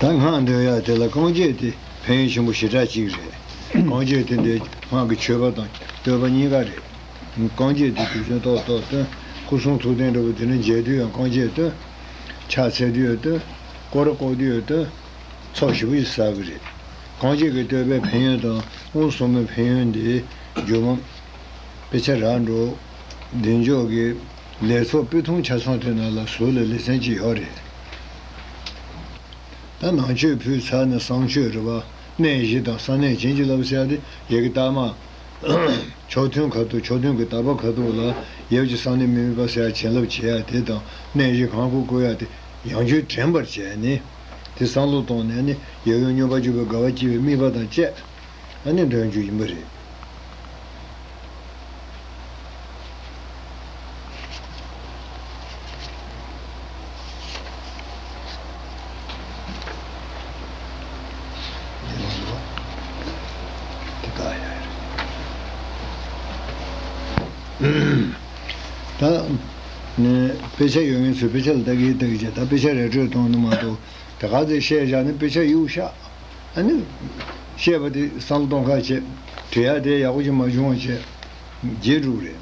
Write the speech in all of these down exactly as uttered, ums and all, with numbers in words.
ད་སྔགས་འདོན་ཡ་དེ་ལ་རྐང་རྗེས་དེ་ཕན་ཡོན་ཆེན་པོ་ཞེ་དྲག་ཅིག་རེད། རྐང་རྗེས་དེ་འདི་སྔགས་ཀྱི་མཆོད་པ་དང་བསྟོད་པ་གཉིས་ཀ་རེད། རྐང་རྗེས་དེ་དུས་ཆེན་ཏོག་ཏོག་བཏོན། སྐུ་གསུང་ཐུགས་རྟེན་འདྲ་པོ་དེ་ནི་མཇལ་དུས་ཡང་རྐང་རྗེས་བཏོན། ཕྱག་འཚལ་དུས་ཡང་བཏོན། སྐོར་ར་བསྐོར་དུས་ཡང་བཏོན། ཚོགས་ཞེ་པོ་ཞིག་བསགས་ཀྱི་རེད། རྐང་རྗེས་ཀྱི་བསྟོད་པའི་ཕན་ཡོན་དང་དབུ་གསུམ་པའི་ཕན་ཡོན་འདི་རྒྱུ་མ་དཔེ་ཆ་རག་འགྲོ། འདི་འཇོག་གི་ལས་ཚོགས་དཔེ་ཐུང་ཆ་ཚང་དེ་ནང་ལ་ཟུར་ལ་ལེ་ཚན་གཅིག་ཡོད་རེད། ད་ནང་མཆོད་ཕུལ་ཚར་ནས་གསང་མཆོད་རེད་བ། གནས་བཞི་དང་གསང་གནས་བྱིན་གྱིས་བརླབས་ཟེར་ཡ་དེ་ཡ་གི་རྟགས་མ། མཆོག་ཐུན་ཁ་ཐུག་མཆོག་ཐུན་གྱི་བརྟག་པ་ཁ་ཐུག་ལ་ཡབ་ཀྱི་གསང་གནས་མི་དམིགས་པ་ཟེར་ཡ་བྱིན་རླབས་བྱེད་ཡ་དེ་དང་གནས་བཞི་གང་དགོས་བསྐུལ་ཡ་དེ་ཡང་བསྐྱར་དྲན་པར་བྱས་ནས་དེ་བསམ་བློ་གཏོང་ནས་ནི་ཡབ་ཡུམ་སྙོམས་པར་འཇུག་པའི་དགའ་བ་སྐྱེ་བའི་དམིགས་པ་དང་བཅས། ཨ་ནི་འདོན་རྒྱུ་ཡིན་པ་རེད། ད་ནི་དཔེ་ཆ་ཡོད་མཁན་ཚོས་དཔེ་ཆ་ལ་ལྟ་གི་ལྟ་གི་བྱས། ད་དཔེ་ཆ་ར་སྤྲོད་གཏོང་ནི་མ་གཏོགས་དེ་ག་ཚོད་བཤད་བཞག་ནི་དཔེ་ཆ་གཡུག་བཞག་ཨ་ནི་བཤད་པ་དེ་བསམ་བློ་གཏོང་ཁ་བྱེད། དྲི་ཡ་དེ་ཡག་པོ་ཅིག་མ་བྱུང་བ་བྱས་བརྗེད་འགྲོ་གི་རེད།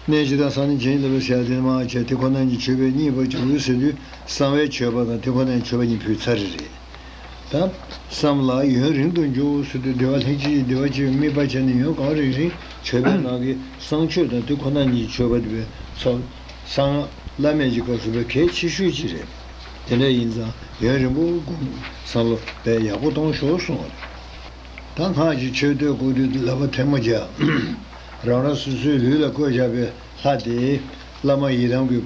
གནས་བཞི་དང་གསང་གནས་བྱིན་གྱིས་བརླབས་པ་ཟེར་ཡ་དེ་མ་བྱས། དེ་ཁོ་ན་ཉིད་མཆོད་པའི་གཉིས་པ་བྱུང་ཟེར་དུས་གསང་བའི་མཆོད་པ་དང་དེ་ཁོ་ན་ཉིད་མཆོད་པ་གཉིས་ཕུལ་ཚར་རེད། ད་བསམ་ལ་ཡུན་རིང་དུ་འཇུག་ཟེར་དུས་བདེ་བ་ལྷན་ཅིག་བདེ་བ་ཅིག་དམིགས་པ་བྱས་ནས་ཡུན་གང་རིང་རིང་མཆོད་པའི་ནང་གི་གསང་མཆོད་དང་དེ་ཁོ་ན་ཉིད་མཆོད་པ་དེ་བས་ཚོགས་གསང་སྔགས་བླ་མེད་ཀྱི་སྐབས་སུ་བས་གལ་ཆེ་ཤོས་ཅིག་རེད། དེ་འདྲ་ཡིན་ཙང་ཡུན་རིང་པོ་སྒོམ་བསམ་བློ་བས་ཡག་པོ་གཏོང་ཤོག་གསུངས་པ་རེད། ད་སྔགས་ཀྱི་མཆོད་བསྟོད་བསྐུལ་དུས་ལག་པ་ཐལ་མོ་སྦྱར། རང་རང་སོ་སོའི་ལུས་ལ་བཀོད་བཞག་པའི་ལྷ་དེ་བླ་མ་ཡི་དམ་གྱི་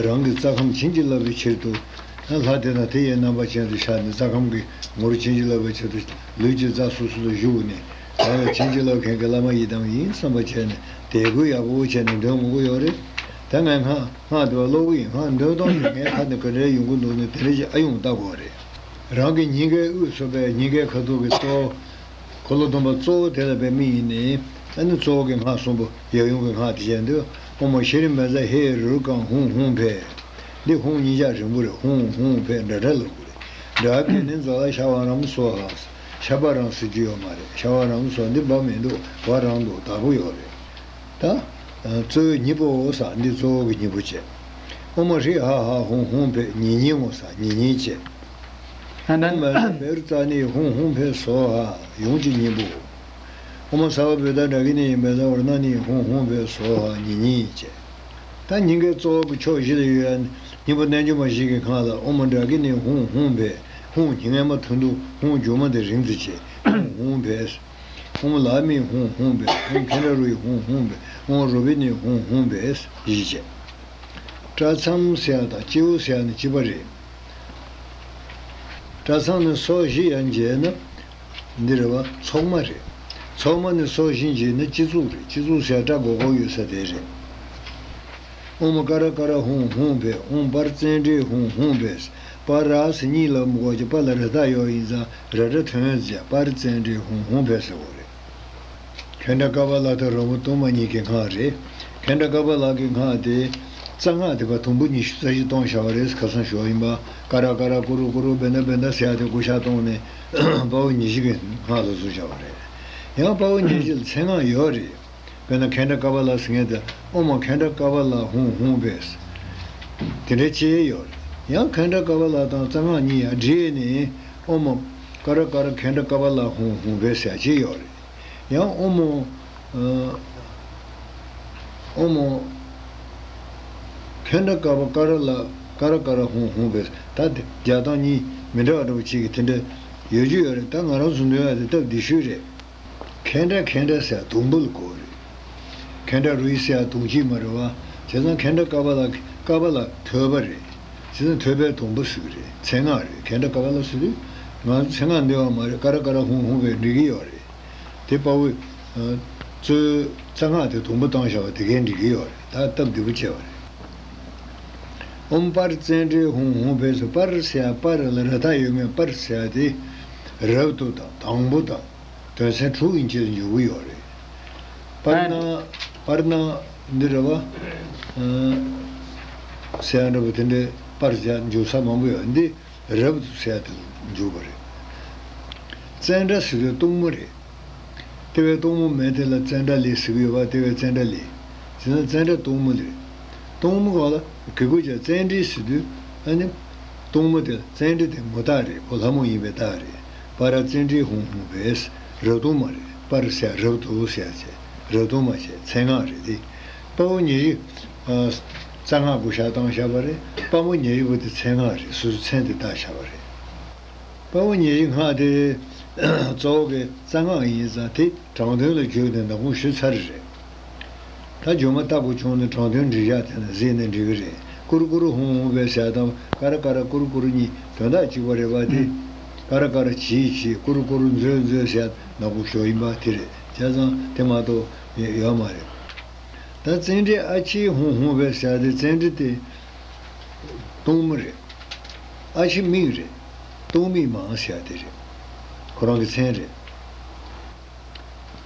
རང་གི་རྩ་ཁམས་བྱིན་གྱིས་བརླབས་པའི་ཕྱིར་དུ། ལྷ་དེ་དང་དེ་ཡི་རྣམ་པ་ཅན་དུ་ཆགས་ནས་རྩ་ཁམས་ཀྱི་ངོར་བྱིན་གྱིས་བརླབས་པའི་ཕྱིར་དུ་ལུས་ཀྱི་རྩ་སོ་སོ་ལ་བཞུགས་ནས་རང་ལ་བྱིན་གྱིས་བརླབས་མཁན་གྱི་བླ་མ་ཡི་དམ་ཡིན་བསམ་པ་བྱས་ནས་དད་གུས་ཡག་པོ་བྱས་ནས་འདོན་དགོས་ཀྱི་ཡོད་རེད། ད་ངས་སྔགས་སྔགས་དེ་བ་ཀློག་གི་ཡིན། སྔགས་འདོན་སྟངས་དེ་ངའི་ཁ་ནས་ག་འདྲའི་ཡོང་གི་འདུག་ནས་དེ་འདྲ་ཞིག་ཨ་ཡོང་ལྟ་དགོས་རེད། རང་གི་སྙིང་གའི་དབུས་སུ་བའི་སྙིང་གའི་ཁ་ཐུག་གི་གཙོ་བོ། འཁོར་ལོ་སྡོམ་པ་གཙོ་བོ་དེ་ལ་བའི་མི་ཡིན་ནི། ཨ་ནི་གཙོ་བོ་གི་སྔགས་གསུམ་པོ་ཡབ་ཡུམ་གྱི་སྔགས་དེ་བྱས་འདུག་ཨོཾ་ཤྲཱི་བཛྲ་ཧེ་རུ་ཀཾ་ཧཱུྃ་ཧཱུྃ་ཕཊ། འདི་ཧཱུྃ་གཉིས་ཆ་རིང་པོ་རེད། ཧཱུྃ་ཧཱུྃ་ཕཊ་འདྲ་འདྲ་ལབ་དགོས་རེད། འདྲ་གི་ནི་ཛཱ་ལ་ཤ་བ་རམ་སྭཱ་ཧཱ། ཤ་བ་རམ་ཟེར་རྒྱུ་ཡོད་མ་རེད། ཤ་བ་རམ་སྭཱ་ཧཱ་འདི་བ་མི་འདུག་བ་རང་འདུག་བདག་པོ་ཡོད་རེད། ད་གཙོ་བོའི་གཉིས་པོ་ཟེར། འདི་གཙོ་བོ་གི་གཉིས་པོ་བྱས། ཨོཾ་ཧྲཱིཿཧ་ཧ་ཧཱུྃ་ཧཱུྃ་ཕཊ་ཉིས་གཉིས་ངོ་ཟེར། ཉིས་གཉིས་བྱས། ཨ་ནན། ཨོཾ་བཻ་རུ་ཙ་ནི་ཧཱུྃ་ཧཱུྃ་ཕཊ་སྭཱ་ཧཱ་ཡུམ་གྱི་སྙིང་པོ། ཨོཾ་སརྦ་བུ་ཏ་ཌཱ་ཀི་ཎི་བཛྲ་ཝར་ཎ་ནི་ཧཱུྃ་ཧཱུྃ་ཕཊ་སྭཱ་ཧཱ་ཉིས་གཉིས་བྱས། ད་སྙིང་གའི་གཙོ་བོ་གི་ཕྱོགས་བཞི་ལ་ཡོད་ཡ་སྙིང་པོ་རྣལ་འབྱོར་མ་བཞི་གི་སྔགས་ལ་ཨོཾ་ཌཱ་ཀི་ཎི་ཧཱུྃ་ཧཱུྃ་ཕཊ། ཧཱུྃ་སྙིང་གའི་མ་ཐུང་ཐུང་། ཧཱུྃ་མཇུག་མ་དེ་རིང་ཙམ་བྱས། ཧཱུྃ་ཧཱུྃ་ཕཊ། ཨོཾ་ལ་ཧཱུྃ་ཧཱུྃ་ཕཊ། ཨོཾ་ཁཻ་ཌ་རུ་ཧཱུྃ་ཧཱུྃ་ཕཊ། ཨོཾ་རོ་པི་ཎི་ཧཱུྃ་ཧཱུྃ་ཕཊ་བཞི་བྱས། སྐྲ་མཚམས་ཟེར་ཡ་དང་སྤྱི་བོ་ཟེར་ཡ་ནི་གཅིག་པ་རེད། སྐྲ་མཚམས་ནི་སོར་བཞི་ཡང་བྱས་ན་འདི་རེད་བ། ཚོགས་མ་རེད། ཚོགས་མ་ནི་སོར་བཞི་བྱས་ན་སྤྱི་གཙུག་རེད། སྤྱི་གཙུག་ཟེར་ཡ་སྐྲ་སྒོར་སྒོར་ཡོད་ས་དེ་རེད། ཨོཾ་ཀ་ར་ཀ་ར་ཧཱུྃ་ཧཱུྃ་ཕཊ། ཨོཾ་པྲ་ཙནྡྲེ་ཧཱུྃ་ཧཱུྃ་ཕཊ། པ་ར་ཟེར་གཉིས་ལ་མི་དགོས་ཀྱི་པ་ལ་ར་བཏགས་ཡོད་ཡིན་ཙང་ར་སྒྲ་ཐོན་ཟེར། པྲ་ཙནྡྲེ་ཧཱུྃ་ཧཱུྃ་ཕཊ་ཟེར་བ་རེད། ཁཻ་ཌ་ཀ་པ་ལ་དང་རོལ་མོ་གཏུམ་མོ་གཉིས་ཀྱི་སྔགས་རེད། ཁཻ་ཌ་ཀ་པ་ལ་གི་སྔགས་དེ་རྩ་སྔགས་དེ་བ་དུམ་བུ་ཉི་ཤུ་རྩ་བཞི་གཏོང་བཞག་པ་རེད། ཁ་སང་ཞུས་པ་ཡིན་པ། ཀ་ར་ཀ་ར་ཀུ་རུ་ཀུ་རུ་བེ་ན་བེ་ན་ཟེར་ཡ་དེ་བགོ་བཤའ་གཏོང་ནས་དཔའ་བོ་ཉི་ཤུ་གི་སྔགས་ལ་བཟོས་བཞག་པ་རེད། ཡང་དཔའ་བོ་ཉི་ཤུ་ལ་མཚན་སྔགས་ཡོད་རེད། དཔེར་ན་ཁཻ་ཌ་ཀ་པ་ལ་ཟེར་མཁན་དེ་ཨོཾ་ཁཻ་ཌ་ཀ་པ་ལ་ཧཱུྃ་ཧཱུྃ་ཕཊ། དེ་འདྲའི་ཅི་ཡོད་རེད། ཡང་ཁཻ་ཌ་ཀ་པ་ལ་དང་རྩ་སྔགས་གཉིས་ཡང་བསྒྲིལ་ནས་ཨོཾ་ཀ་ར་ཀ་ར་ཁཻ་ཌ་ཀ་པ་ལ་ཧཱུྃ་ཧཱུྃ་ཕཊ་ཟེར་ཡ་ཅི་ཡོད་རེད། ཡང་ཨོཾ། ཨོཾ། ཁཻ་ཌ་ཀ་པ་ཀ་ར་ལ་ཀ་ར་ཀ་ར་ཧཱུྃ་ཧཱུྃ་ཕཊ། ད་དེ་རྒྱག་སྟངས་གཉིས་མི་འདྲ་བ་འདྲ་བོ་ཅིག་གི་དེ་འདྲ་ཡོད་རྒྱུ་ཡོད་རེད། ད་ང་རང་ཚོ་འདོན་ཡ་དེ་སྟབས་བདེ་ཤོས་རེད། ཁཻ་ཌ་ཁཻ་ཌ་ཟེར་ཡ་དུམ་བུ་ལ་གོ་རེད། ཁཻ་ཌ་རུ་ཟེར་ཡ་དུང་ཕྱུར་མ་རེད་བ། བྱས་ཙང་ཁཻ་ཌ་ཀ་པ་ལ་ཀ་པ་ལ་ཐོད་པ་རེད། བྱས་ཙང་ཐོད་པའི་དུམ་བུ་ཟེར་གི་རེད། མཚན་སྔགས་རེད། ཁཻ་ཌ་ཀ་པ་ལ་ཟེར་དུས་ང་ཚོ་མཚན་སྔགས་འདོན་པ་མ་རེད། ཀ་ར་ཀ་ར་ཧཱུྃ་ཧཱུྃ་ཕཊ་འགྲིག་གི་ཡོད་རེད། དེ་དཔའ་བོས་གཙོའི་རྩ་སྔགས་དེ་དུམ་བུ་བཏང་བཞག་པ་དེ་གས་འགྲིག་གི་ཡོད་རེད། ད་སྟབས་བདེ་པོ་བྱས་པ་རེད། ཨོཾ་པྲ་ཙནྡྲེ་ཧཱུྃ་ཧཱུྃ་ཕཊ་སྭཱ་ཧཱ། པྲ་ཟེར་ཡ་པ་ར་ལ་ར་བཏགས་ཡོད་མཁན་པྲ་ཟེར་ཡ་དེ་རབ་ཏུ་དང་དང་པོ་དང་། དོན་ཚན་དྲུག་ཡིན་ཕྱིར་འཇུག་གི་ཡོད་རེད། པར་ན་པར་ན་འདི་རེད་བ། ཨ་ཟེར་ཡ་འདྲ་པོ་དེ་འདྲའི་པར་ཟེར་ཡ་འཇུག་ས་མང་པོ་ཡོད། འདི་ རབ་ཏུ་ཟེར་དེ་ལ་འཇུག་པ་རེད། ཙནྡྲ་ཟེར་དུས་གཏུམ་མོ་རེད། དེ་བས་གཏུམ་མོ་མེད་དེ་ལ་ཙནྡྲ་ལི་ཟེར་གི་ཡོད་པ། དེ་བས་ཙནྡྲ་ལི་ཟེར་ན་ཙནྡྲ་གཏུམ་མོ་རེད། གཏུམ་མོ་ག་ལ་གི་གུ་ཅག་ཙནྡྲི་ཟེར་དུས་ཨ་ནི་གཏུམ་མོ་དེ་ཙནྡྲི་དེ་མོ་རྟགས་རེད། ཁོ་ལྷ་མོ་ཡིན་པའི་རྟགས་རེད། པ་ར་ཙནྡྲི་ཧཱུྃ་ཧཱུྃ་བས། རབ་གཏུམ་མ་རེད། པ་ར་ཟེར་རབ་ཏུ་ཟེར་བྱས། རབ་གཏུམ་མ་བྱས་མཚན་སྔགས་རེད་དེ། དཔའ་བོ་ཉེར་བཞི། ཨ། རྩ་སྔགས་བསྐུལ་བཞག་བཏང་བཞག་པ་རེད། དཔའ་མོ་ཉེར་བཞི་པོ་དེ་མཚན་སྔགས་རེད། སོ་སོའི་མཚན་དེ་བཏགས་བཞག་པ་རེད། དཔའ་བོ་ཉེར་བཞི་སྔགས་དེ་གཙོ་བོ་གི་རྩ་སྔགས་ཡིན་ཙང་དེ་དྲང་དོན་ལ་བསྒྱུར་ནས་ནག་ཁུང་ཞུས་ཚར་རེད། ད་སྒྱུ་མ་ལྟ་བུ་བྱུང་ནས་དྲང་དོན་འགྲེལ་བཞག་དེ་ནས་གཟིགས་ནས་འགྲིག་གི་རེད། ཀུ་རུ་ཀུ་རུ་ཧཱུྃ་ཧཱུྃ་བས་ཟེར་དང་། ཀ་ར་ཀ་ར་ཀུ་རུ་ཀུ་རུ་གཉིས་དོན་དག་གཅིག་པ་རེད་པ། དེ་ཀ་ར་ཀ་ར་བྱིས་བྱིས། ཀུ་རུ་ཀུ་རུ་མཛོད་མཛོད་ཟེར་ནག་པོ་ཞོ་ཡིན་པ་དེ་རེད། བྱས་ཙང་དེ་མ་གཏོགས་ཡོད་མ་རེད། ད་ཙནྡྲའི་ཨ་ཕྱིའི་ཧཱུྃ་ཧཱུྃ་བས་ཟེར་དེ་ཙནྡྲ་དེ་གཏུམ་མོ་རེད། ཨ་ཕྱི་མིག་རེད། གཏུམ་མིག་མ་ཟེར་དེ་རེད། ཁོ་རང་གི་མཚན་རེད།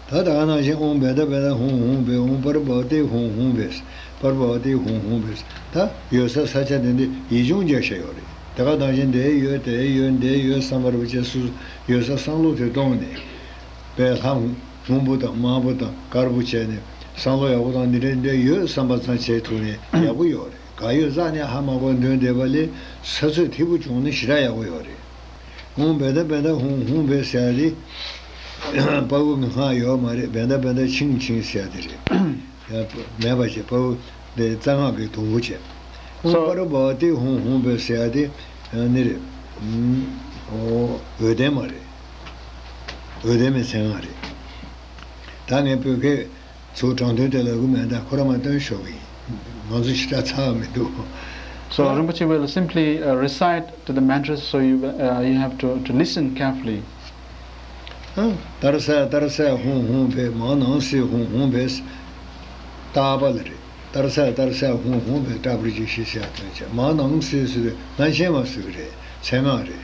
ད་ད་ག་ནང་བཞིན་ཨོཾ་བན་ད་བན་ད་ཧཱུྃ་ཧཱུྃ་བས། ཨོཾ་པར་བ་ཏི་ཧཱུྃ་ཧཱུྃ་བས། པར་བ་ཏི་ཧཱུྃ་ཧཱུྃ་བས། ད་ཡོད་ས་ས་ཆ་དེ་འདི་ཡིག་ཆུང་རྒྱག་བཞག་ཡོད་རེད། དེ་ག་ནང་བཞིན་འདིར་ཡོད་དེར་ཡོད་འདིར་ཡོད་བསམ་པ་རེད་པ། བྱས་སུ་ཡོད་ས་བསམ་བློ་དེ་གཏོང་ནས་པའི་ལྷ་སྔོན་པོ་དང་དམར་པོ་དང་དཀར་པོ་བྱས་ནས་བསམ་བློ་ཡག་པོ་བཏང་ནས་འདི་འདྲ་འདི་འདྲ་ཡོད་བསམ་པ་ཙམ་བྱས་ཐུབ་ནས་ཡག་པོ་ཡོད་རེད། ག་ཡོད་རྩ་ནས་ཧ་མ་གོ་འདོན་བསྡད་པ་ལས་ས་ཚོད་ཐིག་པོ་བྱུང་ན་ཞེ་དྲག་ཡག་པོ་ཡོད་རེད། ཧཱུྃ་བན་ད་བན་ད་ཧཱུྃ་ཧཱུྃ་བས་ཟེར་ཡ་དེ་དཔའ་བོ་གི་སྔགས་ཡོད་མ་རེད། བན་ད་བན་ད་ཆིང་ཆིང་ཟེར་ཡ་དེ་རེད། ཡ་མེད་པ་བྱས་དཔའ་བོ་དེ་རྩ་སྔགས་ཀྱི་དུམ་བུ་བྱས། ཧཱུྃ། So པར་བ་ཏི་ཧཱུྃ་ཧཱུྃ་བས་ཟེར་ཡ་དེ་ནི་རེད། ཨོ་འོད་ལྡན་མ་རེད། འོད་ལྡན་མའི་མཚན་སྔགས་རེད། ད་ངས་བོད་སྐད་ཚུར་དྲང་དོན་དེ་ལབ་གི་མེད། ད་ཁོ་རང་མ་སྟོན་ཤོག་གི་ཡིན། ང་ཚོ་ཞེ་དྲག་ཚ་བ་མི་འདུག So Rinpoche will simply uh, recite to the mantras, so you uh, you have to, to listen carefully. ཨ། ཏར་སྲ་ཏར་སྲ་ཧཱུྃ་ཧཱུྃ་ཕཊ། མ་ཎ་སི་ཧཱུྃ་ཧཱུྃ་ཕཊ། ཏ་པ་ལ་རེད། ཏར་སྲ་ཏར་སྲ་ཧཱུྃ་ཧཱུྃ་ཕཊ། ཏྲ་པུ་རི་ཅི་ཤི་ཟེར་ཡ་དོན་བྱས། མ་ཎ་སི་ཟེར་དུས་སྣང་ཆེན་མ་ཟེར་གི་རེད། མཚན་སྔགས་རེད།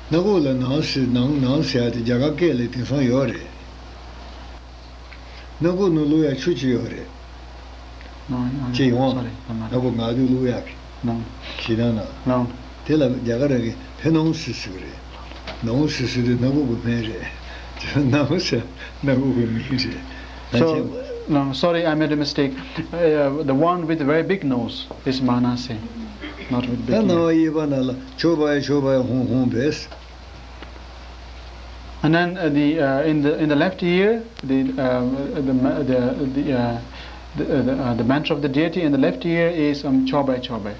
སྣ་ཁུག་ལ་ནང་སི་ནང་ནང་ཟེར་ཡ་དེ་རྒྱ་གར་སྐད་ལ་དེང་སང་ཡོད་རེད། སྣ་ཁུག་ནང་བླུག་ཡ་ཆུ་ཅིག་ཡོད་རེད། ནང་ནང་ཅི་ཡོང་། སོ་རི་ནང་། སྣ་ཁུག་ངག་དུས་བླུག་ཡ་གི་ནང་། ཞེ་སྡང་ནང་། ནང་། དེ་ལ་རྒྱ་གར་ར་གི་ཕེ་ནོང་སི་ཟེར་གི་རེད། ནོང་སི་ཟེར་དུས་སྣ་ཁུག་གི་སྨན་རེད། ནོང་སི་སྣ་ཁུག་གི་མིང་རེད། ན་ཆེན་པོ། So, no, sorry, I made a mistake. Uh, the one with very big nose is Manasi, not with big ear. ད་རྣ་བ་གཡས་པ་ན་ལ་ཆོས་པ་ཡ་ཆོས་པ་ཡ་ཧཱུྃ་ཧཱུྃ་ཕཊ། And then uh, the uh, in the in the left ear, the uh, the ma- the the, uh, the, uh, the, uh, the mantra of the deity in the left ear is um, Chobai Chobai.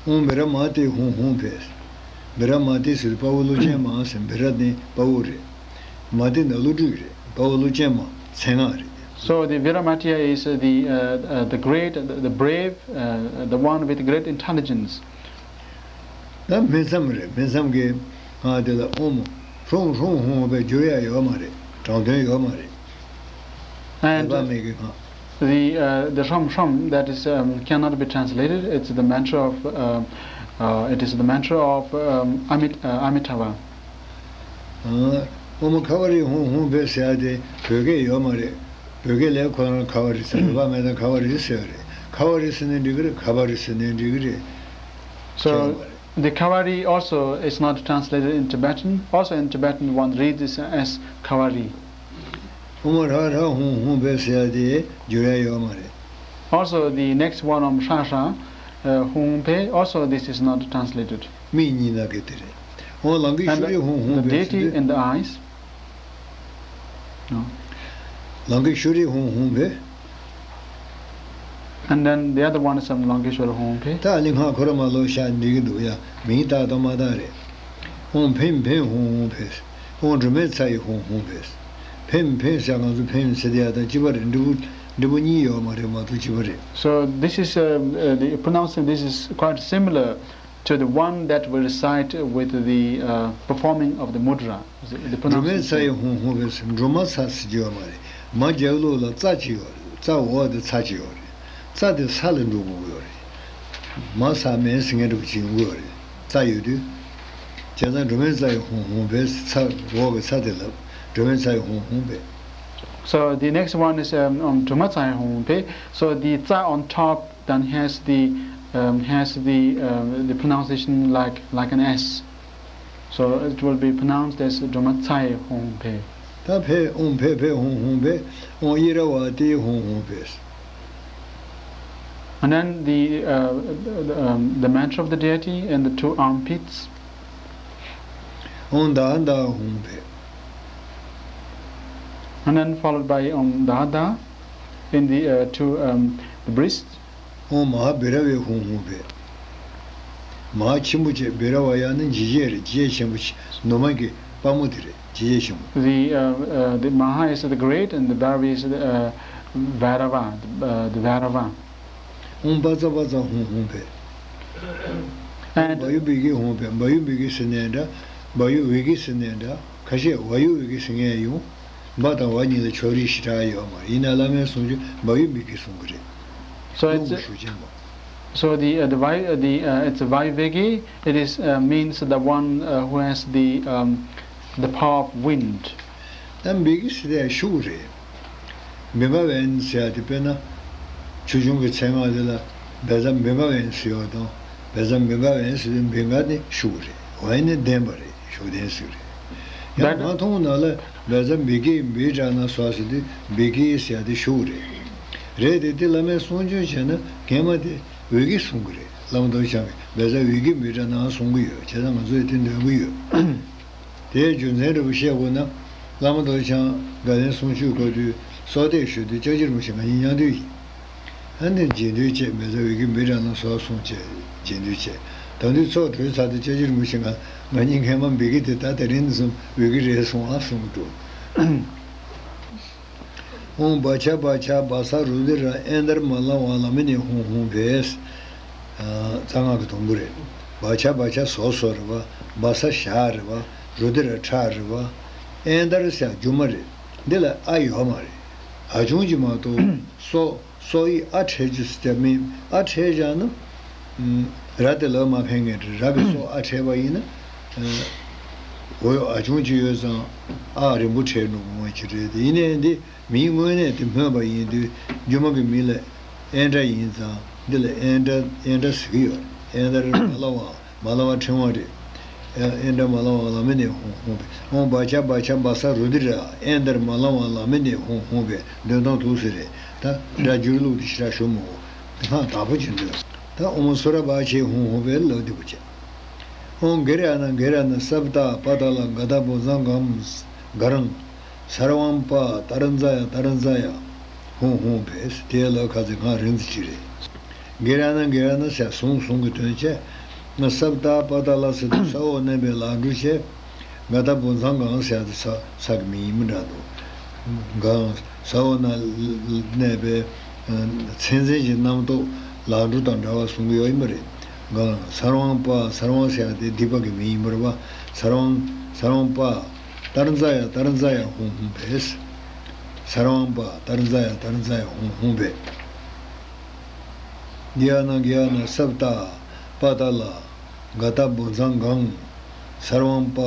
ཨོཾ་བི་ར་མ་ཏི་ཧཱུྃ་ཧཱུྃ་ཕཊ། བི་ར་མ་ཏི་ཟེར་དཔའ་བོ་ཀླུ་ཆེན་མ་ཟེར། བི་ར་ནི་དཔའ་བོ་རེད། མ་ཏི་ནི་བློ་གྲོས་རེད། དཔའ་བོ་ཀླུ་ཆེན་མ་མཚན་སྔགས་རེད། So the Viramattiya is uh, the uh, uh, the great, the, the brave, uh, the one with great intelligence. ད་སྨིན་མཚམས་རེད། སྨིན་མཚམས་ཀྱི་སྔགས་དེ་ལ་ཨོཾ་ཧྲཱུཾ་ཧྲཱུཾ་ཧཱུྃ་ཕཊ་བསྒྱུར་ཡ་ཡོད་མ་རེད། དྲང་དོན་ཡོད་མ་རེད། And འོད་དཔག་མེད་ཀྱི་སྔགས། the uh, the Hram Hram that is um, cannot be translated. It's the mantra of uh, uh, it is the mantra of um, Amit, uh, Amitabha. ཨོཾ་ཁ་བ་རི་ཧཱུྃ་ཧཱུྃ་ཕཊ་ཟེར་ཡ་དེ་བོད་སྐད་ཡོད་མ་རེད། བོད་སྐད་ལ་ཁོ་རང་ཁ་བ་རི་ཟེར། འོད་དཔག་མེད་དང་ཁ་བ་རི་ཟེར་བ་རེད། ཁ་བ་རི་ཟེར་ནའི་འགྲིག་གི་རེད། ཁ་བ་རི་ཟེར་ནའི་འགྲིག་གི་རེད། So the Kavari also is not translated in Tibetan. Also in Tibetan, one reads this as Kavari. ཨོཾ་ཧྲ་ཧྲ་ཧཱུྃ་ཧཱུྃ་ཕཊ་ཟེར་ཡ་དེ་བསྒྱུར་ཡ་ཡོད་མ་རེད། Also, the next one, Om Shra Shra, uh, Hum Pe, also this is not translated. མིག་གཉིས་ན་གི་དེ་རེད། ཨོཾ་ལང་ཀི་And ཤུ་རི་the, ཧཱུྃ་ཧཱུྃ་the ཕཊ་ཟེར་deity དུས། In the eyes. No. ལང་ཀི་ཤུ་རི་ཧཱུྃ་ཧཱུྃ་ཕཊ། And then the other one is Om Lankeshwara Hum Pe. ད་ཨ་ལི་སྔགས་ཁོ་ར་མ་ལོ་ཤ་འགྲིག་གི་འདུག་ཡ། མིང་བཏགས་དང་མ་བཏགས་རེད། ཨོཾ་ཕཊ་ཕཊ་ཧཱུྃ་ཧཱུྃ་ཕཊ། ཨོཾ་སྒྲོལ་མའི་ཚ་ཡི་ཧཱུྃ་ཧཱུྃ་ཕཊ། ཕཊ་ཕཊ་ཟེར་ང་ཚོ་ཕཊ་ཟེར་དེ་ཡ་དང་གཅིག་པ་རེད། འབྲས་བུ་འབྲས་བུ་གཉིས་ཡོད་མ་རེད་མ་གཏོགས་གཅིག་པ་རེད། So this is uh, uh, the pronouncing this is quite similar to the one that we recite with the uh, performing of the mudra. The, the སྒྲོལ་མའི་pronunciation. ཚ་ཡི་ཧཱུྃ་ཧཱུྃ་ཕཊ། སྒྲོལ་མ་ཚ་ཟེར་གྱི་ཡོད་མ་རེད། མ་རྒྱབ་ལོགས་ལ་ཙ་གཅིག་ཡོད་རེད། ཙ་འོག་དེ་ཚ་གཅིག་ཡོད་རེད། ཙ་དེ་ས་ལ་འགྲོ་དགོས་ཀྱི་ཡོད་རེད། མ་ས་མེ་ཟེར་མཁན་འདྲ་པོ་ཅིག་ཡོང་གི་ཡོད་རེད། ཙ་ཡོད་དུས། བྱས་ཙང་སྒྲོལ་མའི་ཚ་ཡི་ཧཱུྃ་ཧཱུྃ་ཕཊ། ཚ་འོག་གི་ཚ་དེ་ལབ། སྒྲོལ་མའི་ཚ་ཡི་ཧཱུྃ་ཧཱུྃ་ཕཊ། So the next one is um, um, Druma Tsai Hong Pe. So the tsa on top then has the um, has the uh, the pronunciation like like an S. So it will be pronounced as སྒྲོལ་མ་ཚ་ཡི་ཧོང་ཧོང་ཕེ། ད་ཕེ་ཨོང་ཕེ་ཕེ་ཧོང་ཧོང་ཕེ། ཨོང་ཨི་ར་ཝ་ཏི་ཧོང་ཧོང་ཕེ། And then the, uh, the, um, the mantra of the deity in the two armpits. ཨོང་དྷ་དྷ་ཧོང་ཕེ། And then followed by ཨོང་དྷ་དྷ in the, uh, two, um, the breast. ཨོང་མ་ཧཱ་བི་ར་ཝེ་ཧོང་ཧོང་ཕེ། མ་ཧཱ་ཆེན་པོ་བྱས། བི་ར་ཝ་ཡ་ནི་འཇིགས་བྱེད་རེད། འཇིགས་བྱེད་ཆེན་པོ་བྱས། ནུ་མ་གི་དཔའ་མོ་དེ་རེད། འཇིགས་བྱེད་ཆེན་པོ། The, uh, uh, the Maha is the great and the Bhairavi is the, uh, Bhairava, the, uh, the Bhairava. ཨོང་བཛྲ་བཛྲ་ཧོང་ཧོང་ཕེ། And བ་ཡུ་བི་གི་ཧོང་ཕེ། བ་ཡུ་བི་གི་ཟེར་ནའི་འདྲ། བ་ཡུ་བི་གི་ཟེར་ནའི་འདྲ། ཁ་ཤས་བ་ཡུ་བི་གི་ཟེར་མཁན་ཡོང་། བ་དང་བ་གཉིས་ལ་ཕྱོགས་རིས་ཞེ་དྲག་ཡོད་མ་རེད། ཡིན་ན་བླ་མའི་གསུང་ཆོས་བ་ཡུ་བི་གི་གསུང་གི་རེད། So རླུང་it's གི་ཤུགས་ཆེན་པོ། So the, uh, the Vayu, uh, the, uh, it's Vayuvegi. It is, uh, means the one, uh, who has the, um, the power of wind. ད་བི་གི་ཟེར་དེ་ཤུགས་རེད། བི་ག་ཝན་ཟེར་ཡ་དེ། དཔེར་ན་ཆོས་འབྱུང་གི་མཚན་སྔགས་དེ་ལ་བཛྲ་བི་ག་ཝན་ཟེར་བ་དང་། བཛྲ་བི་ག་ཝན་ཟེར་དུས་བི་ག་ནི་ཤུགས་རེད། ཝན་ནི་ལྡན་པ་རེད། ཤུགས་ལྡན་ཟེར་རེད། ཡང་That མ་མཐོང་ན་ལ་བཛྲ་བི་གི་བི་ཏྲ་ན་སྭཱ་ཧཱ་ཟེར་དུས་བི་གི་ཟེར་ཡ་དེ་ཤུགས་རེད། རེད་དེ། དེ་བླ་མའི་གསུང་ཆོས་བྱས་ན་རྐྱེན་མ་དེ་བི་གི་གསུང་གི་རེད། བླ་མ་རྡོ་རྗེ་འཆང་གིས་བཛྲ་བི་གི་བི་ཏྲ་ན་གསུང་གི་ཡོད། བྱས་ཙང་ང་ཚོས་དེ་འདོན་གི་ཡོད། དེའི་རྒྱུ་མཚན་འདྲ་པོ་བཤད་དགོས་ན། བླ་མ་རྡོ་རྗེ་འཆང་དགའ་ལྡན་གསུང་ཆོས་སྐོར་དུས་སྲོག་གཏད་ཞུ་དུས་ལྕགས་བྱི་རིན་པོ་ཆེ་ང་གཉིས་མཉམ་དུ་ཡིན། ཨ་ནི་རྗེས་ཟློས་བྱས། བཛྲ་བི་གི་བི་ཏྲ་ན་སྭཱ་ཧཱ་གསུངས་བྱས་རྗེས་ཟློས་བྱས། ད་དུས་ཚོགས་གྲོལ་ཚར་དུས་ལྕགས་བྱི་རིན་པོ་ཆེ་ང་ང་གཉིས་མཁལ་མ་བི་གི་དེ་ད་དེ་རིང་ཙམ་བི་གི་རེད་གསུངས་ཨ་གསུངས་འདུག་ཨོང་བཛྲ་བཛྲ་བཛྲ་རུ་དྲ་ཨནྡྲ་མ་ལ་ཝ་ལ་མི་ནི་ཧོང་ཧོང་ཕེ། རྩ་སྔགས་ཀྱི་དུམ་བུ་རེད། བཛྲ་བཛྲ་སོ་སོ་རེད་པ། བཛྲ་ཞག་རེད་པ། རུ་དྲ་ཁྲག་རེད་པ། ཨནྡྲ་ཟེར་སྒྱུ་མ་རེད། འདི་ལ་ཨ་ཡོད་མ་རེད། ཨ་ཆུང་གཅིག་མ་གཏོགས། སོ། སོ་ཡི་ཨ་ཕྲད་རྒྱུ་ཟེར་མིན། ཨ་ཕྲད་བཞག་ན། ཨ། ར་དེ་ལ་མ་ཕན་མཁན་རེད། ར་གི་སོ་ཨ་ཕྲད་པ་ཡིན་ན། ཨ། འོ་ཡོ། ཨ་ཆུང་གཅིག་ཡོད་ཙང་ཨ་རིང་པོ་ཕྲད་འགྲོ་དགོས་མཁན་ཅིག་རེད་དེ། ཡིན་ནའི་འདི་མིང་དངོས་གནས་དེ་སྨོས་པ་ཡིན་དུས་སྒྱུ་མ་གི་མིང་ལ་ཨནྡྲ་ཡིན་ཙང་འདི་ལ་ཨནྡྲ་ཨནྡྲ་ཟེར་གི་ཡོད་རེད། ཨནྡྲ་མ་ལ་བ། མ་ལ་བ་ཕྲེང་བ་རེད། ཨནྡྲ་མ་ལ་བ་ལ་མི་ནི་ཧོང་ཧོང་ཕེ། ཨོང་བཛྲ་བཛྲ་བཛྲ་རུ་དྲ་ཨནྡྲ་མ་ལ་བ་ལ་མི་ནི་ཧོང་ཧོང་ཕེ། འདོན་སྟངས་འདུག་སེ་རེད། ད་སྒྲ་སྒྱུར་ལུགས་དེ་ཞེ་དྲག་ཞུ་མི་དགོས། དེ་སྔ་དག་པོ་ཅིག་འདོན། ད་ཨོཾ་སུ་ར་བྷ་ཆེ་ཧོང་ཧོང་ཕེ་ལབ་འདི་པོ་བྱས། ཨོཾ་གེ་ར་ན་གེ་ར་ན་སབ་ཏ་པ་ཏ་ལ་ག་ད་བོ་ཛ་གམ་ག་རང་། སརྦཾ་པ་ཏཱ་ར་ཛ་ཡ་ཏཱ་ར་ཛ་ཡ་ཧཱུྃ་ཧཱུྃ་ཕཊ། དེ་ལ་ཁ་ཚིག་གང་རིང་ཙམ་ཅིག་རེད། གེ་ར་ན་གེ་ར་ན་ཟེར་ཟུང་ཟུང་གི་དོན་བྱས། ང་སབ་ཏ་པ་ཏ་ལ་ཟེར་དུས་ས་འོག་མནན་པའི་ལག་འབྲུ་བྱས། ག་ད་བོ་ཛ་གང་ཟེར་དུས་ས་ས་གི་མིང་ཡིན་མི་འདྲ་འདུག་གང་ས་འོག་ན་མནན་པའི་ཚད་འཛིན་གྱི་རྣམ་རྟོག་ལག་འབྲུ་དང་འདྲ་བ་གསུང་གི་ཡོད་ཡིན་པ་རེད། གང་སརྦཾ་པ་སརྦཾ་ཟེར་དེ་སྡིག་པ་གི་མིང་ཡིན་པ་རེད་པ། སརྦཾ་སརྦཾ་པ། ཏཱ་ར་ཛ་ཡ་ཏཱ་ར་ཛ་ཡ་ཧཱུྃ་ཧཱུྃ་ཕཊ། སརྦཾ་པ་ཏཱ་ར་ཛ་ཡ་ཏཱ་ར་ཛ་ཡ་ཧཱུྃ་ཧཱུྃ་ཕཊ། གེ་ཡ་ན་གེ་ཡ་ན་སབ་ཏ་པ་ཏ་ལ་ག་ད་བོ་ཛ་གང་། སརྦཾ་པ་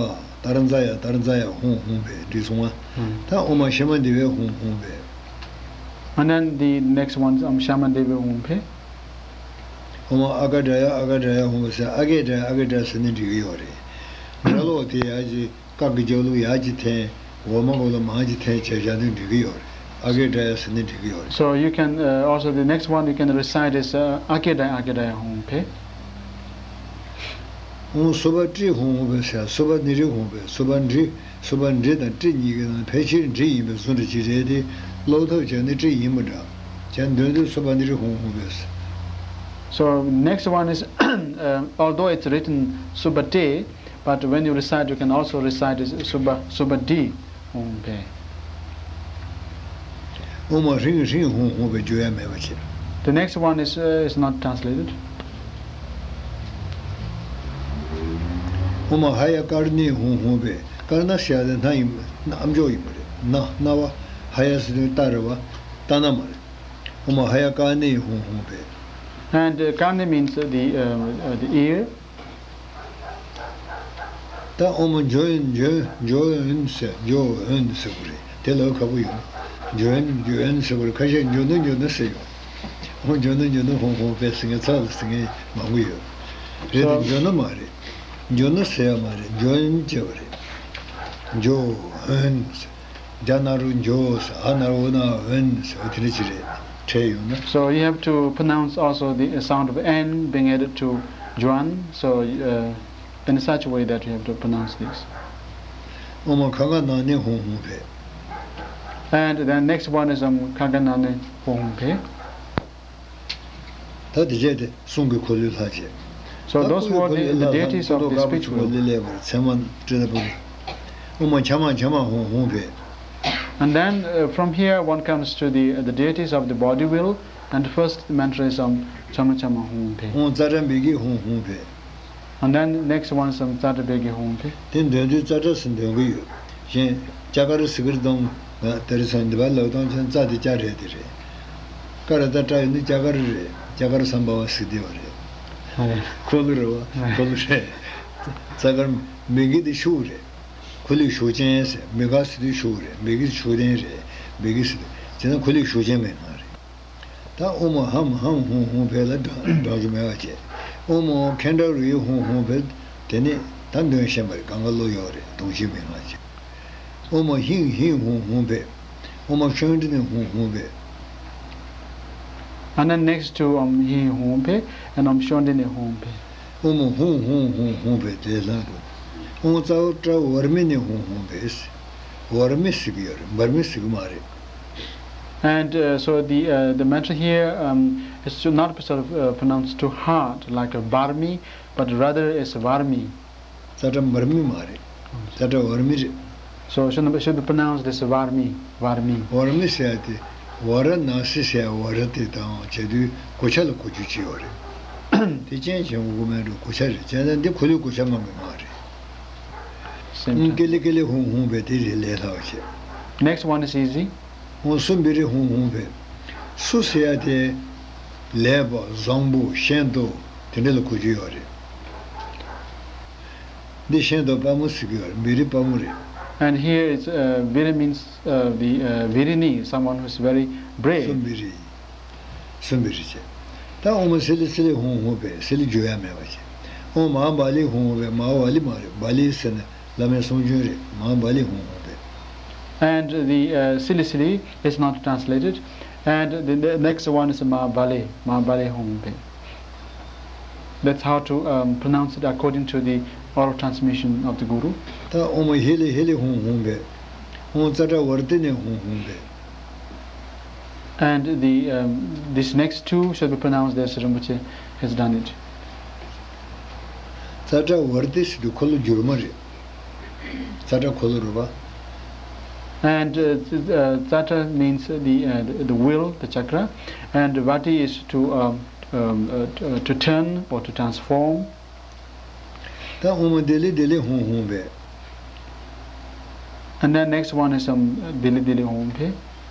ཏཱ་ར་ཛ་ཡ་ཏཱ་ར་ཛ་ཡ་ཧཱུྃ་ཧཱུྃ་ཕཊ། འགྲིག་སོང་ང་། ཨུམ། ད་ཨོཾ་ཤ་མ་དི་བྷེ་ཧཱུྃ་ཧཱུྃ་ཕཊ། And then the next one is ཨོཾ་ཤ་མ་དི་བྷེ་ཧཱུྃ་ཕཊ། ཨོཾ་ཨ་ག་དྲ་ཡ་ཨ་ག་དྲ་ཡ་ཧཱུྃ་ཕཊ་ཟེར། ཨ་གེ་དྲ་ཡ་ཨ་གེ་དྲ་ཟེར་ནས་འགྲིག་གི་ཡོད་རེད། སྒྲ་ཀློག་དེ་ཡར་གྱི་ཀ་གི་རྒྱབ་ལོགས་ཡར་གྱི་འཐེན། འོག་མ་གོ་ལ་མར་གྱི་འཐེན་བྱས་བཞག་ན་འགྲིག་གི་ཡོད་རེད། ཨ་གེ་དྲ་ཡ་ཟེར་ནས་འགྲིག་གི་ཡོད་རེད། So you can, uh, also the next one you can recite is, uh, ཨ་གེ་དྲ་ཡ་ཨ་གེ་དྲ་ཡ་ཧཱུྃ་ཕཊ། ཨོཾ་སུ་བྷ་ཏྲི་ཧཱུྃ་ཕཊ་ཟེར། སུ་བྷ་ནི་རི་ཧཱུྃ་ཕཊ། སུ་བྷ་ནི་རི། སུ་བྷ་ནི་རི་དང་ཏྲི་གཉིས་ཀྱི་ནང་ཕལ་ཆེར་འབྲི་ཡིན་པའི་བཟོ་འདྲ་ཅིག་རེད་དེ། ཀློག་ཐབས་བྱས་ན་ཏྲི་ཡིན་པ་འདྲ། བྱས་འདོན་དུས་སུ་བྷ་ནི་རི་ཧཱུྃ་ཧཱུྃ་ཕཊ་ཟེར། So next one is, uh, although it's written Subhate, but when you recite, you can also recite it Subha, Subhadi. ཧཱུྃ་ཕཊ། ཨོཾ་ཧྲིང་ཧྲིང་ཧཱུྃ་ཧཱུྃ་ཕཊ། བརྗོད་ཡ་མེད་པ་བྱས། The next one is, uh, is not translated. ཨོཾ་ཧ་ཡ་ཀར་ཎི་ཧཱུྃ་ཧཱུྃ་ཕཊ། ཀར་ཎ་ཟེར་ཡ་དེ་སྣ་ཡིན། སྣ་ཨམ་ཅོག་ཡིན་པ་རེད། སྣ། སྣ་བ། ཧ་ཡ་ཟེར་དུས་ཏ་རེད་པ། ཏ་ན་མ་རེད། ཨོཾ་ཧ་ཡ་ཀར་ཎི་ཧཱུྃ་ཧཱུྃ་ཕཊ། And, uh, karni means the, um, uh, the ear. ད་ཨོཾ་ཇོ་ཨོན་ཇོ་ཨོན་ཇོ་ཨོན་ཟེར། ཇོ་ཨོན་ཟེར་དགོས་རེད། དེ་ལབ་ཁག་པོ་ཡོད། ཇོ་ཨོན་ཇོ་ཨོན་ཟེར་དགོས་རེད། ཁ་ཤས་འཇོ་ནུ་འཇོ་ནུ་ཟེར་ཡོད། ཨོ་འཇོ་ནུ་འཇོ་ནུ་ཧཱུྃ་ཧཱུྃ་ཕཊ་ཟེར་མཁན་ཚ་ལ་ཟེར་མཁན་མང་པོ་ཡོད། རེད་དེ། འཇོ་ནུ་མ་རེད། འཇོ་ན་ཟེར་ཡ་མ་རེད། འཇོན་བྱས་པ་རེད། འཇོ་འོན་ཟེར། འཇ་ན་རོ་འཇོ་ཟེར། འ་ན་རོ་འོ་ན་འོན་ཟེར། འོ་དེ་འདྲ་ཅིག་རེད། འཕྲད་ཡོང་ན། So you have to pronounce also the sound of N being added to Juan. So uh, in such a way that you have to pronounce this. ཨོ་མ་ཁ་ག་ན་ནི་ཧུང་ཧུང་ཕེ། And then next one is um, ཁ་ག་ན་ནི་ཧུང་ཧུང་ཕེ། ད་དེ་བྱས་ཏེ་གསུང་གི་འཁོར་ལོའི་ལྷ་བྱས། So ད་those སྐུ་ཡི་were འཁོར་the, ལོའི་the ལྷ་ལྷ་deities སྐུ་of མདོག་the དཀར་པོ་ཆུ་བོ་spiritual. ལི་ལས་པར་མཚན་མ་སྤྲེལ་ལ་བུ། ཨོ་མ་ཆ་མ་ཆ་མ་ཧུང་ཧུང་ཕེ། And then uh, from here one comes to the uh, the deities of the body will, and first mantra is um, chama chama hung pe. ཨོ་ཙ་ཏྲ་འབིག་གི་ཧུང་ཧུང་ཕེ། And then next one is um, ཙ་ཏྲ་འབིག་གི་ཧུང་ཕེ. དེ་འདོན་དུས་ཙ་ཏྲ་ཟེར་འདོན་གི་ཡོད། གཞན་ཅ་ཀ་ར་ཟེར་གི་རེད་དང་། ང་དེ་རིང་སང་འདི་པར་ལབ་སྟངས་ཅན་ཙ་དེ་ཅ་རེད་དེ་རེད། ཀ་ར་ད་ཏྲ་ཡོད་ནི་ཅ་ཀ་ར་རེད། ཅ་ཀ་ར་སམ་བྷ་བ་ཟེར་དེ་བ་རེད། ཧ་ལས། འཁོར་ལོ་རེད་བ། ཧ་ལས། འཁོར་ལོ་རེད། ཙ་ཀ་ར་འབིག་གི་དེ་ཤུགས་རེད། འཁོར་ལོའི་ཤུགས་ཅན་ཟེར། འབིག་ག་ཟེར་དུས་ཤུགས་རེད། འབིག་གི་ཤུགས་ལྡན་རེད། འབིག་གི་ཟེར་དུས་ཅི་ན་འཁོར་ལོའི་ཤུགས་ཅན་མེད་ན་རེད། ད་ཨོ་མོ་ཧམ་ཧམ་ཧུང་ཧུང་ཕེ་ལ་འགྲོ་འགྲོ་རྒྱུ་མེད་པ་བྱས། ཨོ་མོ་ཁེན་ཏྲ་རུའི་ཧུང་ཧུང་ཕེ། དེ་ནི་ད་འདོན་ཤེས་པ་རེད། གང་ག་བློ་ཡོད་རེད། གདོང་ཤེས་མི་ང་བྱས། ཨོ་མོ་ཧིང་ཧིང་ཧུང་ཧུང་ཕེ། ཨོ་མོ་ཤོན་ཏི་ནི་ཧུང་ཧུང་ཕེ། And then next to um, ཧིང་ཧུང་ཕེ། And um, ཤོན་ཏི་ནི་ཧུང་ཕེ། ཨོ་མོ་ཧུང་ཧུང་ཧུང་ཧུང་ཕེ་དེ་ལྷ་རུ། ཨོ་ཙའོ་ཏྲ་བར་མི་ནི་ཧུང་ཧུང་ཕེ། བར་མི་ཟེར་གི་ཡོད་རེད། འབར་མི་ཟེར་གི་མ་རེད། And uh, so the uh, the mantra here um, is to not be sort of uh, pronounced too hard like a barmi, but rather is varmi. ཙ་ཏྲ་འབར་མི་མ་རེད། ཙ་ཏྲ་བར་མི་རེད། So should, should be pronounced as varmi, varmi. བར་མི་ཟེར་ཡ་དེ་ཝ་ར་ན་སི་ཟེར་ཡ་ཝ་ར་དེ་དང་བྱེད་དུས་གོ་ཆ་ལ་གོ་རྒྱུ་ཅིག་ཡོད་རེད། དེ་ཅན་བྱེད་དགོས་མེད་འགྲོ་གོ་ཆ་རེད། བྱས་ན་འདི་འཁོར་ལོའི་གོ་ཆ་མང་གི་མ་རེད། Same time. ཀེ་ལི་ཀེ་ལི་ཧུང་ཧུང་བས་དེ་རེད་ལས་སླ་བ་བྱས། Next one is easy. ཧོང་སུ་འབི་རི་ཧུང་ཧུང་བས། སུ་ཟེར་ཡ་དེ་ལས་པ་བཟང་པོ་ཤེན་ཏོ་དེ་འདྲ་ལ་གོ་རྒྱུ་ཡོད་རེད། འདི་ཤེན་ཏོ་དཔའ་མོ་ཟེར་གི་ཡོད་རེད། འབི་རི་དཔའ་མོ་རེད། And here it's uh, viri means uh, the uh, virini, someone who is very brave. སུ་འབི་རི། སུམ་པའི་རི་བྱས། ད་ཨོ་མ་སི་ལི་སི་ལི་ཧོང་ཧོང་བས་སི་ལི་འཇུ་ཡ་མེད་པ་བྱས། ཨོ་མ་བ་ལི་ཧོང་ཧོང་བས་མ་བ་ལི་མ་རེད། བ་ལི་ཟེར་ན་བླ་མའི་གསུང་རྒྱུན་རེད། མ་བ་ལི་ཧོང་ཧོང་བས། And the uh, sili sili is not translated. And the, the next one is ma bale, ma bale hong be. That's how to um, pronounce it according to the oral transmission of the Guru. ད་ཨོ་མ་ཧི་ལི་ཧི་ལི་ཧོང་ཧོང་བས། ཨོ་ཙ་ཏྲ་ཝར་ཏི་ནི་ཧོང་ཧོང་བས། And the, um, this next two should be pronounced as Rinpoche has done it. ཙ་ཏྲ་ཝར་ཏི་ཟེར་དུས་འཁོར་ལོ་བསྒྱུར་མ་རེད། ཙ་ཏྲ་འཁོར་ལོ་རེད་པ། And uh, th- uh, ཙ་ཏྲ means the, uh, the will, the chakra, and vati is to, um, um, uh, to, uh, to turn or to transform. ད་ཨོ་མ་དེ་ལི་དེ་ལི་ཧོང་ཧོང་བས། And then next one is um, dili dili hong pe.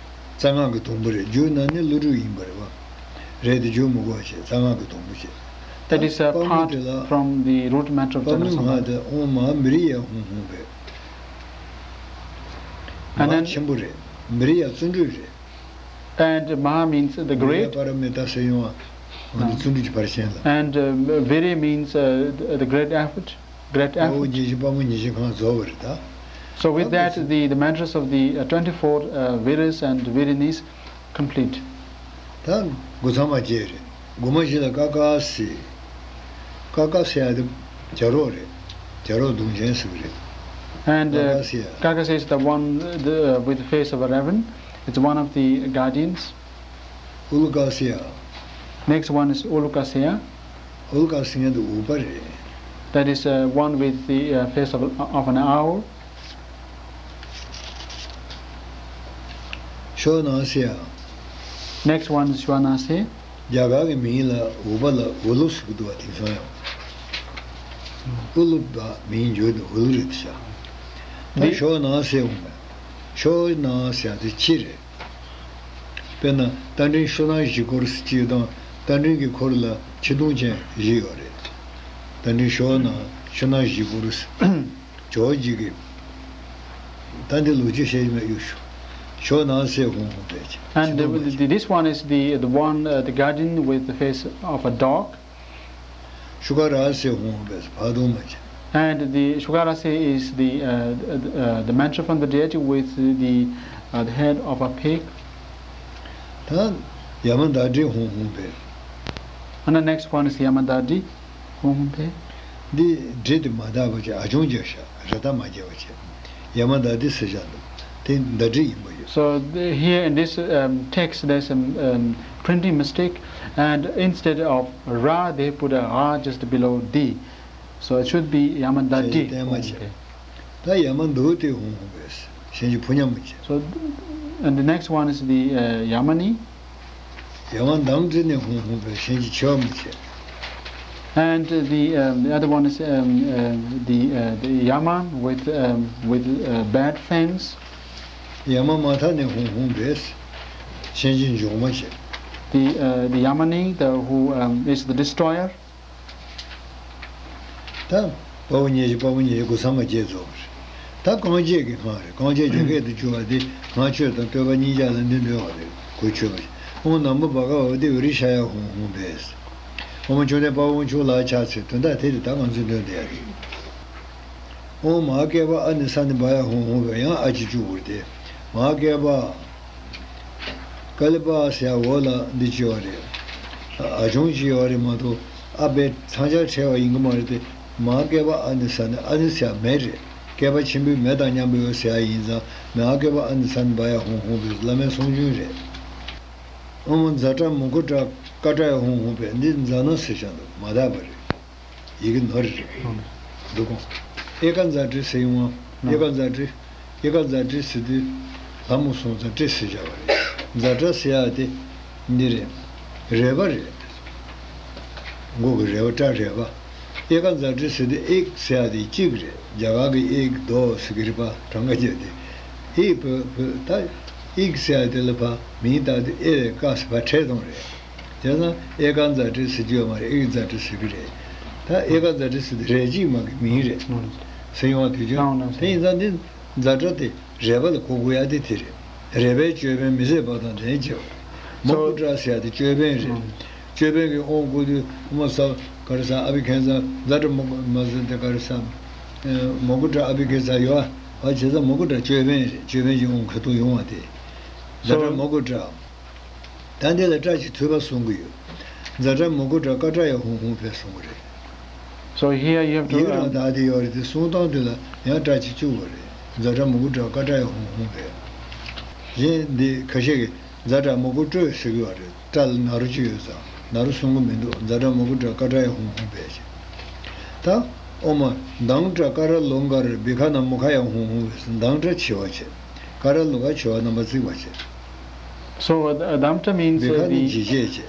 རྩ་སྔགས་ཀྱི་སྡོང་པོ་རེད། རྒྱུ་ན་ནི་ཀླུ་སྒྲུབ་ཡིན་པ་རེད་བ། རེད་དེ་རྒྱུ་མི་དགོས་བྱས་རྩ་སྔགས་ཀྱི་སྡོང་པོ་བྱས། That is a དཔའ་མོ་part དེ་ལ། From the root mantra of དཔའ་མོའི་Chakrasambhava. སྔགས་དེ་ཨོ་མ་མི་རི་ཡ་ཧོང་ཧོང་བས། And མ་then ཆེན་པོ་རེད། མི་རི་ཡ་བརྩོན་འགྲུས་རེད། And Maha means the མི་རི་ཡ་great. པ་ར་མི་ཏ་ཟེར་ཡོང་བ། འོ་ནི་བརྩོན་འགྲུས་ཀྱི་ཕར་ཕྱིན་ལ། And uh, Viri means uh, the the great effort. Great དཔའ་བོ effort. ཉི་ཤུ་དཔའ་མོ་ཉི་ཤུ་གང་རྫོགས་པ་རེད་ད། So with ད་that, the, the mantras of the uh, twenty-four uh, Viras and Virinis complete. ད་འགོ་ཚང་མ་བརྗེས་རེད། འགོ་མ་བཞི་ལ་ཀ་ཀ་སི། ཀ་ཀ་སི་ཡ་དེ་བྱ་རོག་རེད། བྱ་རོག་གདོང་ཅན་ཟེར་གི་རེད། And ཀ་ཀ་སི་ཡ། Kakasi is the one the, uh, with the face of a raven. It's one of the guardians. ཨུ་ལུ་ཀ་སི་ཡ། Next one is Ulukasiya. ཨུ་ལུ་ཀ་སི་ཡ་དེ་འུག་པ་རེད། That is uh, one with the uh, face of, of an owl. ཤོ་ན་སི་ཡ། Next one is Shwanasi. རྒྱ་གར་གྱི་མིང་ལ་འུག་པ་ལ་ཨུ་ལུ་ཟེར་གྱི་འདུག་བ། དེང་སང་ཡང་ཨུ་ལུ་པ་མིང་བརྗོད་དེ་ཨུ་ལུ་རེད་ཤག་ད་འདི་ཤོ་ན་སི་ཡ་འོང་བས། ཤོ་ན་སི་ཡ་དེ་ཁྱི་རེད། དཔེར་ན་རྟ་མགྲིན་ཤོ་ན་བཞི་སྐོར་ཟེར་གྱི་ཡོད་དང་། རྟ་མགྲིན་གྱི་འཁོར་ལ་ཁྱི་གདོང་ཅན་བཞི་ཡོད་རེད། རྟ་མགྲིན་ཤོ་ན་ཤོ་ན་བཞི་སྐོར་ཟེར། ཇོ་ཇི་གི། ད་འདི་ལོ་རྒྱུས་བཤད་ཀྱི་མེད། གཡུག་ཞུ། ཤོ་ན་སེ་ཧོང་ཧོང་བས་ཀྱི། And the, the, this one is the, the one, uh, the guardian with the face of a dog. ཤུ་ཀ་ར་སེ་ཧོང་ཧོང་བས་ཕ་དུང་མ་ཅན། And the Shukarase is the, uh, the, uh, the mantra from the deity with the, uh, the head of a pig. ད་ཡ་མ་དྷ་ཏི་ཧཱུྃ་ཧཱུྃ་ཕཊ། And the next one is Yamadadi, ཧཱུྃ་ཧཱུྃ་ཕཊ། འདི་ཏི་དེ་མ་དག་པ་བྱས། ཨ་ཆུང་བརྗོད་བྱ། ར་བཏགས་མ་བརྒྱབ་པ་བྱས། ཡ་མ་དྷ་ཏི་ཟེར་བཞག་འདུག། དེ་དྷ་ཏི་ཡིན་པ་ཡོད། So the, here in this, um, text, there's a, um, printing mistake, and instead of ra, they put a gha just below di. So it should be Yamadadi. ད་ཡ་མ་དྷ་ཏི་ཧཱུྃ་ཧཱུྃ་ཕཊ། གཞན་གྱི་ཕོ་ཉ་མ་བྱས། So, and the next one is the, uh, Yamani. ཡ་མ་དྷ་ཏི་ཧཱུྃ་ཧཱུྃ་ཕཊ། གཞན་གྱི་མཆེ་བ་མ་བྱས། And the, um, the other one is, um, uh, the, uh, the Yaman with, um, with, uh, bat fangs. ཡ་མ་མ་དྷ་ཏི་ཧཱུྃ་ཧཱུྃ་ཕཊ། གཞན་གྱི་མཆེ་བ་མ་བྱས། The, uh, the Yamani, the, who, um, is the destroyer. ད་དཔའ་བོ་ཉེར་བཞི། དཔའ་བོ་ཉེར་བཞི་དགུ་ས་མ་བརྒྱད་རྫོགས་པ་རེད། ད་རྐང་རྗེས་ཀྱི་སྔགས་རེད། རྐང་རྗེས་བརྒྱད་ཀྱི་དུ་བཅུ་བ་དེ་སྔགས་ཆོས་དང་བསྟོད་པ་གཉིས་ཆར་ལ་འདི་འདོན་པ་རེད། གོ་ཆོད་པ་ཞིག། ཨོཾ་ན་མོ་བྷ་ག་ཝ་ཏི་བི་རི་ཤ་ཡ་ཧཱུྃ་ཧཱུྃ་ཕཊ། ཨོཾ་མ་བཅོམ་ལྡན་དཔའ་བོ་དབང་ཕྱུག་ལ་ཕྱག་འཚལ། དོན་དག་དེ་རེད། ད་ང་ཚོས་འདོན་བསྡད་ཡ་རེད། ཨོཾ་མ་ཧཱ་ཀལྤ་ཨ་ནི་ས་ནི་བྷ་ཡ་ཧཱུྃ་ཧཱུྃ་ཕཊ། ཡང་ཨ་གཅིག་བཅུག་དགོས་རེད་དེ། མ་ཧཱ་ཀལྤ། ཀ་ལི་པ་ཟེར་ཡ་འོག་ལ་འདི་ཅི་ཡོད་རེད། ཨ་ཆུང་ཅི་ཡོད་རེད་མ་གཏོགས། ཨ་བས་མཚམས་སྦྱར་ཕྲལ་བ་ཡིན་གྱི་མ་རེད་དེ། མ་ཧཱ་ཀལྤ་ཨ་ནི་ས་ནི། ཨ་ནི་ཟེར་ཡ་མེ་རེད། ཀལྤ་ཆེན་པོའི་མེ་དང་མཉམ་པོ་ཡོད་ཟེར་ཡ་ཡིན་ཙང་། མ་ཧཱ་ཀལྤ་ཨ་ནི་ས་ནི་བྷ་ཡ་ཧཱུྃ་ཧཱུྃ་ཕཊ། བླ་མའི་གསུང་རྒྱུན་རེད། ཨོཾ་ཛ་ཏྲ་མུ་ཀུ་ཏྲ་ཀ་ཏྲ་ཡ་ཧཱུྃ་ཧཱུྃ་ཕཊ། འདི་ཛ་ན་ཟེར་བཞག་འདུག། མ་དག་པ་རེད། ཡི་གེ་ནོར་རེད། འདུག་གོ། ཨེ་ཀ་ཛ་ཏྲི་ཟེར་ཡོང་བ། ཨེ་ཀ་ཛ་ཏྲི། ཨེ་ཀ་ཛ་ཏྲི་ཟེར་དུས་ལྷ་མོ་སོང་ཙང་ཏྲི་ཟེར་བྱ་བ་རེད། ཛ་ཏྲ་ཟེར་ཡ་དེ་འདི་རེད། རལ་པ་རེད། མགོ་གི་རལ་པ། སྐྲ་རལ་པ། ཨེ་ཀ་ཛ་ཏྲི་ཟེར་དུས་ཨེ་ཀ་ཟེར་ཡ་དེ་གཅིག་རེད། རྒྱ་གར་གི་ཨེ་ཀ་དོ་ཟེར་གི་རེད་པ། གྲངས་ཀ་བརྒྱབ་དེ། ཨེ་ཀ་བོད་བོད་ད་ཨེ་ཀ་ཟེར་ཡ་དེ་ལ་ཕ་མིང་བཏགས་དུས་ཨེ་ཀ་ཟེར་ཕ་ཕྲལ་གཏོང་རེད། དེས་ན་ཨེ་ཀ་ཛ་ཏྲི་ཟེར་རྒྱུ་ཡོད་མ་རེད། ཨེ་ཀ་ཛ་ཏྲི་ཟེར་གི་རེད། ད་ཨེ་ཀ་ཛ་ཏྲི་ཟེར་དེ་རལ་གཅིག་མ་གི་མིང་རེད་ཟེར་ཡོང་བ་དུས་རྒྱུན། དེ་ཡིན་ཙང་འདི་ཛ་ཏྲ་དེ་རལ་པ་ལ་གོ་དགོས་ཡ་དེ་དེ་རེད། རལ་པའི་ཅོད་པན་མི་བཟད་པ་དང་ལྡན་བྱེད་པ། མུ་ཀུ་ཏྲ་ཟེར་ཡ་དེ་ཅོད་པན་རེད། ཅོད་པན་གྱི་དབང་བསྐུར་དུས་ཨོཾ་ས་ག་རེ་ཟ། ཨ་བྷི་ཥིཉྩ་ཛ་ཏྲ་མུ་ཀུ་མ་ཟེར་དེ་ག་རེ་ཟ། མུ་ཀུ་ཏྲ་ཨ་བྷི་ཥིཉྩ་ཡོད་ཨ། བྱས་ཙང་མུ་ཀུ་ཏྲ་ཅོད་པན་རེད། ཅོད་པན་གྱི་དབང་ཁ་ཐུག་ཡོང་བ་དེ། ཛ་ཏྲ་མུ་ཀུ་ཏྲ། ད་འདི་ལ་སྒྲ་གཅིག་ཐུབ་པ་གསུང་གི་ཡོད། ཛ་ཏྲ་མུ་ཀུ་ཏྲ་ཀ་ཏྲ་ཡ་ཧཱུྃ་ཧཱུྃ་ཕཊ་གསུང་གི་རེད། So here you have to, ཡིག་རང་um, དག་དེ་ཡོད་རེད་དེ། གསུང་སྟངས་དེ་ལ་ཡང་སྒྲ་གཅིག་བཅུག་དགོས་རེད། ཛ་ཏྲ་མུ་ཀུ་ཏྲ་ཀ་ཏྲ་ཡ་ཧཱུྃ་ཧཱུྃ་ཕཊ། གཞན་འདི་ཁ་ཤས་ཀྱིས་ཛ་ཏྲ་མུ་ཀུ་ཏྲོ་ཟེར་གི་ཡོད་རེད། ཏྲ་ལ་ན་རོ་གཅིག་ཡོད་ཙང་ན་རོ་གསུང་གི་མི་འདུག། ཛ་ཏྲ་མུ་ཀུ་ཏྲ་ཀ་ཏྲ་ཡ་ཧཱུྃ་ཧཱུྃ་ཕཊ་ཞེས། ད་ཨོཾ་མ་དཾ་ཏྲ་ཀ་ར་ལོ་ཀ་ར་བི་ཁ་ན་མུ་ཁ་ཡ་ཧཱུྃ་ཧཱུྃ་ཕཊ། དཾ་ཏྲ་མཆེ་བ་བྱས། ཀ་ར་ལོ་ཀ་མཆེ་བ་རྣམ་པར་གཙིགས་པ་བྱས། So, uh, Damta means, བི་uh, ཁ་ནི་the, འཇིགས་བྱེད་བྱས།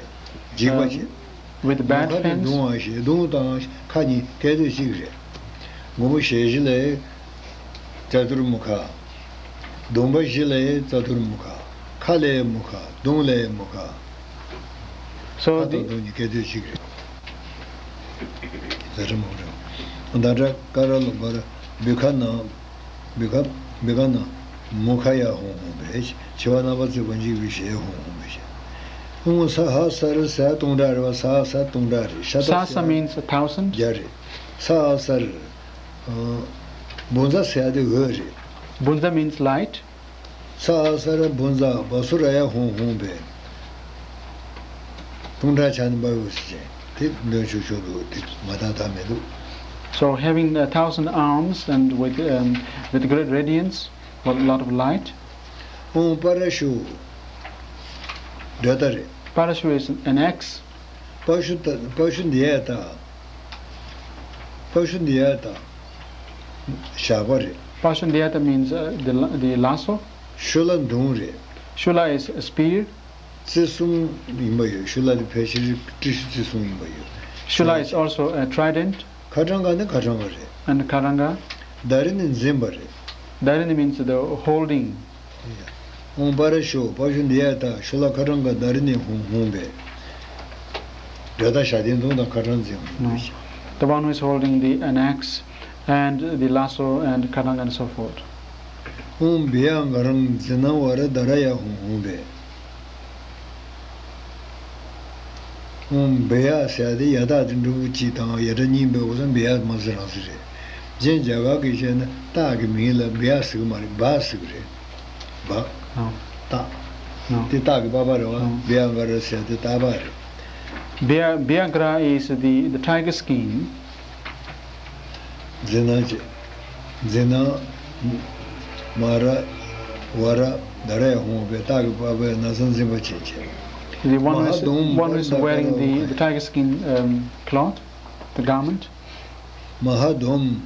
འཇིགས་པ་བྱས། um, with མུ་bat ཁ་ནི fangs. གདུང་བ་བྱས། གདུང་དང་ཁ་གཉིས་སྐད་དོད་གཅིག་རེད། མགོ་བོ་ཞལ་བཞི་ལ་ཙ་ཏུར་མུ་ཁ། གདོང་པ་བཞི་ལ་ཙ་ཏུར་མུ་ཁ། ཁ་ལ་མུ་ཁ། གདོང་ལ་མུ་ཁ། So ཁ་དང་the གདོང་གཉིས་སྐད་དོད་གཅིག་རེད། ཛ་ཏྲ་མུ་ཀུ་ཏྲ། དཾ་ཏྲ་ཀ་ར་ལོ་ཀ་ར་བི་ཁ་ན། བི་ཁ། བི་ཁ་ན་མུ་ཁ་ཡ་ཧཱུྃ་ཧཱུྃ་ཕཊ། མཆེ་བ་རྣམ་པར་གཙིགས་པ་འཇིགས་པའི་ཞལ་ཧཱུྃ་ཧཱུྃ་ཕཊ། ཨོཾ་ས་ཧ་ས་ར་ཟེར་ཡ་སྟོང་ཕྲག་རེད་པ། ས་ཧ་ས་སྟོང་ཕྲག་རེད། ཤ་ད་ཟེར་Sahasa ཡ་means a thousand. བརྒྱ་རེད། ས་ཧ་ས་ར། བྷུ་ཛ་ཟེར་ཡ་དེ་འོད་རེད། Bhunza means light. ས་ཧ་ས་ར་བྷུ་ཛ་བ་སུ་ར་ཡ་ཧཱུྃ་ཧཱུྃ་ཕཊ། སྟོང་ཕྲག་ཆ་ནི་འབར་བའི་ཟེར་བྱས། དེ་འདོན་ཆོག་ཆོག་འདུག། དེ་མ་དག་དག་མི་འདུག། So having a thousand arms and with, um, with great radiance, with a lot of light. ཨོཾ་པ་ར་ཤུ། དགྲ་སྟ་རེད། Parashu is an axe. པ་ཤུ་ཏ། པ་ཤུ་འདི་ཡ་ཏ། པ་ཤུ་འདི་ཡ་ཏ། ཞགས་པ་རེད། Pashundiyata means, uh, the la-, the lasso. ཤུ་ལ་མདུང་རེད། Shula is a spear. རྩེ་གསུམ་ཡིན་པ་ཡོད། ཤུ་ལ་དེ་ཕལ་ཆེར་ཏྲི་ཤུ་རྩེ་གསུམ་ཡིན་པ་ཡོད། Shula is also a trident. ཁ་ཊྭཱཾ་ག་ནི་ཁ་ཊྭཱཾ་ག་རེད། And Kharanga. དྷ་རི་ནི་འཛིན་པ་རེད། Dharini means the holding. ཨོཾ་པ་ར་ཤུ། པ་ཤུ་འདི་ཡ་ཏ། ཤུ་ལ་ཁ་ཊྭཱཾ་ག་དྷ་རི་ནི་ཧཱུྃ་ཧཱུྃ་ཕཊ། དགྲ་སྟ་ཞགས་ལྡན་མདུང་དང་ཁ་ཊྭཱཾ་འཛིན་པ་ཡོད། No. The one who is holding the, an axe and the lasso and khatanga and so forth. ཨོཾ་བི་ཡ་ག་རཾ་ཛི་ན་ཝ་ར་དྷ་ར་ཡ་ཧཱུྃ་ཧཱུྃ་ཕཊ། ཨོཾ་བི་ཡ་ཟེར་ཡ་དེ་ཡ་ཏ་དེ་འགྲུབ་གཅིག་དང་ཡ་ཏ་གཉིས་འབེབས་དགོས་ཙང་བི་ཡ་མ་ཟེར་རང་ཟེར་རེད། གཞན་རྒྱ་གར་གྱི་བཤད་ན་སྟག་གི་མིང་ལ་བི་ཡ་ཟེར་གི་མ་རེད། བ་ཟེར་གི་རེད། བ། No. སྟག No. དེ་སྟག་གི་པ་པ་རེད་བ། No. བི་ཡ་ག་ར་ཟེར་དེ་སྟག་པ་རེད། Bya- Byagra is the, the tiger skin. འཛི་ན་ཅེ། འཛི་ན། མ་ར། བ་ར། ད་ར་ཡ་ཧོང་བའི་སྟག་གི་པ་པའི་ན་ཚ་འཛིན་པ་བྱེད་བྱེད། The one who is, one who is wearing the, the tiger skin, um, cloth, the garment. མ་ཧ་དོམ།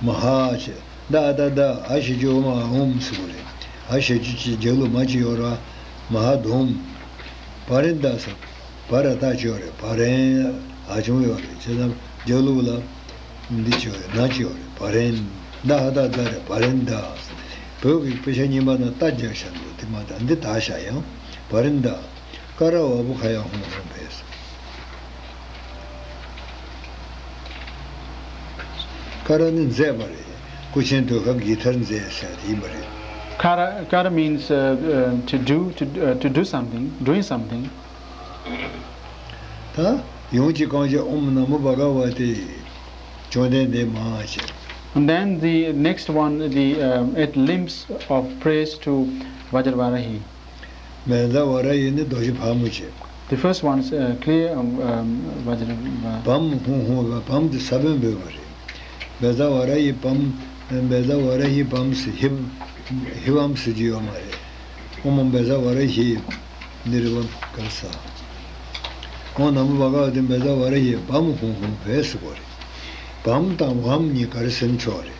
མ་ཧ་ཆེ། ད་ད་ད་ཨ་ཞེ་ཅུ་མ་ཧོམ་ཟེར་བ་རེད། ཨ་ཞེ་ཅུ་ཅི་རྒྱབ་ལོ་མ་ཅི་ཡོད་ར། མ་ཧ་དོམ། བ་རན་ད་ཟེར། བ་ར་ད་ཅི་ཡོད་རེད། བ་རན་ཨ་ཆུང་ཡོད་རེད། བྱས་ཙང་རྒྱབ་ལོ་ལ་འདི་ཅི་ཡོད་རེད། ན་ཅི་ཡོད་རེད། བ་རན། ད་ཧ་ད་ད་རེད། བ་རན་ད། བོད་ཀྱི་དཔེ་ཆ་རྙིང་པ་ན་ད་རྒྱག་བཞག་འདུག་དེ་མ་ད་འདི་ད་བཞག་ཡང་བ་རན་ད། ཀ་ར་བ་བུ་ཁ་ཡ་ཧོང་ཧོང་བས། ཀ་ར་ནི་མཛད་པ་རེད། སྐུ་ཆེན་ཟློས་གར་གྱི་ཐར་མཛད་ཟེར་དེ་ཡིན་པ་རེད། Kara, kara means, uh, uh, to do, to, uh, to do something, doing something. ད་ཡོངས་ཀྱི་གང་བྱས་ཨོཾ་ན་མོ་བྷ་ག་བ་ཏེ། བཅོམ་ལྡན་འདས་མ་ཞེས། And then the next one, the, um, it limps of praise to Vajravarahi. བཛྲ་ཝཱ་ར་ཡི་ནི་རྡོ་རྗེ་ཕག་མོ་བྱས། The first one is, uh, clear, um, um, Vajra- བམ་ཧཱུྃ་ཧཱུྃ་བ། བམ་དེ་ས་བོན་འབོད་པ་རེད། བཛྲ་ཝཱ་ར་ཡི་བམ། བཛྲ་ཝཱ་ར་ཡི་བམ་ཟེར་ཧི། ཧི་བམ་ཟེར་གྱི་ཡོད་མ་རེད། ཨོཾ་བཛྲ་ཝཱ་ར་ཧི། འདི་རེད་བམ་ག་ས། ཨོཾ་ན་མོ་བྷ་ག་བ་ཏེ་བཛྲ་ཝཱ་ར་ཧི་བམ་ཧཱུྃ་ཧཱུྃ་བས་ཟེར་གོ་རེད། བམ་དང་བམ་གཉིས་ག་རེ་ཟེར་ཆོག་རེད།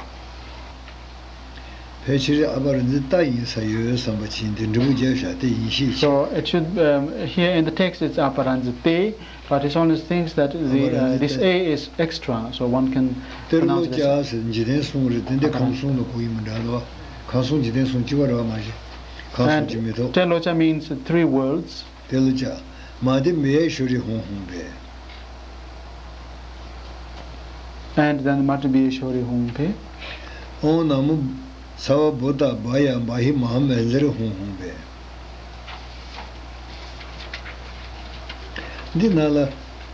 ཕལ་ཆེར་ཨ་པ་ར་འཛི་ཏ་ཡིན་ས་ཡོད་བསམ་པ་ཅིག་འདི་འབྲི་གུ་རྒྱབ་བཞག་སྟེ་ཡིན་ཤེས་ཆེ། So it should, um, here in the text it's Aparanjite, but he only thinks that the, uh, this A is extra, so one can pronounce it as ཏེ་ལོ་ཅ་ཟེར་འཇིག་རྟེན་གསུམ་རེད། དེ་འདི་ཁམས་གསུམ་ལ་གོ་ཡིན་མི་འདྲ་ལོ། ཁམས་གསུམ་འཇིག་རྟེན་གསུམ་གཅིག་པ་རེད་བ་མ་གཞི། ཁམས་གསུམ་གཅིག་མི་ཐུབ། And Te Locha means three worlds. ཏེ་ལོ་ཅ། མ་ཏི་མེ་ཤོ་རི་ཧོང་ཧོང་བེ། And then Mati Biyeshwari Hungpe. ཨོཾ་ན་མོ་ས་བ་བུ་ཏ་བ་ཡ་བ་ཧི་མ་ཧ་མེ་ཛ་རི་ཧོང་ཧོང་བེ། འདི་ནང་ལ་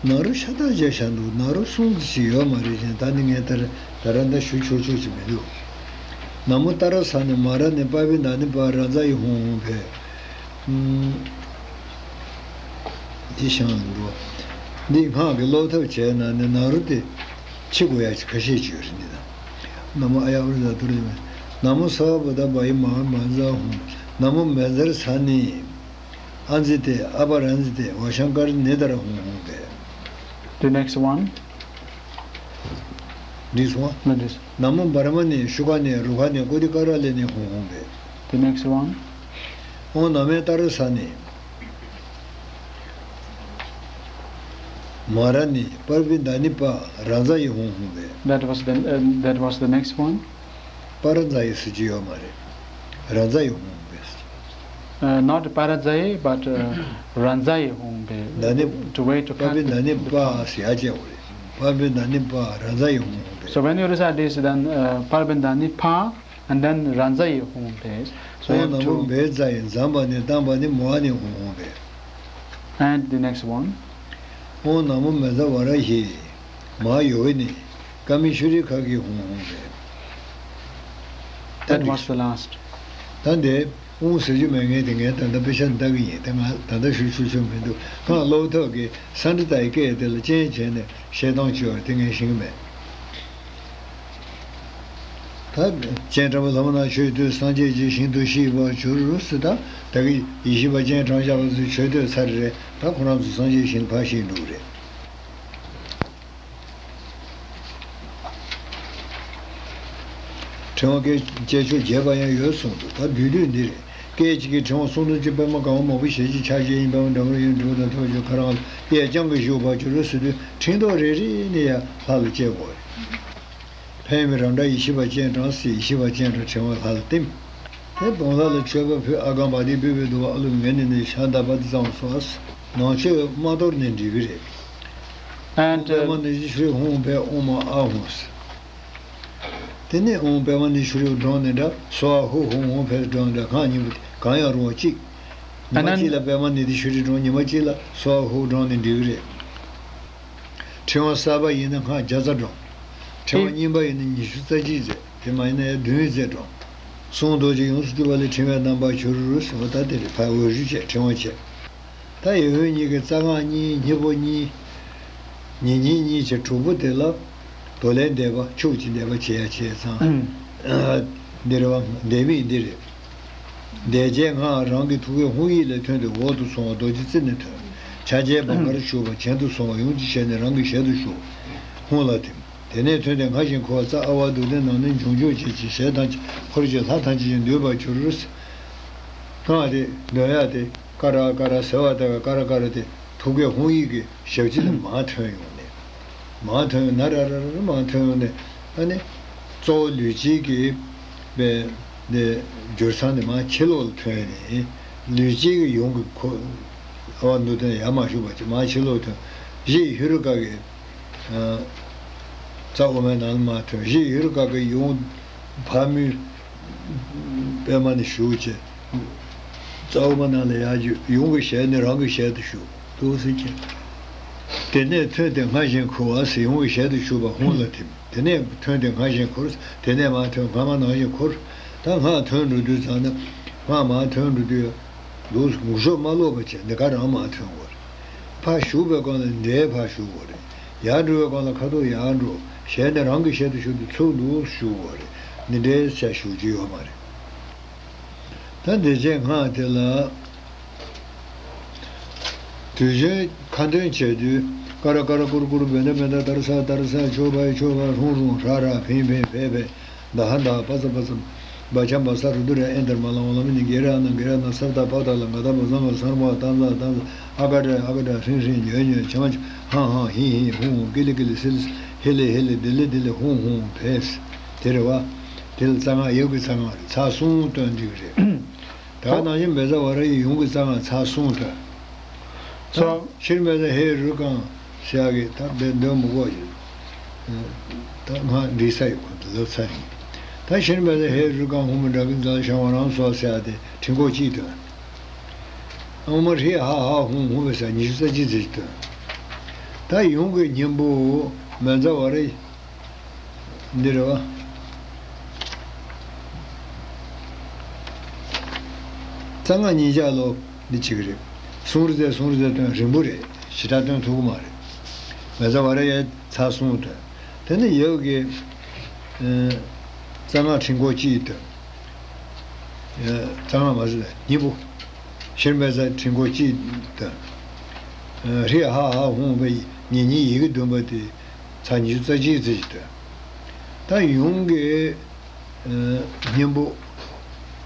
ན་རོ་ཤ་སྟག་བརྒྱབ་བཞག་འདུག་ན་རོ་གསུམ་ཅིག་ཡོད་མ་རེད་ཅན། ད་ནི་ངས་ད་ར་ད་ར་འདི་ཞུ་ཆོག་ཆོག་ཅིག་མི་འདུག་ན་མོ་ཏཱ་ར་ས་ནི་མ་ར་ནི་པ་བི་ན་ནི་པ་ར་ཛ་ཡི་ཧོང་ཧོང་བེ། ཨུམ། འདི་ཤང་འགྲོ། འདི་སྔགས་ཀྱི་སློབ་ཐབས་བྱས་ན་ནི་ན་རོ་དེ་ཕྱི་དགོས་ཡ་ཁ་ཤས་ཅིག་ཡོད་རེད་འདི་དང་། ན་མོ་ཨ་ཡ་བ་རི་ཛ་ཏུ་རི་ན་མོ་ས་བ་བུ་ཏ་བ་ཡི་མ་མ་ཛ་ཧོང་། ན་མོ་མེ་ཛར་ས་ནི། ཨ་ཛི་ཏེ་ཨ་པ་ར་ཛི་ཏེ་ཝ་ཤང་ཀར་ནི་ཏ་ར་ཧོང་ཧོང་བེ། The next one. This one. No, this. ན་མོ་བར་མ་ནི་ཤུ་ཀ་ནི་རུ་ཀ་ནི་ཀོ་ཏི་ཀ་ར་ལེ་ནི་ཧོང་ཧོང་བེ། The next one. ཨོཾ་ན་མེ་ཏཱ་ར་ས་ནི། མ་ར་ནི་པར་བི་ད་ནི་པ་ར་ཛ་ཡི་ཧོང་ཧོང་བེ། That was the, uh, that was the next one. པ་ར་ཛ་ཡི་ཟེར་གྱི་ཡོད་མ་རེད། ར་ཛ་ཡི་ཧོང་བེ། Uh, not Parajaye, but, uh, Ranjaye Hongbe. ད་ནི་To wait to པར་cut བི་ད་ནི་the པ་ཟེར་ཡ་བྱས་འོ་རེད། པར་བི་ད་ནི་པ་ར་ཛ་ཡི་ཧོང་ཧོང་བེ། So when you recite this, then, uh, Parbindani Pa and then Ranzaye Hongbe. So you ཨོཾ་ན་མོ་have to བེ་ཛ་ཡི་འཛམ་བྷ་ནི་ཏམ་བྷ་ནི་མོ་ཨ་ནི་ཧོང་ཧོང་བེ། And the next one. ཨོཾ་ན་མོ་མེ་ཛ་བ་ར་ཧི། མ་ཡོ་ཝེ་ནི། ཀ་མི་ཤུ་རི་ཁ་གི་ཧོང་ཧོང་བེ། That was the last. ད་འདི་ཨོཾ་ཟེར་རྒྱུ་མེད་ངེས་དེ་ངས་ད་ལྟ་དཔེ་ཆ་ལྟ་གི་ཡིན། དེ་ང་ད་ལྟ་ཞུ་ཆོག་ཆོག་མི་འདུག་ཁ་སློབ་ཐོག་གི་སན་ཏི་ཏའི་སྐད་དེ་ལ་སྤྱན་བྱས་ནས་བཤད་སྟངས་བཅོས་པ་དེ་ངས་ཤེས་ཀྱི་མེད། ད་སྤྱན་དྲངས་པ་ལྷ་མོ་ན་མཆོད་དུས་སངས་རྒྱས་ཀྱི་ཞིང་དུ་གཤེགས་པར་གྱུར་ཟེར། ད་ད་གི་ཡེ་ཤེས་པ་སྤྱན་དྲངས་བཞག་པ་ཚོས་མཆོད་བསྟོད་ཚར་རེད། ད་ཁོ་རང་ཚོ་སངས་རྒྱས་ཞིང་ཕར་གཤེགས་འགྲོ་གི་རེད། ཕྲེང་བ་སྐད་ཅེས་ཆོས་རྒྱས་པ་ཡང་ཡོད་གསུངས་འདུག་ད་བསྡུས་དུས་འདི་རེད། སྐད་ཅིག་གིས་ཕྲེང་བ་གསུང་རྣོན་གྱི་པད་མ་གང་བ་མང་པོ་ཞལ་གྱི་ཕྱག་རྒྱས་ཡིན་པའམ་འདྲ་མོ་ཡིན་འགྲོ་དང་ཐོག་ཆོས་ཁ་རང་ལ་གཡས་བརྐྱང་གིས་བཞུགས་པར་གྱུར་ཟེར་དུས་ཕྲེང་རྡོག་རེ་རེ་ནས་ཡར་ལྷ་ལ་བཅས་དགོས་རེད། ཕན་ཡོན་རང་འདྲ་ཡེ་ཤེས་པ་སྤྱན་དྲངས་ཟེར་ཡེ་ཤེས་པ་སྤྱན་དྲངས་ཕྲེང་བ་ལྷ་ལ་བསྟིམ། དེ་གདོང་ལ་ལ་མཆོད་པ་ཕུལ། ཨ་ག་བ་དི་བི་བི་དུ་བ་ཨ་ལུ་ངན་ནི་ནི་ཤ་འདབ་པ་དི་ཙམ་སོ། ནང་མཆོད་མ་གཏོར་ནས་འགྲིག་གི་རེད། And, ཨོཾ་པདྨ་ནི་ཤུ་རི་ཧཱུྃ་ཕཊ་ཨོཾ་ཨཱཿཧཱུྃ། དེ་ནས་ཨོཾ་པདྨ་ནི་ཤུ་རི་སྒྲོམ་ནས་འདྲ་སྭཱ་ཧཱུྃ་ཧཱུྃ་ཨོཾ་ཕཊ་སྒྲོམ་འདྲ་གང་ཉིད་པ་གང་ཡང་རུང་བ་གཅིག་ཉི་མ་གཅིག་ལ་པདྨ་ནི་ཤུ་རི་སྒྲོམ། ཉི་མ་གཅིག་ལ་སྭཱ་ཧཱུྃ་སྒྲོམ་ནས་འགྲིག་གི་རེད། ཕྲེང་བ་གསར་པ་ཡིན་ན་སྔགས་བརྒྱ་རྩ་འགྲོ། ཕྲེང་བ་ཨེ། གཉིས་པ་ཡིན་ན་ཉི་ཤུ་རྩ་གཅིག་མཛད། དེ་མ་ཡིན་ན་ཡང་བདུན་མཛད་འགྲོ། གསུང་རྡོ་རྗེ་ཡོངས་སུ་གྲུབ་པ་ལས། ཕྲེང་བའི་རྣམ་པར་གྱུར་ཟེར་བ་ད་དེ་རེད། ཕར་འོད་ཞུ་བྱས་ཕྲེང་བ་བྱས། ད་ཡོད་ཡོད་གཉིས་ཀྱི་རྩ་སྔགས་གཉིས། སྙིང་པོ་གཉིས། ཉེ་སྙིང་གཉིས་བྱས། དྲུག་པོ་དེ་ལ་དོ་ལན་འདེབས་པ། ཕྱུགས་ཀྱི་འདེབས་པ་བྱེད་ཡ་བྱས་ཙང་། འདི་རེད་བ། འདེབས་མིང་འདི་རེད། འདེབས་བྱའི་སྔགས་རང་གི་ཐུགས་ཀའི་ཧཱུྃ་ཡིག་ལས་ཐོན་ཏེ་འོག་ཏུ་སོང་བ་རྡོ་རྗེ་རྩེ་ནས་ཐོན། ཕྱག་རྒྱའི་བར་ཁར་ཞུགས་པ་གྱེན་དུ་སོང་བ་ཡུམ་གྱི་ཞལ་ནས་རང་གི་ཞལ་དུ་ཞུགས། ཧཱུྃ་ལ་ཐིམ། དེ་ནས་ཐོན་ཏེ་སྔར་བཞིན་འཁོར་བ་རྩ་ཨ་ཝ་རྡུལ་ལྡན་ནང་ནས་འབྱུང་འཇུག་བྱེད་ཅིང་ཞལ་ཐམས་ཅད་འཁོར་བཅས་ལྷ་ཐམས་ཅད་ཀྱིས་འདུད་པར་གྱུར། སྔགས་དེ་འདོན་ཡ་དེ་ཀ་ར་ཀ་ར་ཟེར་བ་དེ་ཀ་ར་ཀ་ར་དེ་ཐུགས་ཀའི་ཧཱུྃ་ཡིག་གི་ཞབས་ཕྱི་ལ་མར་ཐོན་ཡོང་ནས། མར་ཐོན་ཡོང་ན་ར་ར་ར་ར་མར་ཐོན་ཡོང་ནས། ཨ་ནི་གཙོ་བོ་ལུས་སྦྱིན་གྱི་པའི་འདི་འགྱུར་ཚང་ནས་མར་ཕྱི་ལོགས་ལ་ཐོན་ནས། ལུས་སྦྱིན་གྱི་ཡུམ་གྱི་འཁོར་ཨ་ཝ་རྡུལ་ལྡན་ཡར་མར་ཞུགས་པ་ཅིག་མར་ཕྱི་ལོགས་ཐོན། གཞི་ཧེ་རུ་ཀ་གི་རྩ་དབུ་མའི་ནང་ལ་མར་ཐོན། གཞི་ཧེ་རུ་ཀ་གི་ཡུམ་ཕག་མོའི་པདྨ་ནས་ཞུགས་བྱས། རྩ་དབུ་མ་ནང་ལ་ཡར་བརྒྱུད། ཡུམ་གྱི་ཞལ་ནས་རང་གི་ཞལ་དུ་ཞུགས་འདུག་ཟེར་གྱི། དེ་ནས་ཐོན་ཏེ་སྔར་བཞིན་འཁོར་བ་ཟེར། ཡུམ་གྱི་ཞལ་དུ་ཞུགས་པ་ཧཱུྃ་ལ་ཐིམ། དེ་ནས་ཐོན་ཏེ་སྔར་བཞིན་འཁོར། དེ་ནས་མར་ཐོན། སྔར་མ་ནང་བཞིན་འཁོར། ད་སྔགས་ཐོན་འགྲོ་དུས་ཙང་ན། སྔགས་མར་ཐོན་འགྲོ་དུས། འདུག་ངུ་ཤོག་མ་ལོག་པ་བྱས་འདི་ག་རང་མར་ཐོན་དགོས་རེད། ཕར་ཞུགས་པའི་སྒང་ལ་འདྲེ་ཕར་ཞུགས་དགོས་རེད། ཡར་འགྲོ་བའི་སྒང་ལ་ཁ་ཐུག་ཡར་འགྲོ། ཞལ་ནས་རང་གི་ཞལ་དུ་ཞུགས་ཏེ་ཚུར་འདུག་ཞུགས་དགོས་རེད། འདི་འདྲའི་བྱས་ཞུགས་རྒྱུ་ཡོད་མ་རེད། ད་འདི་བྱས་སྔགས་དེ་ལ། དུས་རྒྱུན་ཁ་འདོན་བྱེད་དུས། ཀ་ར་ཀ་ར་ཀུ་རུ་ཀུ་རུ། བེ་ད་བེ་ད། ཏ་རུ་ས་ཏ་རུ་ས། ཆོ་བ་ཆོ་བ། ཧྲུང་ཧྲུང་། ཧྲ་ཧྲ། ཕིང་ཕིང་། ཕེ་ཕེ། ད་ཧ་ད། པ་ས་པ་ས། བ་ཆ་བ་ས། རུ་དུ་ར། ཨེ་འདར་མ་ལ་ཝ་ལ་མི་ནི། གེ་ར་ན་གེ་ར་ན། ས་ད་པ་ད་ལ། ག་ད་བ་ཟ་ང་། སར་བ་ཏ་ཛ་ཏ་ཛ། ཨ་ག་དྲ་ཨ་ག་དྲ། ཧྲིང་ཧྲིང་། ཉོ་ཉོ། ཆ་མ་ཆ། ཧང་ཧང་། ཧི་ཧི། ཧུང་ཧུང་། ཀི་ལི་ཀི་ལི། སི་ལི་སི། ཧི་ལི་ཧི་ལི། དི་ལི་དི་ལི། ཧུང་ཧུང་། ཕེ་སི། དེ་རེད་བ། དེ་ལ་རྩ་སྔགས་ཡབ་ཀྱི་རྩ་སྔགས་རེད། ཚར་གསུམ་བཏོན་འགྲིག་རེད། ད་ག་ནང་བཞིན་མེ་བཙའ་ཝཱ་ར་ཡི་ཡུམ་གྱི་རྩ་སྔགས་ཚར་གསུམ་བཏོན། So ཤྲཱི་མེ་ཛ་ཧེ་རུ་ཀཾ་ཟེར་ཡག་གི་ད་འདོན་འདོན་མི་དགོས་ཡོད། ད་སྔགས་འགྲིག་ས་ཡོད། ཁོ་ད་ལབ་ཚར་ཡིན། ད་ཤྲཱི་མེ་ཛ་ཧེ་རུ་ཀཾ། ཧཱུྃ་མ་ཌཱ་ཀི་ཛ་ལ་ཤ་ཝ་རཾ་སྭཱ་ཧཱ་ཟེར་ཡག་དེ་ཕྲེང་སྐོར་གཅིག་བཏོན། ཨོཾ་མ་ཧྲཱིཿཧ་ཧ་ཧཱུྃ་ཧཱུྃ་ཕཊ་ཟེར་ཉི་ཤུ་རྩ་གཅིག་ཙམ་ཞིག་བཏོན། ད་ཡུམ་གྱི་སྙིང་པོ་མེ་བཙའ་ཝཱ་ར་ཡི། འདི་རེད་བ། རྩ་སྔགས་ཉིད་ཆག་ལོ། འདི་གཅིག་རེད། གསུང་རུ་ཙེ་གསུང་རུ་ཙེ་བཏོན། རིང་པོ་རེད། ཞེ་དྲག་བཏོན་ཐུབ་ཀྱི་མ་རེད། མེ་བཙའ་ཝཱ་ར་ཡི་ཚར་གསུམ་བཏོན། དེ་ནས་ཡབ་ཀྱི་ཨ་རྩ་སྔགས་ཕྲེང་སྐོར་གཅིག་བཏོན། ཨ་རྩ་སྔགས་མ་ཟད་སྙིང་པོ། ཤྲཱི་མེ་ཛ་ཕྲེང་སྐོར་གཅིག་བཏོན། ཨ་ཧྲཱིཿཧ་ཧ་ཧཱུྃ་ཕཊ་ཉེ་སྙིང་ཡི་གེ་བདུན་པ་དེ། ཚར་ཉི་ཤུ་རྩ་གཅིག་ཙམ་ཞིག་བཏོན། ད་ཡུམ་གྱི་ཨ་སྙིང་པོ་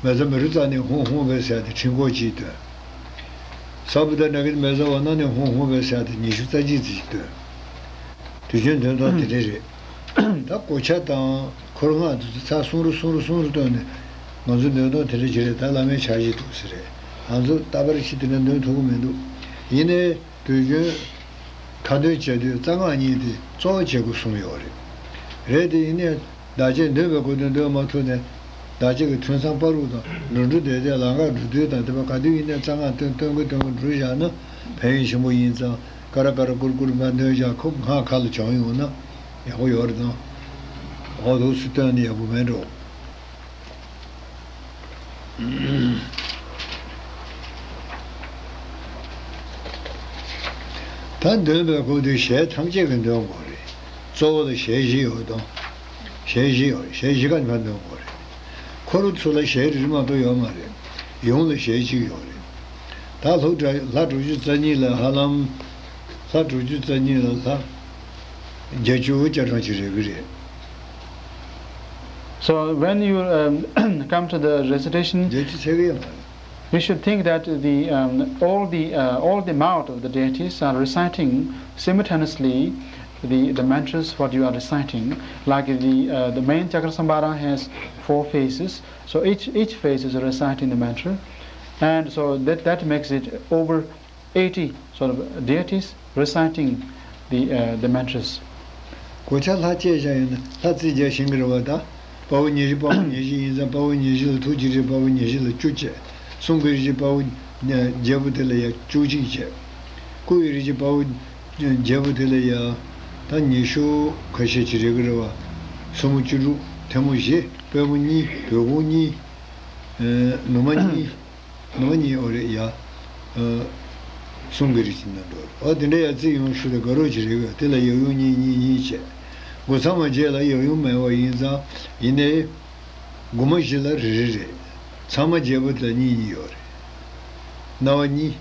མེ་བཙའ་མི་རུ་ཙ་ནས་ཧཱུྃ་ཧཱུྃ་ཕཊ་ཟེར་ཡག་དེ་ཕྲེང་སྐོར་གཅིག་བཏོན། ས་བུ་ཏྲ་ནཱ་གི་མེ་བཙའ་ཝཱ་ཎ་ནས་ཧཱུྃ་ཧཱུྃ་ཕཊ་ཟེར་ཡག་དེ་ཉི་ཤུ་རྩ་གཅིག་ཙམ་ཞིག་བཏོན། དུས་རྒྱུན་འདོན་སྟངས་དེ་འདྲ་རེད། ད་གོ་ཆ་དང་འཁོར་སྔགས་དེ་ཚོ་ཚར་གསུམ་རུ་གསུམ་རུ་གསུམ་རུ་བཏོན་ནས། ང་ཚོ་འདོན་སྟངས་དེ་འདྲ་ཅིག་རེད། ད་བླ་མའི་ཕྱག་བཞེས་འདུག་ཟེར་རེད། ང་ཚོ་རྟག་པར་ཅིག་དེ་འདྲ་འདོན་ཐུབ་ཀྱི་མི་འདུག་ཡིན་ནའི། དུས་རྒྱུན་ཁ་འདོན་བྱེད་དུས་རྩ་སྔགས་གཉིས་དེ་གཙོ་བོ་བྱེད་དགོས་གསུངས་ཡོད་རེད། རེད་དེ་ཡིན་ནའི་བདག་གཅེས་འདོན་པའི་སྐབས་དུ་འདོན་མ་ཐུབ་ནས། བདག་གཅེས་ཀྱི་ཐུན་མཚམས་བར་དུ་དང་། ལུང་དྲུག་སྡེ་བརྒྱད་ལམ་ཁ་འགྲོ་དུས་དང་། དེ་བ་ག་དུས་ཡིན་ནའི་རྩ་སྔགས་བཏོན་བཏོན་གི་བཏོན་གི་འགྲོ་བཞག་ན་ཕན་ཡོན་ཆེན་པོ་ཡིན་ཙང་། ཀ་ར་ཀ་ར་ཀུ་རུ་ཀུ་རུ་མར་འདོན་བཞག་ཁོ་སྔགས་ཁ་ལ་བྱང་ཡོང་ན་ཡག་པོ་ཡོད་རེད་དང་། འོ་འདུག་སེ་བཏོན་ནས་ཡག་པོ་མེད་འགྲོ། ད་འདོན་པའི་སྐབས་དུ་ཞལ་ཐམས་ཅད་ཀྱིས་འདོན་དགོས་རེད། གཙོ་བོ་ལ་ཞལ་བཞི་ཡོད་དོ། ཞལ་བཞི་ཡོད། ཞལ་བཞི་ཀ་ནས་ཕར་འདོན་དགོས་རེད། འཁོར་ཚོ་ལ་ཞལ་རེ་རེ་མ་གཏོགས་ཡོད་མ་རེད། ཡུམ་ལ་ཞལ་གཅིག་ཡོད་རེད། ད་ལྷོ་བྲག་ལྷ་དྲུག་ཅུ་རྩ་གཉིས་ལ་ཧ་ལམ། ལྷ་དྲུག་ཅུ་རྩ་གཉིས་ལ་ལྷ་བརྒྱད་ཅུ་གྱ་གྲངས་ཅིག་རེད་གི་རེད། So when you um, come to the recitation, བརྒྱད་ཅུ་ཚད་གི་ཡོད་མ་རེད། You should think that the um, all the uh, all the mouth of the deities are reciting simultaneously the, the mantras what you are reciting. Like the uh, the main Chakrasamvara has four phases, so each each phase is reciting the mantra, and so that that makes it over eighty sort of deities reciting the, uh, the mantras. གོ་ཆ་ལྷ་བཅས་བཞག་ཡོད་ན་ལྷ་རྩིས་རྒྱག་ཤེས་ཀྱི་རེད་བ་ད། དཔའ་བོ་ཉི་ཤུ། དཔའ་བོ་ཉི་ཤུ་ཡིན་ཙང་དཔའ་བོ་ཉི་ཤུ་ལ་ཐུགས་རྗེ་ཆེ། དཔའ་བོ་ཉི་ཤུ་ལ་བཅུ་བྱས། གསུང་གི་རིགས་ཀྱི་དཔའ་བོ་བརྒྱད་པོ་དེ་ལ་ཡ་བཅུ་གཅིག་བྱས། སྐུ་ཡི་རིགས་ཀྱི་དཔའ་བོ་བརྒྱད་པོ་དེ་ལ་ཡ་ ད་ཉི་ཤུ་ཁ་ཤས་ཅིག་རེད་གི་རེད་བ། སྲུ་མོ་བཅུ་དྲུག་ཐལ་མོ་བཞི། དཔལ་མོ་གཉིས། བོད་གུང་གཉིས། ཨེ། ནུ་མ་གཉིས། ནུ་མ་གཉིས། ཨོ་རེད་ཡ། ཨ། གསུང་གི་རིགས་ཀྱི་ནང་འགྲོ། ཨ། དེ་འདྲ་ཡ་རྩིས་ཡོང་ཤུ་དེ་དགའ་རོགས་ཅིག་རེད་གི། དེ་ལ་ཡབ་ཡུམ་གཉིས་གཉིས་གཉིས་བྱས། སྒོ་ཚང་མ་རྗེས་ལ་ཡབ་ཡུམ་མེད་པ་ཡིན་ཙང་། ཡིན་ནའི། སྒོ་མ་བཞི་ལ་རེ་རེ་རེད། ཚང་མ་བརྒྱད་པོ་དེ་ལ་གཉིས་གཉིས་ཡོད་རེད། རྣ་བ་གཉིས།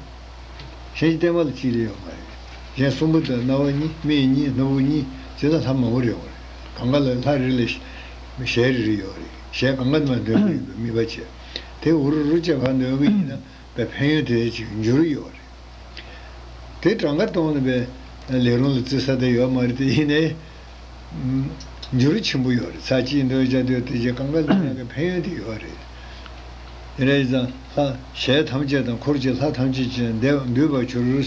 གཞན་གྱི་བརྟན་མ་ལ་གཅིག་ལས་ཡོད་མ་རེད། གཞན་གསུམ་པོ་དེ་ལ་རྣ་བ་གཉིས། སྨད་གཉིས། སྣ་བུག་གཉིས། དེ་ལ་ལྷ་མང་པོ་རེད་ཡོད་རེད། གང་ག་ལ་ལྷ་རེ་ལ་ཞལ་རེ་རེ་ཡོད་རེད། ཞལ་གང་ག་ལ་མ་འདོན་གྱི་ཡོད་པའི་དམིགས་པ་བྱས། དེ་འུ་རུ་རུ་བྱས་ཕར་འདོན་གྱི་ཡིན་ན། པའི་ཕན་ཡོན་དེ་ཅིག་འགྱུར་ཡོད་རེད། དེ་གྲངས་ཀ་གཏོང་ནས་པའི་ལས་རུང་ལ་བརྩི་ས་དེ་ཡོད་མ་རེད། དེ་ཡིན་ནའི་འགྱུར་ཆེན་པོ་ཡོད་རེད། ཚར་གཅིག་འདོན་བྱ་དུས་དེ་རྗེས་གང་ག་ལ་ཡང་གི་ཕན་ཡོན་དེ་ཡོད་རེད། དེ་འདྲ་ཡིན་ཙང་ལྷ་ཞལ་ཐམས་ཅད་དང་འཁོར་གྱི་ལྷ་ཐམས་ཅད་ཀྱིས་འདི་འདུས་པར་གྱུར།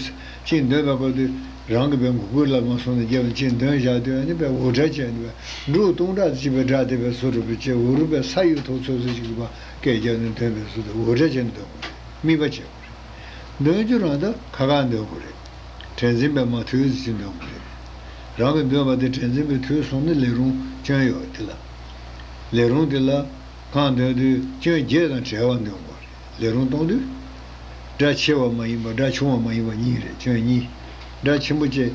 གཅིག་འདོན་པའི་སྐབས་དུས་རང་གི་པའི་མགོ་སྐོར་ལ་མ་སོང་ནས་རྒྱབ་ནས་གཅིག་འདོན་བཞག་དུས་ཨ་ནི་པའི་འུར་སྒྲ་བྱས་ནས་པའི་འབྲུ་སྟོང་ཕྲག་གཅིག་པའི་སྒྲ་དེ་པའི་བཟོ་འདྲ་པོ་བྱས། འུ་རུ་པའི་ས་གཡུ་ཐོག་ཚོད་ཚོད་ཅིག་གི་པ་སྐད་རྒྱབ་ནས་འདོན་པའི་བཟོ་དེ་འུར་སྒྲ་བྱས་ནས་འདོན་དགོས་རེད། དམིགས་པ་བྱེད་དགོས་རེད། འདོན་རྒྱུ་རང་ད་ཁ་ཁ་འདོན་དགོས་རེད། དྲན་འཛིན་པས་མ་ཐུལ་ཟེར་གྱིན་འདོན་དགོས་རེད། རང་གིས་འདོན་པ་དེ་དྲན་འཛིན་པས་ཐུལ་སོང་ན་ལས་རུང་སྐྱོན་ཡོད་དེ་ལ། ལས་རུང་དེ་ལ་གང་འདོན་དུས་སྐྱོན་བརྒྱད་དང་བྲལ་བ་འདོན་དགོས་རེད། ལས་རུང་གཏོང་དུས། སྒྲ་ཆེ་བ་མ་ཡིན་པ། སྒྲ་ཆུང་བ་མ་ཡིན་པ་གཉིས་རེད། སྐྱོན་གཉིས། སྒྲ་ཆེན་པོ་བཅས་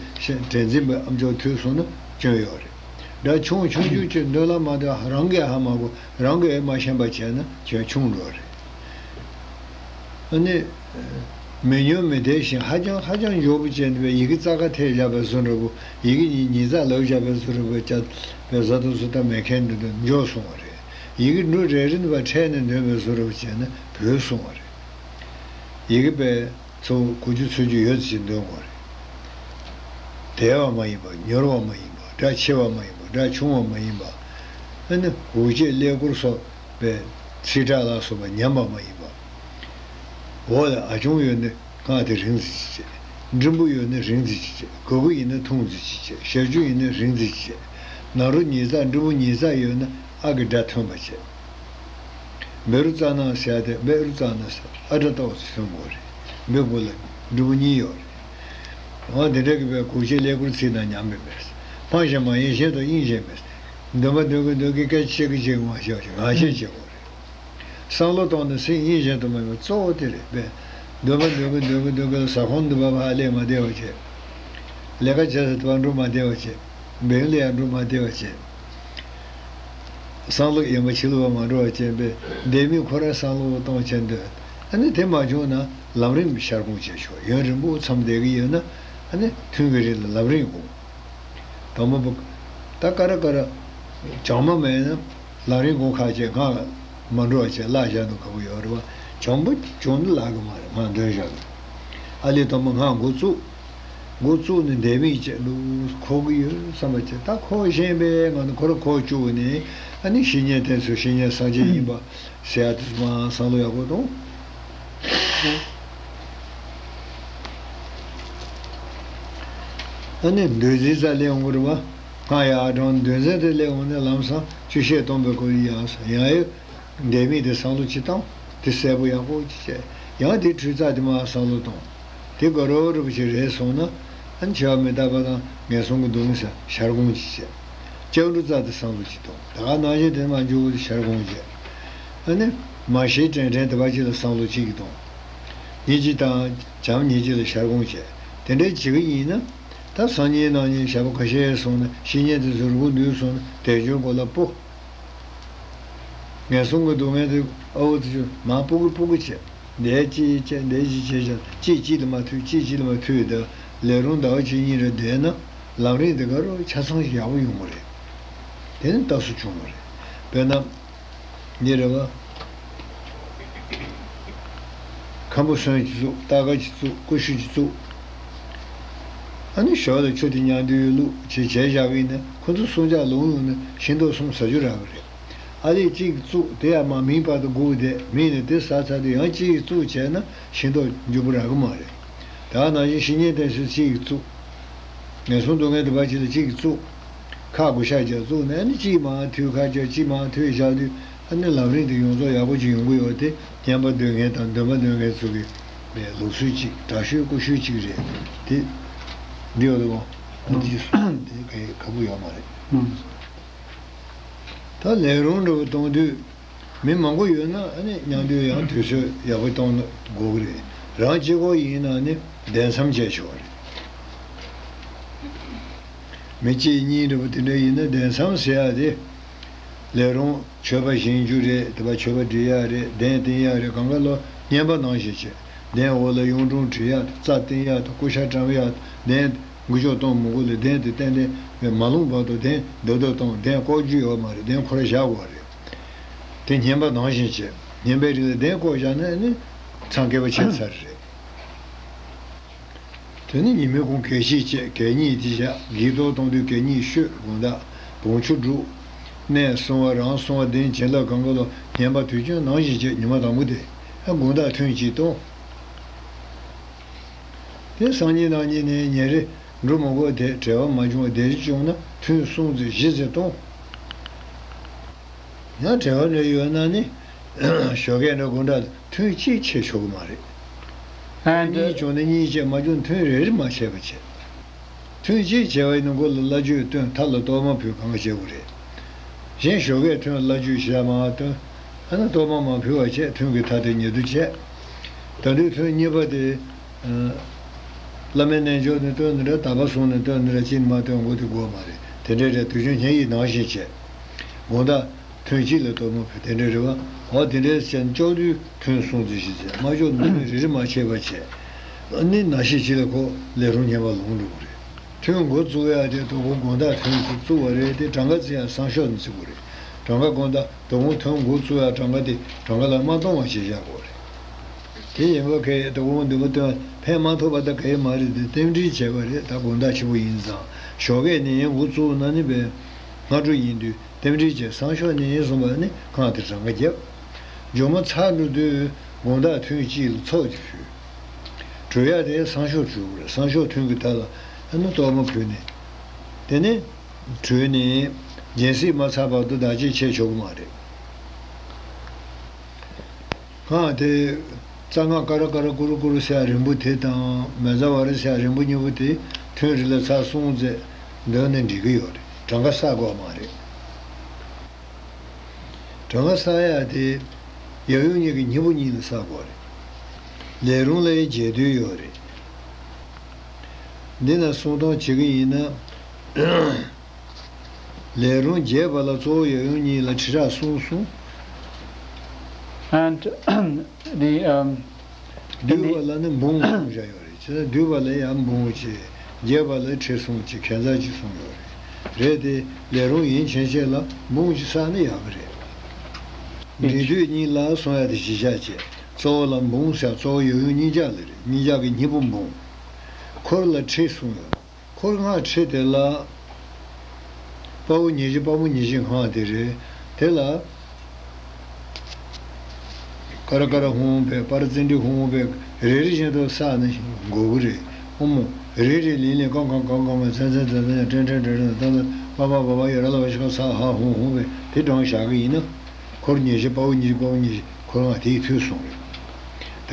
དྲན་འཛིན་པས་ཨ་མཆོག་ཐུལ་སོང་ན་སྐྱོན་ཡོད་རེད། སྒྲ་ཆུང་ཆུང་ཆུང་ཅིག་འདོན་ལ་མ་འདོན་རང་གིས་ཧ་མ་གོ། རང་གིས་ཨེ་མ་ཤེས་པ་བྱས་ན་སྐྱོན་ཆུང་འགྲོ་རེད། ཨ་ནི། མི་ཉུང་མི་བདེ་ཞིང་ཧ་ཅང་ཧ་ཅང་མགྱོགས་པོ་བྱས་ནས་པའི་ཡི་གེ་རྩ་ཁ་ཐེག་བཞག་པའི་བཟོ་འདྲ་པོ། ཡི་གེ་གཉིས་གཉིས་རྩ་ལབ་བཞག་པའི་བཟོ་འདྲ་པོ་བྱས་པའི་བཟའ་དུ་སུ་ད་མེད་མཁན་འདི་འདྲ་མགྱོགས་སོང་བ་རེད། ཡི་གེ་འབྲུ་རེ་རེ་ནས་པ་ཕྲལ་ནས་འདོན་པའི་བཟོ་འདྲ་པོ་བྱས་ན་བུད་སོང་བ་རེད། ཡི་གེ་པའི་ཚོ་གོ་རྒྱུ་ཚོད་རྒྱུ་ཡོད་ཅེས་འདོན་དགོས་རེད། དལ་བ་མ་ཡིན་པ། མྱུར་བ་མ་ཡིན་པ། སྒྲ་ཆེ་བ་མ་ཡིན་པ། སྒྲ་ཆུང་བ་མ་ཡིན་པ། ཨ་ནི་འུར་བྱེད་ཀླད་ཀོར་སོགས་པའི་ཚིག་གྲགས་ལ་སོགས་པ་ཉམས་པ་མ་ཡིན་པ། འོག་ལ་ཨ་ཆུང་ཡོད་ན་སྔགས་དེ་རིང་ཙམ་ཅིག་བྱེད། འབྲིང་པོ་ཡོད་ན་རིང་ཙམ་ཅིག་བྱེད། ག་གུ་ཡིན་ན་ཐུང་ཙམ་ཅིག་བྱེད། ཞབས་ཀྱུ་ཡིན་ན་རིང་ཙམ་ཅིག་བྱེད། ན་རོ་ཉིས་རྩ་འབྲིང་པོ་ཉིས་རྩ་ཡོད་ན་ཨ་གི་སྒྲ་ཐོན་པ་བྱེད། བེ་རུ་ཙ་ན་ཟེར་ཡ་དེ་བེ་རུ་ཙ་ན་ཟེར་ཨ་སྒྲ་ཏོག་ཙམ་གསུང་དགོས་རེད། འབྲིང་པོ་ལ་འབྲིང་པོ་གཉིས་ཡོད་རེད། འོ་དེ་འདྲ་གི་པའི་གུག་ཤད་ཀླད་ཀོར་ཚིག་དང་ཉམས་པའི་མེད། ཕངས་ཤིང་མ་ཡེངས་ཞེན་དང་དབྱིངས་ཞེན་མེད། འདོན་པ་འདོན་གི་འདོན་གི་སྐད་ཆ་བཤད་གི་བཤད་གི་མ་བཤད་བཤད་ང་བཤད་བཤད་དགོས་རེད། བསམ་བློ་གཏོང་ནས་སེམས་དབྱིངས་ཞེན་དུ་མ་ཡོང་གཙོ་བོ་དེ་རེད་པས། འདོན་པ་འདོན་གི་འདོན་གི་འདོན་གི་ལ་ཟ་ཁང་འདི་པ་ཕར་སླེབས་མ་བདེ་བ་བྱེད། ལས་ཀ་བྱེད་ས་དེ་པར་འགྲོ་མ་བདེ་བ་བྱེད། འབེང་ལ་ཡང་འགྲོ་མ་བདེ་བ་བྱེད། བསམ་བློ་ཡན་པ་ཕྱི་ལོགས་པ་མ་འགྲོ་བ་བྱས་པས་ལྡེ་མིག་ཁོ་རང་བསམ་བློ་གཏོང་བྱས་འདོད། ཨ་ནི་དེ་མ་བྱུང་ན་ལམ་རིམ་ཤར་སྒོང་བྱས་ཆོག་ཡུན་རིང་པོ་མཚམས་བསྡད་ཀྱི་ཡོད་ན་ཨ་ནི་ཐུན་གྱི་རིང་ལ་ལམ་རིམ་སྒོང་། དང་པོ་པོ། ད་ཀ་ར་ཀ་ར། བྱང་མ་མེད་ན་ལམ་རིམ་སྒོང་ཁ་བྱས་སྔགས་མ་འགྲོ་བ་བྱས་བརླག་བཞག་འདུག་ག་པོ་ཡོད་རེད་བ། བྱང་པོ་བྱུང་ན་ལག་གི་མ་རེད། སྔགས་འདོན་བཞག་གི། ཨ་ལས་དང་པོ་སྔགས་འགོ་བཙུགས། འགོ་བཙུགས་ནས་ལྡེ་མིག་བཅས་ལུས་འཁོར་གྱི་ཡོད་བསམ་པ་བྱས། ད་འཁོར་བཞིན་པའི་ངང་ནས་ཁོ་རང་འཁོར་བཅུག་ནས་ཨ་ནི་བཤེས་གཉེན་དེ་ཚོ་བཤེས་གཉེན་སངས་རྒྱས་ཡིན་པ་ཟེར་ཡ་དེ་ཚོ་མར་བསམ་བློ་ཡག་པོ་གཏོང་། ཨ་ནི་འདོད་འཛིན་རྩ་སླེབས་འོང་གི་རེད་བ། སྔགས་ཡར་བགྲངས་འདོད་འཛིན་དེ་སླེབས་འོང་ནས་ལམ་སང་བཅུ་ཤད་སྟོང་པའི་སྐོར་ཡང་ཡང་ཡོད། ལྡེ་མིག་དེ་བསམ་བློ་ཅིག་བཏང་། དེ་གསལ་པོ་ཡག་པོ་ཅིག་བྱས། ཡང་དེ་འཕྲུལ་རྩལ་དེ་མར་བསམ་བློ་བཏང་། དེ་དགའ་རབ་རིན་པོ་ཆེ་རེད་སོང་ན། ཨ་ནི་འཆི་བ་མི་རྟག་པ་དང་ངན་སོང་གི་སྡུག་བསྔལ་ཟེར་ཤར་སྒོང་ཅིག་བྱས། ལྕགས་འབྲུག་རྩལ་དེ་བསམ་བློ་ཅིག་བཏང་། ད་ག་ནང་བཞིན་དེ་མར་འཇུག་པོ་དེ་ཤར་སྒོང་བྱས། ཨ་ནི་མ་ཤེས་དྲན་དྲན་དེ་བ་ཅིག་ལ་བསམ་བློ་ཅིག་གིས་བཏང་། ཉིན་གཅིག་དང་བྱམས་ཉིན་གཅིག་ལ་ཤར་སྒོང་བྱས། དེ་འདྲའི་བྱེད་ཀྱི་ཡིན་ན། ད་སང་ཉིན་གནངས་ཉིན་ཞག་པོ་ཁ་ཤས་སོང་ན་བཤེས་གཉེན་དེ་ཚོ་རུ་གུ་འདུས་སོང་ན་དལ་འབྱོར་མགོ་ལ་སྤོ། ངན་སོང་གི་སྡུག་བསྔལ་དེ་ཨ་བོ་དེ་ཚོ་མར་སྤོ་གི་སྤོ་གི་བྱས། འདས་ཅི་བྱས་འདས་ཅི་བྱས་ཀྱང་གཅིག་གཅིག་ལ་མ་ཐུག་གཅིག་གཅིག་ལ་མ་ཐུག་ཡོད་དེ་ལས་རུང་ཟླ་བ་གཅིག་གཉིས་རེ་བསྡད་ན་ལམ་རིམ་དེ་ག་རུ་ཆ་ཚང་ཞིག་ཡག་པོ་ཡོང་གི་རེད། དེ་ནི་རྟགས་སུ་བྱུང་བ་རེད། དཔེར་ན། འདི་རེད་བ། ཁམ་བུ་སོན་གྱིས་བཙུགས། སྟར་ཀ་གིས་བཙུགས། ཀུ་ཤུ་གིས་བཙུགས། ཨ་ནི་ཞོར་ལ་ཆུ་དེ་མཉམ་དུ་བླུགས་བྱས་བྱས་བཞག་པ་ཡིན་ན་ཁོ་ཚོ་གསུམ་ཆ་ལོང་ཡོང་ན་ཤིང་ཏོག་གསུམ་ཟ་རྒྱུ་རག་གི་རེད། ཨ་ལས་གཅིག་བཙུགས་དེ་ཡང་མར་མིན་བར་དུ་སྒུག་བསྡད་མིན་ནས་དེ་ཟ་ཚར་དུས་ཡང་གཅིག་བཙུགས་བྱས་ན་ཤིང་ཏོག་མྱུར་པོ་རག་གི་མ་རེད། ད་ནང་བཞིན་བཤེས་གཉེན་དེ་ཚོས་གཅིག་བཙུགས། ངན་སོང་སྡུག་བསྔལ་དེ་བ་ཅིག་ལ་གཅིག་བཙུགས། ཁ་བགོ་བཤའ་རྒྱག་བཙུགས་ནས་ཨ་ནི་གཅིག་མར་ཐོན་ཁ་རྒྱག་གཅིག་མར་ཐོན་བཞག་དུས་ཨ་ནི་ལམ་རིམ་དེ་ཡོངས་རྫོགས་ཡག་པོ་ཅིག་ཡོང་གི་ཡོད་དེ་བསྙེན་པ་འདོན་མཁན་དང་འདོན་པ་འདོན་མཁན་ཚོ་གི་པའི་ལུགས་སྲོལ་ཅིག་དྲག་ཤོས་ཀུ་ཤོས་ཅིག་རེད་དེ། འདི་ཡོད་དོ། ཨ་འདི་འདི་ག་ གི་ཡོད་མ་རེད། ཨང་། ད་ལས་རུང་འདྲ་བོ་གཏོང་དུས། མི་མང་པོ་ཡོད་ན་ཨ་ནི་མཉམ་དུ་ཡང་དུས་ཚོད་ཡག་པོ་གཏོང་དགོས་ཀྱི་རེད། རང་གཅིག་པོ་ཡིན་ན་ནི་གདན་མཚམས་བཅད་ཆོག་རེད། མི་གཅིག་གཉིས་འདྲ་པོ་དེ་འདྲ་ཡིན་ན་གདན་མཚམས་ཟེར་ཡ་དེ། ལས་རུང་མཆོད་པ་བཞེངས་རྒྱུ་རེད། དེ་པ་མཆོད་པ་སྒྲིག་ཡ་རེད། གདན་བཏིང་ཡ་རེད། གང་ག་ལོ་བསྙེན་པ་ནང་བཞིན་བྱེད། གདན་འོག་ལ་གཡུང་དྲུང་བྲི་ཡ་དང་། རྩྭ་བཏིང་ཡ་དང་། ཀུ་ཤ་བཀྲམ་ཡ་དང་། གདན་འགུལ་སྐྱོད་གཏོང་མི་དགོས་ལ། གདན་དེ་ཏན་ཏན་བས་མ་ལྷུང་བར་དུ་གདན་རྡབ་རྡབ་གཏོང་། གདན་བཀོག་རྒྱུ་ཡོད་མ་རེད། གདན་ཁོ་རང་བཞག་དགོས་རེད། དེ་བསྙེན་པ་ནང་བཞིན་བྱེད། བསྙེན་པའི་རིང་ལ་གདན་བཀོག་བཞག་ན་ནི་མཚམས་བསྐལ་པ་ཕྱིན་ཚར་རེད། དེ་ནི་ཉི་མའི་གུང་གད་ཕྱིས་བཅད། གད་སྙིགས་དེ་བཞག། འགྱིག་ཐོག་གཏོང་དུས་གད་སྙིགས་བཤོས། དགོང་དག་བོང་ཆུ་བླུགས། གནས་གསུམ་པ་རང་གསུམ་པ་གདན་བྱིན་རླབས་གང་ག་ལོ་བསྙེན་པ་དུས་རྒྱུན་ནང་བཞིན་བྱེད། ཉི་མ་དང་པོ་དེ་ཨ་དགོང་དག་ཐུན་གཅིག་གཏོང་། དེ་སང་ཉིན་གནངས་ཉིན་ནས་ཉིན་རེ་འགྲོ་མི་དགོས། དེ་བྲེལ་བ་མ་བྱུང་བ་དེ་བྱུང་ན་ཐུན་གསུམ་ཙམ་བཞི་ཙམ་གཏོང་། ཡང་བྲེལ་བ་འདྲ་ཡོད་ན་ནི་ཞོགས་ཀས་འདྲ་དགོང་དག་ཐུན་གཅིག་ཕྱེ་ཆོག་གི་མ་རེད། ཨ་འདི་གཉིས་བྱུང་ན་གཉིས་བྱས། མ་བྱུང་ན་ཐུན་རེ་རེ་མ་ཕྱེ་བ་བྱེད། ཐུན་གཅིག་བྱས་པ་ཡིན་ན་མགོ་ལ་བླ་མཆོད་བཏོན། མཐའ་ལ་གཏོར་མ་ཕུལ། གང་ག་བྱེད་དགོས་རེད། གཞན་ཞོགས་ཀས་ཐུན་ལ་བླ་མཆོད་ཞལ་མར་བཏོན། ཨ་ནི་གཏོར་མ་མ་ཕུལ་བ་བྱས། ཐུན་གྱི་མཐའ་དེ་ཉེ་དུ་བྱས། ད་དུང་ཐུན་གཉིས་པ་དེ། ཨ། བླ་མའི་རྣལ་འབྱོར་ནས་བཏོན་ནི་འདྲ། དག་པ་གསུངས་ནས་བཏོན་ནི་འདྲ། ཅི་ནས་མ་བཏོན་དགོས་དེ་དགོས་མ་རེད། དེ་འདྲའི་རེད། དུས་རྒྱུན་ཉིན་ཡི་ནང་བཞིན་བྱས། དགོང་དག་ཐུན་གཅིག་ལ་གཏོར་མ་ཕུལ། དེ་འདྲའི་རེད་བ། འོ་དེ་འདྲའི་བྱས་ནས་ལྕོགས་དུས་ཐུན་གསུམ་ཙམ་བཞི་བྱས། མ་ལྕོགས་ན་ཐུན་རེ་རེ་མ་ཕྱེ་བ་བྱས། ཨ་ནི་ནང་བཞིན་བྱས་ལ་ཁོ་ལས་རུང་བསྙེན་པ་ལོངས་འགྲོ་གི་རེད། ཐུན་འགོ་བཙུགས་ཡ་དེ་དོ་དགོང་དག་ཐུན་དེ་བཙུགས་པ་རེད་དེ། གྲངས་ཀ་བརྩི་ཡ་སང་ཞོགས་ནས་བརྩི་དགོས་རེད། གྲངས་ཀ་དགོང་དག་དོ་དགོང་ཐུན་འགོ་བཙུགས་ཡ་གྲངས་ཀ་དེ་གྲངས་ཀ་ལ་མ་གཏོང་བ་བྱས་བཞག་དགོས་རེད། དེ་ཡིན་པ་གས་དོ་དགོང་འདུན་པ་བཏོན་ཕན་མ་ཐོགས་པ་ད་ག་ཡེ་མ་རེད་དེ། རྟེན་འབྲེལ་བྱས་པ་རེད། ད་དགོང་དག་ཆེན་པོ་ཡིན་ཙང་ཞོགས་ཀས་ནས་འགོ་བཙུགས་ན་ནི་པས་སྔ་དྲོ་ཡིན་དུས། རྟེན་འབྲེལ་བྱས་སང་ཞོགས་ནས་གསུངས་པ་ནི་ཁང་དེ་གྲངས་ཀ་བརྒྱབ། མཇུག་མ་ཚར་འགྲོ་དུས་དགོང་དག་ཐུན་གཅིག་ལ་ཚོགས་ཀྱི་ཕུལ། གྲོལ་ཡ་དེ་སང་ཞོགས་གྲོལ་དགོས་རེད། སང་ཞོགས་ཐུན་གྱི་མཐའ་ལ་ཨ་ནི་གཏོར་མ་ཕུལ་ནས། དེ་ནས་གྲོལ་ནས་སྦྱིན་སྲེག་མ་ཚར་བར་དུ་བདག་གཅེས་བྱས་ཆོག་གི་མ་རེད། ཁང་དེ་རྩ་སྔགས་ཀ་ར་ཀ་ར་ཀུ་རུ་ཀུ་རུ་ཟེར་ཡ་རིང་པོ་དེ་དང་། མེ་ཛ་ཝ་ར་ཟེར་ཡ་རིང་པོ་གཉིས་པོ་དེ་ཐུན་རེ་ལ་ཚར་གསུམ་ཙམ་འདོན་ནས་འགྲིག་གི་ཡོད་རེད། གྲངས་ཀ་བསགས་དགོས་མ་རེད། གྲངས་ཀ་བསགས་ཡ་དེ་ཡབ་ཡུམ་གཉིས་ཀྱི་སྙིང་པོ་གཉིས་ལ་བསགས་དགོས་རེད། ལས་རུང་ལ་ཡང་རྒྱས་བསྡུས་ཡོད་རེད། འདི་ན་གསུང་སྟངས་བྱེད་ཀྱི་ཡིན་ན། ལས་རུང་རྒྱས་པ་ལ་གཙོ་བོ་ཡབ་ཡུམ་གཉིས་ལ་ཁྲི་ཕྲག་གསུམ་གསུངས། And the, um, བསྡུས་པ་ལ་ནི་འབུམ་གསུངས་བཞག་ཡོད་རེད། བྱས་ན་བསྡུས་པ་ལ་ཡང་འབུམ་གཅིག་རྒྱས་པ་ལ་ཁྲི་གསུམ་གཅིག་ཁྱད་མཚར་གཅིག་གསུངས་ཡོད་རེད། རེད་དེ། ལས་རུང་ཡན་ཆད་ཅིག་ལ་འབུམ་གཅིག་བསགས་ན་ཡག་གི་རེད། འབྲི་དུས་གཉིས་ལ་གསུང་ཡ་དེ་གཞི་བཞག་བྱས། གཙོ་བོ་ལ་འབུམ་ཟེར། གཙོ་བོ་ཡབ་ཡུམ་གཉིས་ཆ་ལ་རེད། གཉིས་ཆ་གི་སྙིང་པོ་འབུམ། འཁོར་ལ་ཁྲི་གསུངས་ཡོད། འཁོར་སྔགས་ཁྲི་དེ་ལ། དཔའ་བོ་ཉེར་བཞི་དཔའ་མོ་ཉེར་བཞི་སྔགས་དེ་རེད། དེ་ལ། ཀ་ར་ཀ་ར་ཧཱུྃ་ཧཱུྃ་ཕཊ། པ་ར་ཙཎྜི་ཧཱུྃ་ཧཱུྃ་ཕཊ། རེ་རེ་བཞིན་དུ་བསགས་ནས་འགོ་གི་རེད། ཨོཾ། རེ་རེ་ལིང་ལིང་ཀང་ཀང་ཀང་ཀང་། ཙན་ཙན་ཙན་ཙན། ཀྲེང་ཀྲེང་ཀྲེང་ཀྲེང་། ཏ་ཏ་པ་མ་པ་མ་ཡ་ར་ལ་བ་ཤ་ཁ་སྭཱ་ཧཱ་ཧཱུྃ་ཧཱུྃ་ཕཊ། དེ་བགྲངས་བཞག་གི་ཡིན་ན། འཁོར་ཉེར་བཞི་དཔའ་བོ་ཉེར་བཞི་དཔའ་མོ་ཉེར་བཞི། འཁོར་སྔགས་དེའི་མཐུས་གསུངས་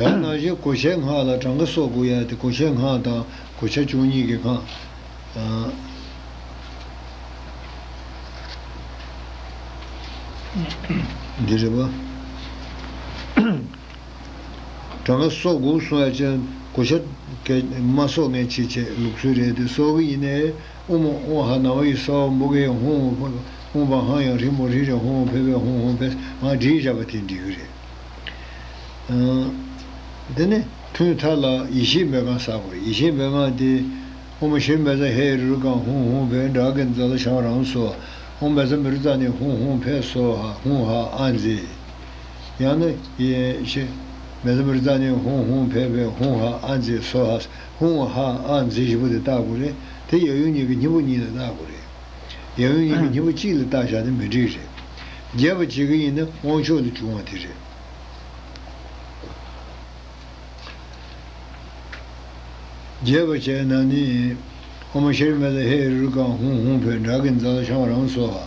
རེད། དེ་ནང་བཞིན་གོ་ཆའི་སྔགས་ལ་གྲངས་ཀ་སོ་དགུ་ཡ་དེ། གོ་ཆའི་སྔགས་དང་གོ་ཆ་བཅུ་གཉིས་ཀྱི་སྔགས། ཨ། འདི་རེད་པ། གྲངས་ཀ་སོ་དགུ་གསུང་ཡ་ཅན། གོ་ཆ་ག་མ་སོ་ངན་ཅིག་བྱས་ལུགས་སྲོལ་རེད་དེ། སོ་གི་ཡིན་ནའི། ཨོཾ་ཨོཾ་ཧ་ན་བ་ཡི་སྭཱ་ཧཱ། འབུ་ག་ཧཱུྃ་ཧཱུྃ་ཕཊ། ཨོཾ་བ་ཧཱ་ཡང་ཧྲཱིཿ་མོ་ཧྲཱིཿ་རེ་ཧཱུྃ་ཧཱུྃ་ཕཊ་ཕཊ་ཧཱུྃ་ཧཱུྃ་ཕཊ། ང་བྲིས་བཞག་པ་དེ་འབྲི་གི་རེད། ཨ། དེ་ནས་ཐུན་མཐའ་ལ་ཡེ་ཤེས་མེ་སྒང་བསགས་དགོས་རེད། ཡེ་ཤེས་མེ་སྒང་དེ། ཨོཾ་ཤྲཱི་མེ་ཛ་ཧེ་རུ་རུ་ཀ་ཧཱུྃ་ཧཱུྃ་ཕཊ་ཌཱ་ཀི་ཛ་ལ་ཤ་མ་རཾ་སྭཱ་ཧཱ། ཨོཾ་མེ་ཛ་མི་རུ་ཙ་ནི་ཧཱུྃ་ཧཱུྃ་ཕཊ་སྭཱ་ཧཱ། ཧཱུྃ་ཧ་ཨ་ཛི། ཡང་ན་ཡེ་ཤེས་མེ་ཛ་མི་རུ་ཙ་ནི་ཧཱུྃ་ཧཱུྃ་ཕཊ་ཕཊ་ཧཱུྃ་ཧ་ཨ་ཛི་སྭཱ་ཧཱ། ཧཱུྃ་ཧ་ཨ་ཛི་བཞི་པོ་དེ་བཏགས་དགོས་རེད། དེ་ཡབ་ཡུམ་གཉིས་ཀྱི་སྙིང་པོ་གཉིས་ལ་བཏགས་དགོས་རེད། ཡབ་ཡུམ་གཉིས་ཀྱི་སྙིང་པོ་གཅིག་ལ་བཏགས་བཞག་ན་མི་འགྲིག་རེད། རྒྱས་པ་བྱེད་ཀྱི་ཡིན་ན་དབང་ཆོག་ལས་བྱུང་བ་དེ་རེད། རྒྱས་པ་བྱས་ན་ནི། ཨོཾ་ཤྲཱི་མེ་ཛ་ཧེ་རུ་རུ་ཀ་ཧཱུྃ་ཧཱུྃ་ཕཊ་ཌཱ་ཀི་ཛ་ལ་ཤ་མ་རཾ་སྭཱ་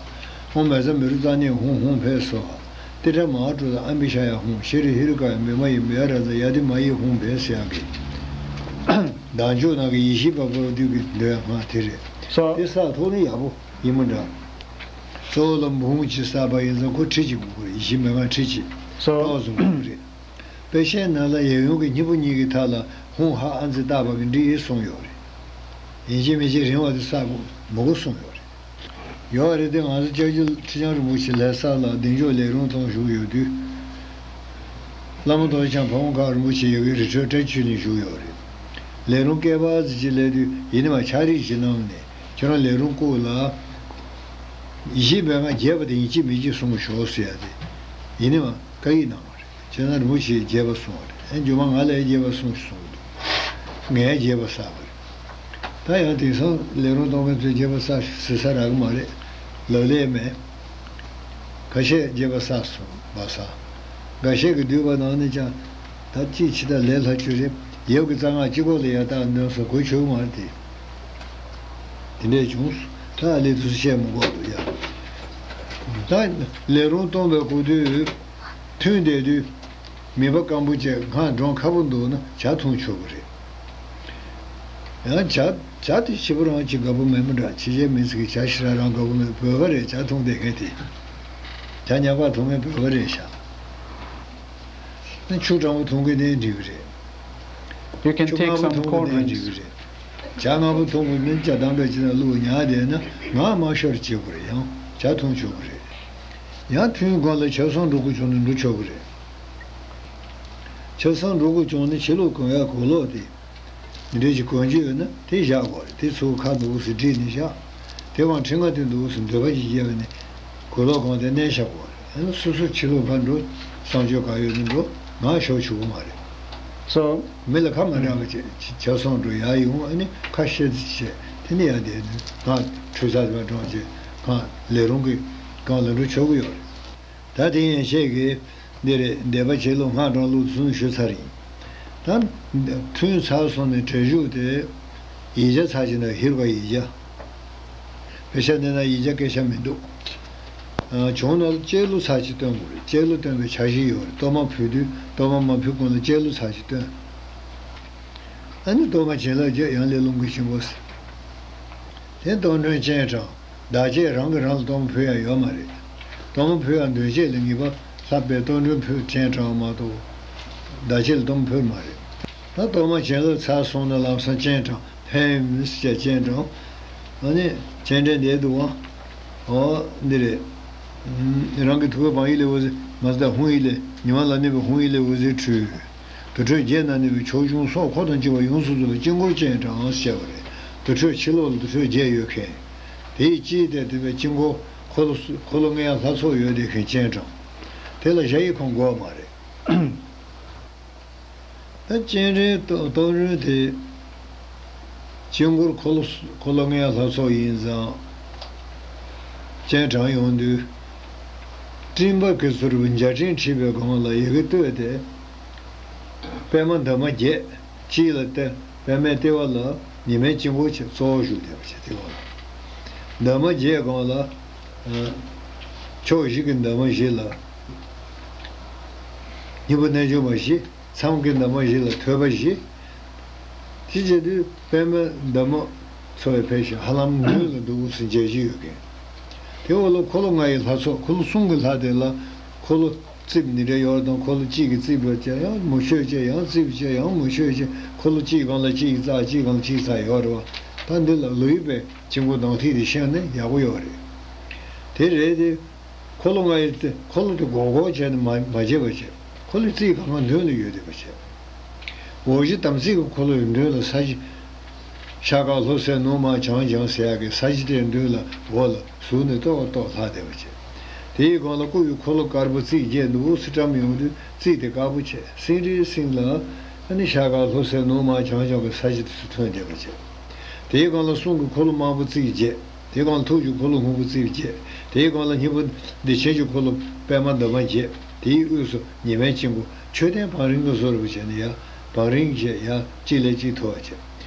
ཧཱ། ཨོཾ་མེ་ཛ་མི་རུ་ཙ་ནི་ཧཱུྃ་ཧཱུྃ་ཕཊ་སྭཱ་ཧཱ། ཏི་ཊ་མ་ཧཱ་ཀྲོ་དྷ་ཨ་བྷི་ཤ་ཡ་ཧཱུྃ། ཤྲཱི་ཧེ་རུ་ཀ་ཡ་མི་མ་ཡི་མི་ཡ་ར་ཛ་ཡ་དྷི་མ་ཡི་ཧཱུྃ་ཕཊ་ཟེར་ཡག་གི། བདག་འཇུག་ནང་གི་ཡེ་ཤེས་པ་པོ་དུས་ཀྱི་འདོན་སྔགས་དེ་རེད། སོ། དེ་བསགས་ཐུབ་ན་ཡག་པོ་ཡིན་མི་འདྲ། གཙོ་བོ་ལ་འབུམ་གཅིག་བསགས་པ་ཡིན་ཙང་ཁོ་ཁྲི་གཅིག་དགོས་ཀྱི་རེད། ཡིད་བཞིན་མའི་ཁྲི་གཅིག་སོ། ཏོག་ཙམ་དགོས་ཀྱི་རེད། དཔེ་ཆའི་ནང་ལ་ཡབ་ཡུམ་གྱི་སྙིང་པོ་གཉིས་ཀྱི་མཐའ་ལ་ཧཱུྃ་ཧ་ཨ་ཛི་བཏགས་པ་གི་འབྲི་ཡིག་གསུངས་ཡོད་རེད། ཡིན་གཅིག་མིན་གཅིག་རིང་བ་དེ་བསགས་དགོས་མི་དགོས་གསུངས་ཡོད་རེད། ཡོད་རེད་དེ། ང་ཚོ་སྐྱབས་རྗེ་ཁྲི་བྱང་རིན་པོ་ཆེ་ལྷ་ས་ལ་གདེང་འཇོག་ལས་རུང་གཏོང་བཞུགས་ཡོད་དུས། བླ་མ་རྡོ་རྗེ་འཆང་ཕ་བོང་ཁ་རིན་པོ་ཆེ་ཡ་གི་རི་ཁྲོད་བཀྲ་ཤིས་ཆོས་གླིང་བཞུགས་ཡོད་རེད། ལས་རུང་སྐལ་པ་ཙི་ཅི་སླེབས་དུས་ཡིན་ནི་མ་ཕྱག་རིས་ཅིག་གནང་ནས་ཁྱོད་རང་ལས་རུང་བསྐུར་ལ། ཡིད་བཞིན་མའི་རྒྱས་པ་དེ་ཡིན་གཅིག་མིན་གཅིག་གསུང་ཤོག་ཟེར་ཡ་དེ་ཡིན་ནི་མ་བཀའ་ཡིག་གནང་བ་རེད། ཁྱེད་རང་རིན་པོ་ཆེས་རྒྱས་པ་གསུངས་པ་རེད། ཨེ་རྒྱུ་མ་ང་ལས་རྒྱས་པ་གསུངས་ཤིག་གསུངས་འདུག་ངས་རྒྱས་པ་བསགས་པ་རེད། ད་ཡང་དེང་སང་ལས་རུང་གཏོང་མཁན་ཚོས་རྒྱས་པ་བསགས་ཤིག་ཟེར་ས་རག་གི་མ་རེད། ལག་ལེན་མེད། ཁ་ཤས་རྒྱས་པ་བསགས་སོང་བ་ས། འགའ་ཤས་ཀྱིས་བསྡུས་པ་ནང་ནས་ཀྱང་ད་ཅིག་ཕྱི་ལྟར་ལས་སླ་བཅུ་རེད། ཡབ་ཀྱི་རྩ་སྔགས་སྤྱི་ཁོག་ལ་ཡར་བཏགས་འདོན་སོང་གོ་ཆོད་མ་རེད་དེ། དེ་འདྲས་བྱུང་སོང་། ད་ཨ་ལས་དུས་སུ་བཤད་མི་དགོས་འདུག་ཡ། ད་ལས་རུང་གཏོང་བའི་གོ་དུས། ཐུན་བསྡད་དུས། མིད་པ་སྐམ་པོ་བྱས་སྔགས་སྒྲོག་ཁག་པོ་འདུག་ན་ཇ་འཐུང་ཆོག་གི་རེད། ཡང་ཇ་ཇ་དེ་ཕྱི་པོ་རང་གཅིག་དགའ་པོ་མེད་མི་འདྲ། ཕྱི་རྒྱལ་མི་ཚོ་གིས་ཇ་ཞེ་དྲག་རང་དགའ་པོ་མེད། བོད་པ་རེད་ཇ་འཐུང་བསྡད་མཁན་དེ། ཇ་ཉག་པ་འཐུང་མཁན་བོད་པ་རེད་ཤག་ཆུ་གྲང་པོ་འཐུང་གི་ནའི་འགྲིག་གི་རེད། You can ཆུ་སྔ་པོ་འཐུང་གི་ནའི་འགྲིག་གི་རེད། ཇ་སྔ་པོ་འཐུང་དགོས་མིན་ཇ་དམ་པའི་ཅི་ན་བླུགས་ཉར་བསྡད་ན་ངག་དམར་ཤོར་བྱེད་དགོས་རེད། ཡང་ཇ་འཐུང་ཆོག་གི་རེད། ཡང་ཐུན་གོང་ལ་ཆབ་གསང་འགྲོ་དགོས་བྱུང་ན་འགྲོ་ཆོག་གི་རེད། ཆབ་གསང་འགྲོ་དགོས་བྱུང་ན་ཕྱི་ལོགས་གོན་ཡག་གོས་ལོག་དེ། འདི་འདྲས་ཀྱི་གོན་རྒྱུ་ཡོད་ན་དེ་བཞག་དགོས་རེད། དེ་ཚུར་ཁ་འདུག་སེ་བསྒྲིགས་ནས་བཞག་དེ་བང་ཁྲི་ང་དེ་འདུག་སེ་འདོད་པ་ཅིག་སྐྱེས་པ་ནི་གོས་ལོག་གང་དེ་མནན་བཞག་དགོས་རེད། ཨ་ནི་སོ་སོ་ཕྱི་ལོགས་ཕར་འགྲོ། གསང་སྤྱོད་ག་ཡོད་ནི་འགྲོ། ང་ཞོག་ཆུ་བོ་མ་རེད། So མི་ལ་ཁ་མ་གྲག་པ་བྱས་ཆ་སོང་འགྲོ་ཡ་ཡོང་། ཨ་ནི་ཁ་ཤས་ཙི་བྱས་དེ་ནི་ཡ་དེ་ནི་ང་ཁྲུས་ས་དེ་མ་གྲོང་བྱས་ང་ལས་རུང་གི་གང་ལ་འགྲོ་ཆོག་གི་ཡོད་རེད། ད་དེ་ཡན་ཆད་ཀྱི་འདི་རེད། འདས་པ་བྱེད་ལུགས་སྔགས་སྒྲོག་ལུགས་གསུམ་ཞུ་ཚར་ཡིན། ད་ཐུན་ཚར་སོང་ནས་བྲེལ་ཞུགས་དེ་ཡིག་བརྒྱ་ཚར་གྱི་ན་ཧིར་བ་ཡིག་བརྒྱ། དཔེ་ཆ་འདི་ན་ཡིག་བརྒྱ་སྐད་ཆ་མི་འདུག་ཨ། བྱུང་ན་ལྕེ་ལུ་ཚར་གཅིག་སྟོན་དགོས་རེད། ལྕེ་ལུ་སྟོན་པའི་འཆར་གཞི་ཡོད་རེད། གཏོར་མ་ཕུལ་དུས་གཏོར་མ་མ་ཕུལ་གོང་ལ་ལྕེ་ལུ་ཚར་གཅིག་སྟོན། ཨ་ནི་གཏོར་མ་བྱིན་རླབས་བརྒྱབ། ཡང་ལས་རླུང་གི་འཆི་འཕོ་ཟེར། དེ་གཏོར་མགྲོན་སྤྱན་དྲངས། བདག་བསྐྱེད་རང་གིས་རང་ལ་གཏོར་མ་ཕུལ་ཡ་ཡོད་མ་རེད། གཏོར་མ་ཕུལ་ཡ་འདོན་ཆས་ལ་ངེས་པར་ལྷག་པའི་གཏོར་མགྲོན་ཕུལ་སྤྱན་དྲངས་མ་གཏོགས། བདག་བསྐྱེད་ལ་གཏོར་མ་ཕུལ་མ་རེད། ད་གཏོར་མ་བྱིན་རླབས་ཚར་སོང་ན་ལམ་སང་སྤྱན་དྲངས། ཧེམ་ཟེར་སྤྱན་དྲངས། ཨ་ནི་སྤྱན་འདྲེན་བསྡད་འདུག་ཨ། ཨོ་འདི་རེད། རང་གི་ཐུགས་ཀའི་བང་ཡིག་ལས་འོད་ཟེར་མ་ཟད་ཧཱུྃ་ཡིག་ལས་ཉི་མ་ལ་གནས་པའི་ཧཱུྃ་ཡིག་ལས་འོད་ཟེར་འཕྲོས། དུར་ཁྲོད་བརྒྱད་ན་གནས་པའི་ཕྱོགས་སྐྱོང་སོགས་འཁོར་དང་བཅས་པ་ཡོངས་སུ་རྫོགས་པའི་དཀྱིལ་འཁོར་སྤྱན་དྲངས་ཟེར་བ་རེད། དུར་ཁྲོད་ཕྱི་ལོགས་ལ་དུར་ཁྲོད་བརྒྱད་ཡོད་མཁན། དེའི་དཀྱིལ་དེ་དེ་བའི་དཀྱིལ་འཁོར་འཁོར་ལོ་འཁོར་ལོ་ལྔའི་ལྷ་ཚོགས་ཡོད་དེ་མཁན་སྤྱན་དྲངས། དེ་ལ་ཞྭ་ཡི་ཁོང་དགོས་མ་རེད། ད་སྤྱན་འདྲེན་གཏོར་གཏོར་མགྲོན་དེ། དཀྱིལ་འཁོར་འཁོར་ལོ་འཁོར་ལོ་ལྔའི་ལྷ་ཚོགས་ཡིན་ཙང་། སྤྱན་དྲངས་ཡོང་དུས། སྤྲིན་པ་གི་ཚུར་འཇའ་སྤྲིན་འཁྲིགས་པའི་སྒང་ལ་ཡ་གི་ལྟོས་ཏེ། པདྨ་འདབ་མ་བརྒྱད། དཀྱིལ་ལ་ཏེ་པདྨའི་ལྟེ་བ་ལ་ཉི་མའི་དཀྱིལ་འཁོར་ཆེ་གཙོ་བོ་བཞུགས་བསྡད་པ་བྱས་དེ་སྒང་ལ། འདབ་མ་བརྒྱད་སྒང་ལ། ཕྱོགས་བཞི་གི་འདབ་མ་བཞི་ལ། སྙིང་པོ་རྣལ་འབྱོར་མ་བཞི། མཚམས་ཀྱི་འདབ་མ་བཞི་ལ་ཐོད་པ་བཞི། དེ་བྱེད་དུས་པདྨའི་འདབ་མ་ཚོ་ཡི་ཕལ་ཆེར་ཧ་ལམ་མདུན་ལ་འདུག་སེ་མཇལ་རྒྱུ་ཡོད་མཁན། དེ་འོག་ལ་འཁོར་ལོ་ལྔ་ཡི་ལྷ་ཚོགས། འཁོར་ལོ་གསུམ་གྱི་ལྷ་དེ་ལ་འཁོར་ལོ་རྩིབས་འདི་འདྲ་ཡོད་དང་། འཁོར་ལོ་གཅིག་གི་རྩིབས་ལ་བྱས་ཡང་མུ་ཁྱུད་བྱས་ཡང་རྩིབས་བྱས་ཡང་མུ་ཁྱུད་བྱས། འཁོར་ལོ་གཅིག་སྒང་ལ་གཅིག་གི་རྩ་གཅིག་སྒང་ལ་གཅིག་རྩ་ཡོད་རེད་བ། ད་འདི་ལ་ལུས་པའི་དཀྱིལ་འཁོར་གདན་ཐིག་དེ་ཤེས་ན་ཡག་པོ་ཡོད་རེད། དེ་རེད་དེ། འཁོར་ལོ་ལྔ་ཡི་སྟེ་འཁོར་ལོ་དེ་སྒོར་སྒོར་བྱས་ནས་མ་མ་བྱས་པ་བྱས། འཁོར་ལོའི་རྩིབས་སྒང་ག་མདུན་ལ་ཡོད་བསྡད་པ་བྱས། འོག་གཞི་དམ་ཚིག་གི་འཁོར་ལོ་ཡི་མདུན་ལ་ས་གཞི། ཤར་དཀར་ལྷོ་སྲས་ནུབ་དམར་བྱང་ལྗང་ཟེར་ཡག་གི་ས་གཞི་དེའི་མདུན་ལ་འོག་ལ་ཟུར་ནས་ཏོག་ཏོག་ལྷག་བསྡད་པ་བྱས། དེའི་སྒང་ལ་སྐུ་ཡི་འཁོར་ལོ་དཀར་པོ་རྩིབས་བརྒྱད་འདུག་སེ་བཀྲམ་ཡོང་དུས་རྩིབས་དེ་དཀར་པོ་བྱས། སེང་རིའི་སེང་ལ་ཨ་ནི་ཤར་དཀར་ལྷོ་སྲས་ནུབ་དམར་བྱང་ལྗང་གི་ས་གཞི་དེ་ཚོ་ཐོན་བསྡད་པ་བྱས། དེའི་སྒང་ལ་གསུང་གི་འཁོར་ལོ་དམར་པོ་རྩིབས་བརྒྱད། དེའི་སྒང་ལ་ཐུགས་ཀྱི་འཁོར་ལོ་སྔོན་པོ་རྩིབས་བརྒྱད། དེའི་སྒང་ལ་སྙིང་པོ་བདེ་ཆེན་གྱི་འཁོར་ལོ་པདྨ་འདབ་མ་བརྒྱད། དེའི་དབུས་སུ་ཉི་མའི་དཀྱིལ་འཁོར། མཆོད་རྟེན་བང་རིམ་གྱི་བཟོ་འདྲ་པོ་བྱས་ནས་ཡ། བང་རིམ་བྱས་ཡ་གཅིག་ལས་གཅིག་མཐོ་བ་བྱས།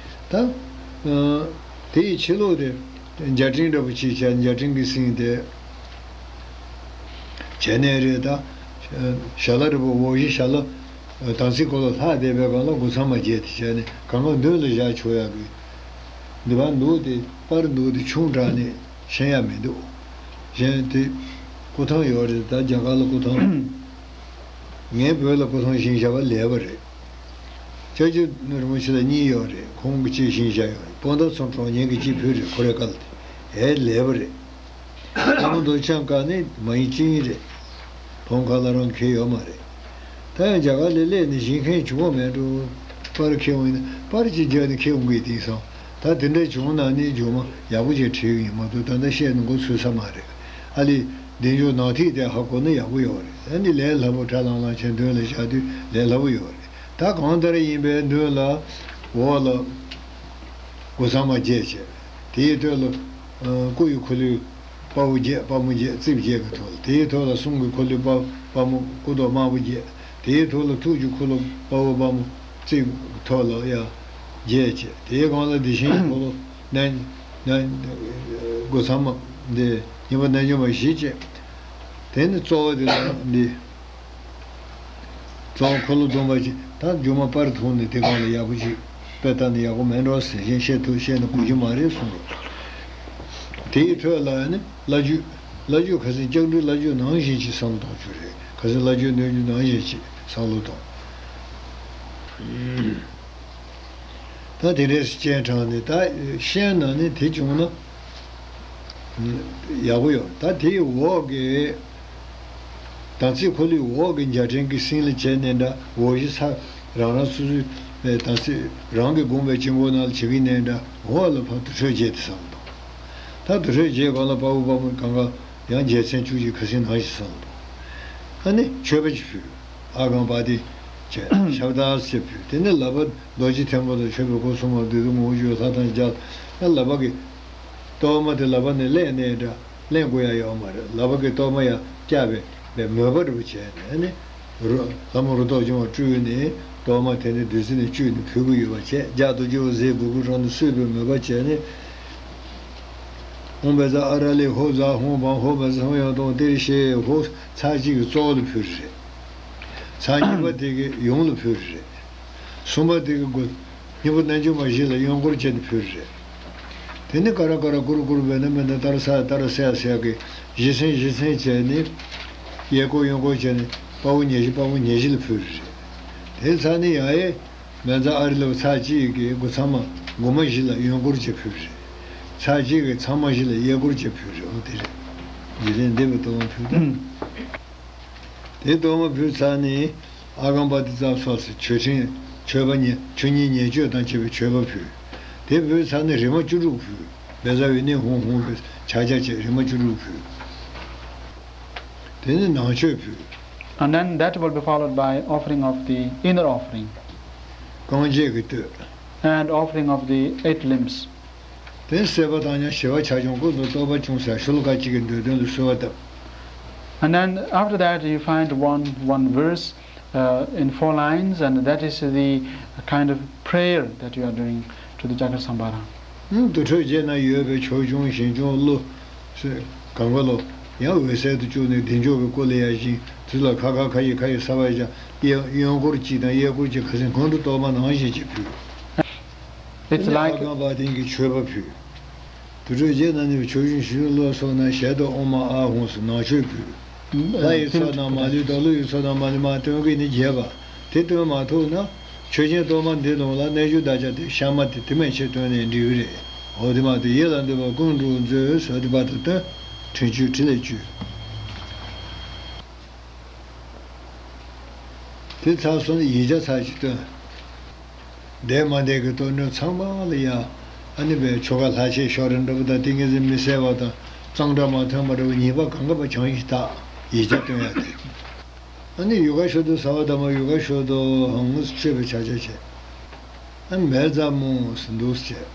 ད། ཨ། དེ་ཡི་ཕྱི་ལོགས་དེ་འཇའ་སྤྲིན་འདྲ་པོ་ཅིག་བྱས། འཇའ་སྤྲིན་གྱི་སེང་དེ་བྱས་ནས་རེད། ད། ཞལ་ལག་འདྲ་པོ་འོག་གཞི་ཞལ་ལག་དམ་ཚིག་འཁོར་ལོ་ལྷག་བསྡད་པའི་སྒང་ལ་སྒོ་མཚམས་མ་བརྒྱད་དེ་བྱས་ནས་གང་ག་མདུན་ལ་བཞག་ཆོག་ཡག་གི། འདི་བར་འདུག་སྟེ་པར་འདུག་སྟེ་ཆུང་དྲགས་ནས་ཤེས་ཡ་མི་འདུག་གཞན་དེ་སྐུ་ཐང་ཡོད་རེད། ད་རྒྱ་གར་ལ་སྐུ་ཐང་། ངའི་བོད་ལ་སྐུ་ཐང་བཞེངས་བཞག་པ་ལེགས་པ་རེད། སྐྱབས་རྗེ་རིན་པོ་ཆེ་ལ་གཉིས་ཡོད་རེད། ཁོང་གིས་གཅིག་བཞེངས་བཞག་ཡོད་རེད། སྤོན་ཟླ་ཚོ་གྲོངས་ཉིན་གྱི་གཅིག་ཕུལ་རེད། ཁོ་རའི་བཀའ་ལ་དེ་ཨེ་ལེགས་པ་རེད། ཨ་མ་རྡོ་རྗེ་འཆང་དཀར་ནི་མ་ཡིན་ཅི་ཡིན་རེད། བོང་ཁ་ལ་རང་འཁེལ་ཡོད་མ་རེད། ད་ཡང་རྒྱ་གར་ལ་སླེབས་ནས་བཞེངས་མཁན་བྱུང་བ་མེད་འགྲོ། པར་འཁྱེར་འོང་ཡིན་ན་པར་གཅིག་བརྒྱབ་ནས་འཁྱེར་འོང་གི་དེང་སང་། ད་དེ་འདྲ་བྱུང་ན་ནི་རྗེས་མ་ཡག་པོ་ཅིག་བྲིས་ཡིན་མ་གཏོགས་ད་ལྟ་བཤད་ན་མགོ་ཚོས་ས་མ་རེད། ཨ་ལས་བདེ་མཆོག་ནག་ཐིག་དེ་ཧ་གོ་ན་ཡག་པོ་ཡོད་རེད། ཨ་ནི་ལས་སླ་པོ་ཁྲ་ལང་ལང་བྱས་མདུན་ལ་བཞག་དུས་ལས་སླ་པོ་ཡོད་རེད། ད་གང་ལྟར་ཡིན་པའི་མདུན་ལ་འོག་ལ་སྒོ་ཚང་མ་བརྒྱད་བྱས། དེའི་ཐོག་ལ་ཨ་སྐུ་ཡི་འཁོར་ལོའི་དཔའ་བོ་བརྒྱད། དཔའ་མོ་བརྒྱད། རྩིབས་བརྒྱད་ཀྱི་ཐོག་ལ། དེའི་ཐོག་ལ་གསུང་གི་འཁོར་ལོའི་དཔའ་དཔའ་མོ་སྐུ་མདོག་དམར་པོ་བརྒྱད། དེའི་ཐོག་ལ་ཐུགས་ཀྱི་འཁོར་ལོ་དཔའ་བོ་དཔའ་མོ་རྩིབས་ཐོག་ལ་ཡང་བརྒྱད་བྱས། དེའི་སྒང་ལ་བདེ་ཆེན་གྱི་འཁོར་ལོ་རྣམ་རྣམ་སྒོ་ཚང་མ་འདི་སྙིང་པོ་རྣལ་འབྱོར་མ་བཞི་བྱས། དེ་ནི་གཙོ་བོ་དེ་ལ་འདི། གཙོ་བོ་འཁོར་ལོ་སྡོམ་པ་ཅིག་ད་རྒྱུ་མ་པར་ཐོག་ནས་དེ་སྒང་ལ་ཡག་པོ་ཅིག་དཔེ་ལྟ་ན་ཡག་པོ་མེད་འགྲོ་ཟེར། གཞན་བཤད་ཐུབ་བཤད་ན་གོ་རྒྱུ་མ་རེད་གསུངས་རོགས། དེའི་ཐོག་ལ་ནི་བླ་བརྒྱུད། བླ་བརྒྱུད་ཁ་སང་སྐྱབས་འགྲོའི་བླ་བརྒྱུད་ནང་བཞིན་ཅིག་བསམ་བློ་གཏོང་རྒྱུ་རེད། ཁ་སང་བླ་བརྒྱུད་སྣོད་བརྒྱུད་ནང་བཞིན་ཅིག་བསམ་བློ་གཏོང་། ད་དེ་འདྲས་སུ་སྤྱན་དྲངས་ནས་ད་བཤད་ན་ནི་དེ་བྱུང་ན་ཡག་པོ་ཡོད། ད་དེའི་འོག་གི་དམ་ཚིག་འཁོར་ལོའི་འོག་གི་འཇའ་ཕྲན་གྱི་སེང་ལ་བྱས་ནས་འདྲ། འོག་གཞི་ས་རང་རང་སོ་སོའི་དམ་ཚིག་རང་གིས་བསྒོམས་པའི་དཀྱིལ་འཁོར་ནང་ལ་བྱེད་ཀྱི་ནས་འདྲ། འོག་ལ་ཕར་དུར་ཁྲོད་བརྒྱད་དེ་བསམ་དང་། ད་དུར་ཁྲོད་བརྒྱད་སྒང་ལ་དཔའ་བོ་དཔའ་མོ་གང་ག་ཡང་རྒྱལ་མཚན་བཅུ་གཅིག་ཁ་སང་ནང་བཞིན་བསམ་དང་། ཨ་ནི་མཆོད་པ་ཅིག་ཕུལ། ཨ་གང་པ་ཏི་བྱས། ཤབྡ་ཟེར་ཕུལ། དེ་ནས་ལག་པ་རྡོ་རྗེ་ཐལ་མོ་དང་མཆོད་པའི་སྒོ་གསུམ་མ་བདུད་འདུལ་མང་པོ་བརྗོད་ལྷ་དང་མཇལ། ཡང་ལག་པ་གི་གཏོར་མ་དེ་ལག་པ་ནས་ལེན་ནས་འདྲ། ལེན་དགོས་ཡ་ཡོད་མ་རེད། ལག་པ་གི་གཏོར་མ་ཡང་བཀྱག་པའི་པའི་མོས་པ་འདྲ་པོ་བྱས་ནས་ནི། རུ་ལྷ་མོ་རུ་ཏོག་འབྱུང་བ་སྤྲུལ་ནས་གཏོར་མ་དེ་ནི་བདུད་རྩི་ནས་བཅུས་ནས་ཕུལ་གྱི་ཡོད་པ་བྱས། ལྗགས་རྡོ་རྗེ་པོ་ཟེ་བུ་གུ་རང་ནས་གསོལ་བའི་མོས་པ་བྱས་ནས། ཧཱུྃ་བཛྲ་ཨ་ར་ལི་ཧོ་ཛ་ཧཱུྃ་བཾ་ཧོ་བཛྲ་ཧཱུྃ་ཡང་དང་ཏེ་ཤེ་ཧོ། ཚར་གཅིག་གི་གཙོ་བོ་ལ་ཕུལ་རེད། ཚར་གཉིས་པ་དེ་གི་ཡུམ་ལ་ཕུལ་རེད། གསུམ་པ་དེ་གི་སྒོ་སྙིང་པོ་རྣལ་འབྱོར་མ་བཞི་ལ་གཡོན་སྐོར་བྱས་ནས་ཕུལ་རེད། དེ་ནི་ཀ་ར་ཀ་ར་ཀུ་རུ་ཀུ་རུ་བེ་ན་བེ་ན་ཏཱ་ར་ས་ཡ་ཏཱ་ར་ས་ཡ་ཟེར་ཡ་གི་བཞི་ཚན་བཞི་ཚན་བྱས་ནས་གཡས་སྐོར་གཡོན་སྐོར་བྱས་ནས་དཔའ་བོ་ཉེར་བཞི་དཔའ་མོ་ཉེར་བཞི་ལ་ཕུལ་རེད། དེ་ཚར་ནས་ཡང་ཨེ། མེ་བཛྲ་ཨ་རི་ལ་ཚར་གཅིག་གི་སྒོ་ཚང་མ་སྒོ་མ་བཞི་ལ་གཡོན་སྐོར་བྱས་ཕུལ་རེད། ཚར་གཅིག་གི་ཚང་མ་བཞི་ལ་གཡས་སྐོར་བྱས་ཕུལ་རེད། འོ་དེ་རེད། རྗེ་བཙུན་འདི་པའི་གཏོར་མ་ཕུལ་ད། དེ་གཏོར་མ་ཕུལ་ཚར་ནས་ཨ་གམ་པ་ཏི་ཙ་སོགས་སུ་མཆོད་ཕྲེང་མཆོད་པ་ཉེ་མཆོད་ཉེ་ཉེ་མཆོད་དང་བཅས་པའི་མཆོད་པ་ཕུལ། དེ་ཕུལ་ཚར་ནས་རིམ་པ་བཅུ་དྲུག་ཕུལ། བཛྲ་བི་ནི་ཧཱུྃ་ཧཱུྃ་གི་ཕྱག་རྒྱ་བཅས་རིམ་པ་བཅུ་དྲུག་ཕུལ། དེ་ནས་ནང་མཆོད་ཕུལ། And then that will be followed by offering of the inner offering རྐང་རྗེས་ཀྱི་བསྟོད། And offering of the eight limbs. དེ་ནས་སྲེད་པ་དང་ཉམ་ཞི་བ་ཆ་ཆུང་ཀུན་ཏུ་རྟོག་པ་ཆུང་ཟེར་ཤོ་ལོ་ཀ་གཅིག་གི་མདོའི་དོན་ལ་གསོལ་བ་བཏབ། And then after that you find one, one verse uh, in four lines, and that is the kind of prayer that you are doing to the Chakra Sambhara. ཨང་། དུར་ཁྲོད་བརྒྱད་ན་ཡོད་པའི་ཆོས་སྐྱོང་ཞིང་སྐྱོང་ཀླུ། གང་ག་ལོ། ཡང་འོད་གསལ་དུ་བཅུག་ནས་བདེ་མཆོག་གི་སྐུ་ལ་ཡར་བཞེངས། དེ་ལ་ཁ་ཁ་ཁ་ཡི་ཁ་ཡི་ས་བ་ཡ་གཡོན་སྐོར་གཅིག་དང་གཡས་སྐོར་གཅིག་ཁ་སང་སྔོན་འགྲོ་གཏོར་མ་ནང་བཞིན་གཅིག་ཕུལ། It's like ཨ་གམ་པ་ཏིའི་མཆོད་པ་ཕུལ། དུར་ཁྲོད་བརྒྱད་ན་ནི་ཆོས་སྐྱོང་ཞིང་སྐྱོང་ཀླུ་སོགས་ན་ཞལ་དུ་ཨོཾ་མ་ཨཱཿཧཱུྃ་ཟེར་ནང་མཆོད་ཕུལ། ལྷ་ཡི་ཚོགས་དང་མ་ལུས་དང་ཀླུ་ཡི་ཚོགས་དང་མ་ལུས་མར་བཏོན་གྱི་ནི་རྒྱས་པ། དེ་བཏོན་མ་ཐུབ་ན་མཆོད་སྦྱིན་གཏོར་མ་འདི་ནང་ལ་རྣལ་འབྱོར་བདག་ཅག་དེ་ཤ་མ་དེ་དེ་མན་ཆད་བཏོན་ནས་འགྲིག་གི་རེད། འོ་དེ་མ་དེ་ཡིད་ལ་འདོད་པ་ཀུན་འགྲུབ་མཛོད་ཟེར་དེ་བར་དུ་བཏོན། དྲིན་ཆུ་ཕྲིན་ལས་བཅུ། དེ་ཚར་སོང་ནས་ཡིག་བརྒྱ་ཚར་གཅིག་བཏོན། འདས་མ་འདས་ཀྱི་བསྟོད་སྒྲོལ་ཚང་མ་ལ་ཡང་ཨ་ནི་པའི་ཆོ་ག་ལྷག་ཆད་ཤོར་རན་འདྲ་པོ་དང་ཏིང་ངེ་འཛིན་མི་གསལ་བ་དང་གཙང་སྦྲ་མ་ཐོན་པ་འདྲ་པོ་ཉེས་པ་གང་ག་བ་བྱང་ཞིང་དག་ཡིག་བརྒྱ་བཏོན་ཡ་དེ། ཨ་ནི་ཡུ་ག་ཤོ་དོ་ས་བ་དམ་པ་ཡུ་ག་ཤོ་དོ་ཧང་ངུས་མཆོད་པའི་ཕྱག་རྒྱ་བྱས། ཨ་མེ་ཛ་མུ་སུ་འདུག་སེ་བྱས།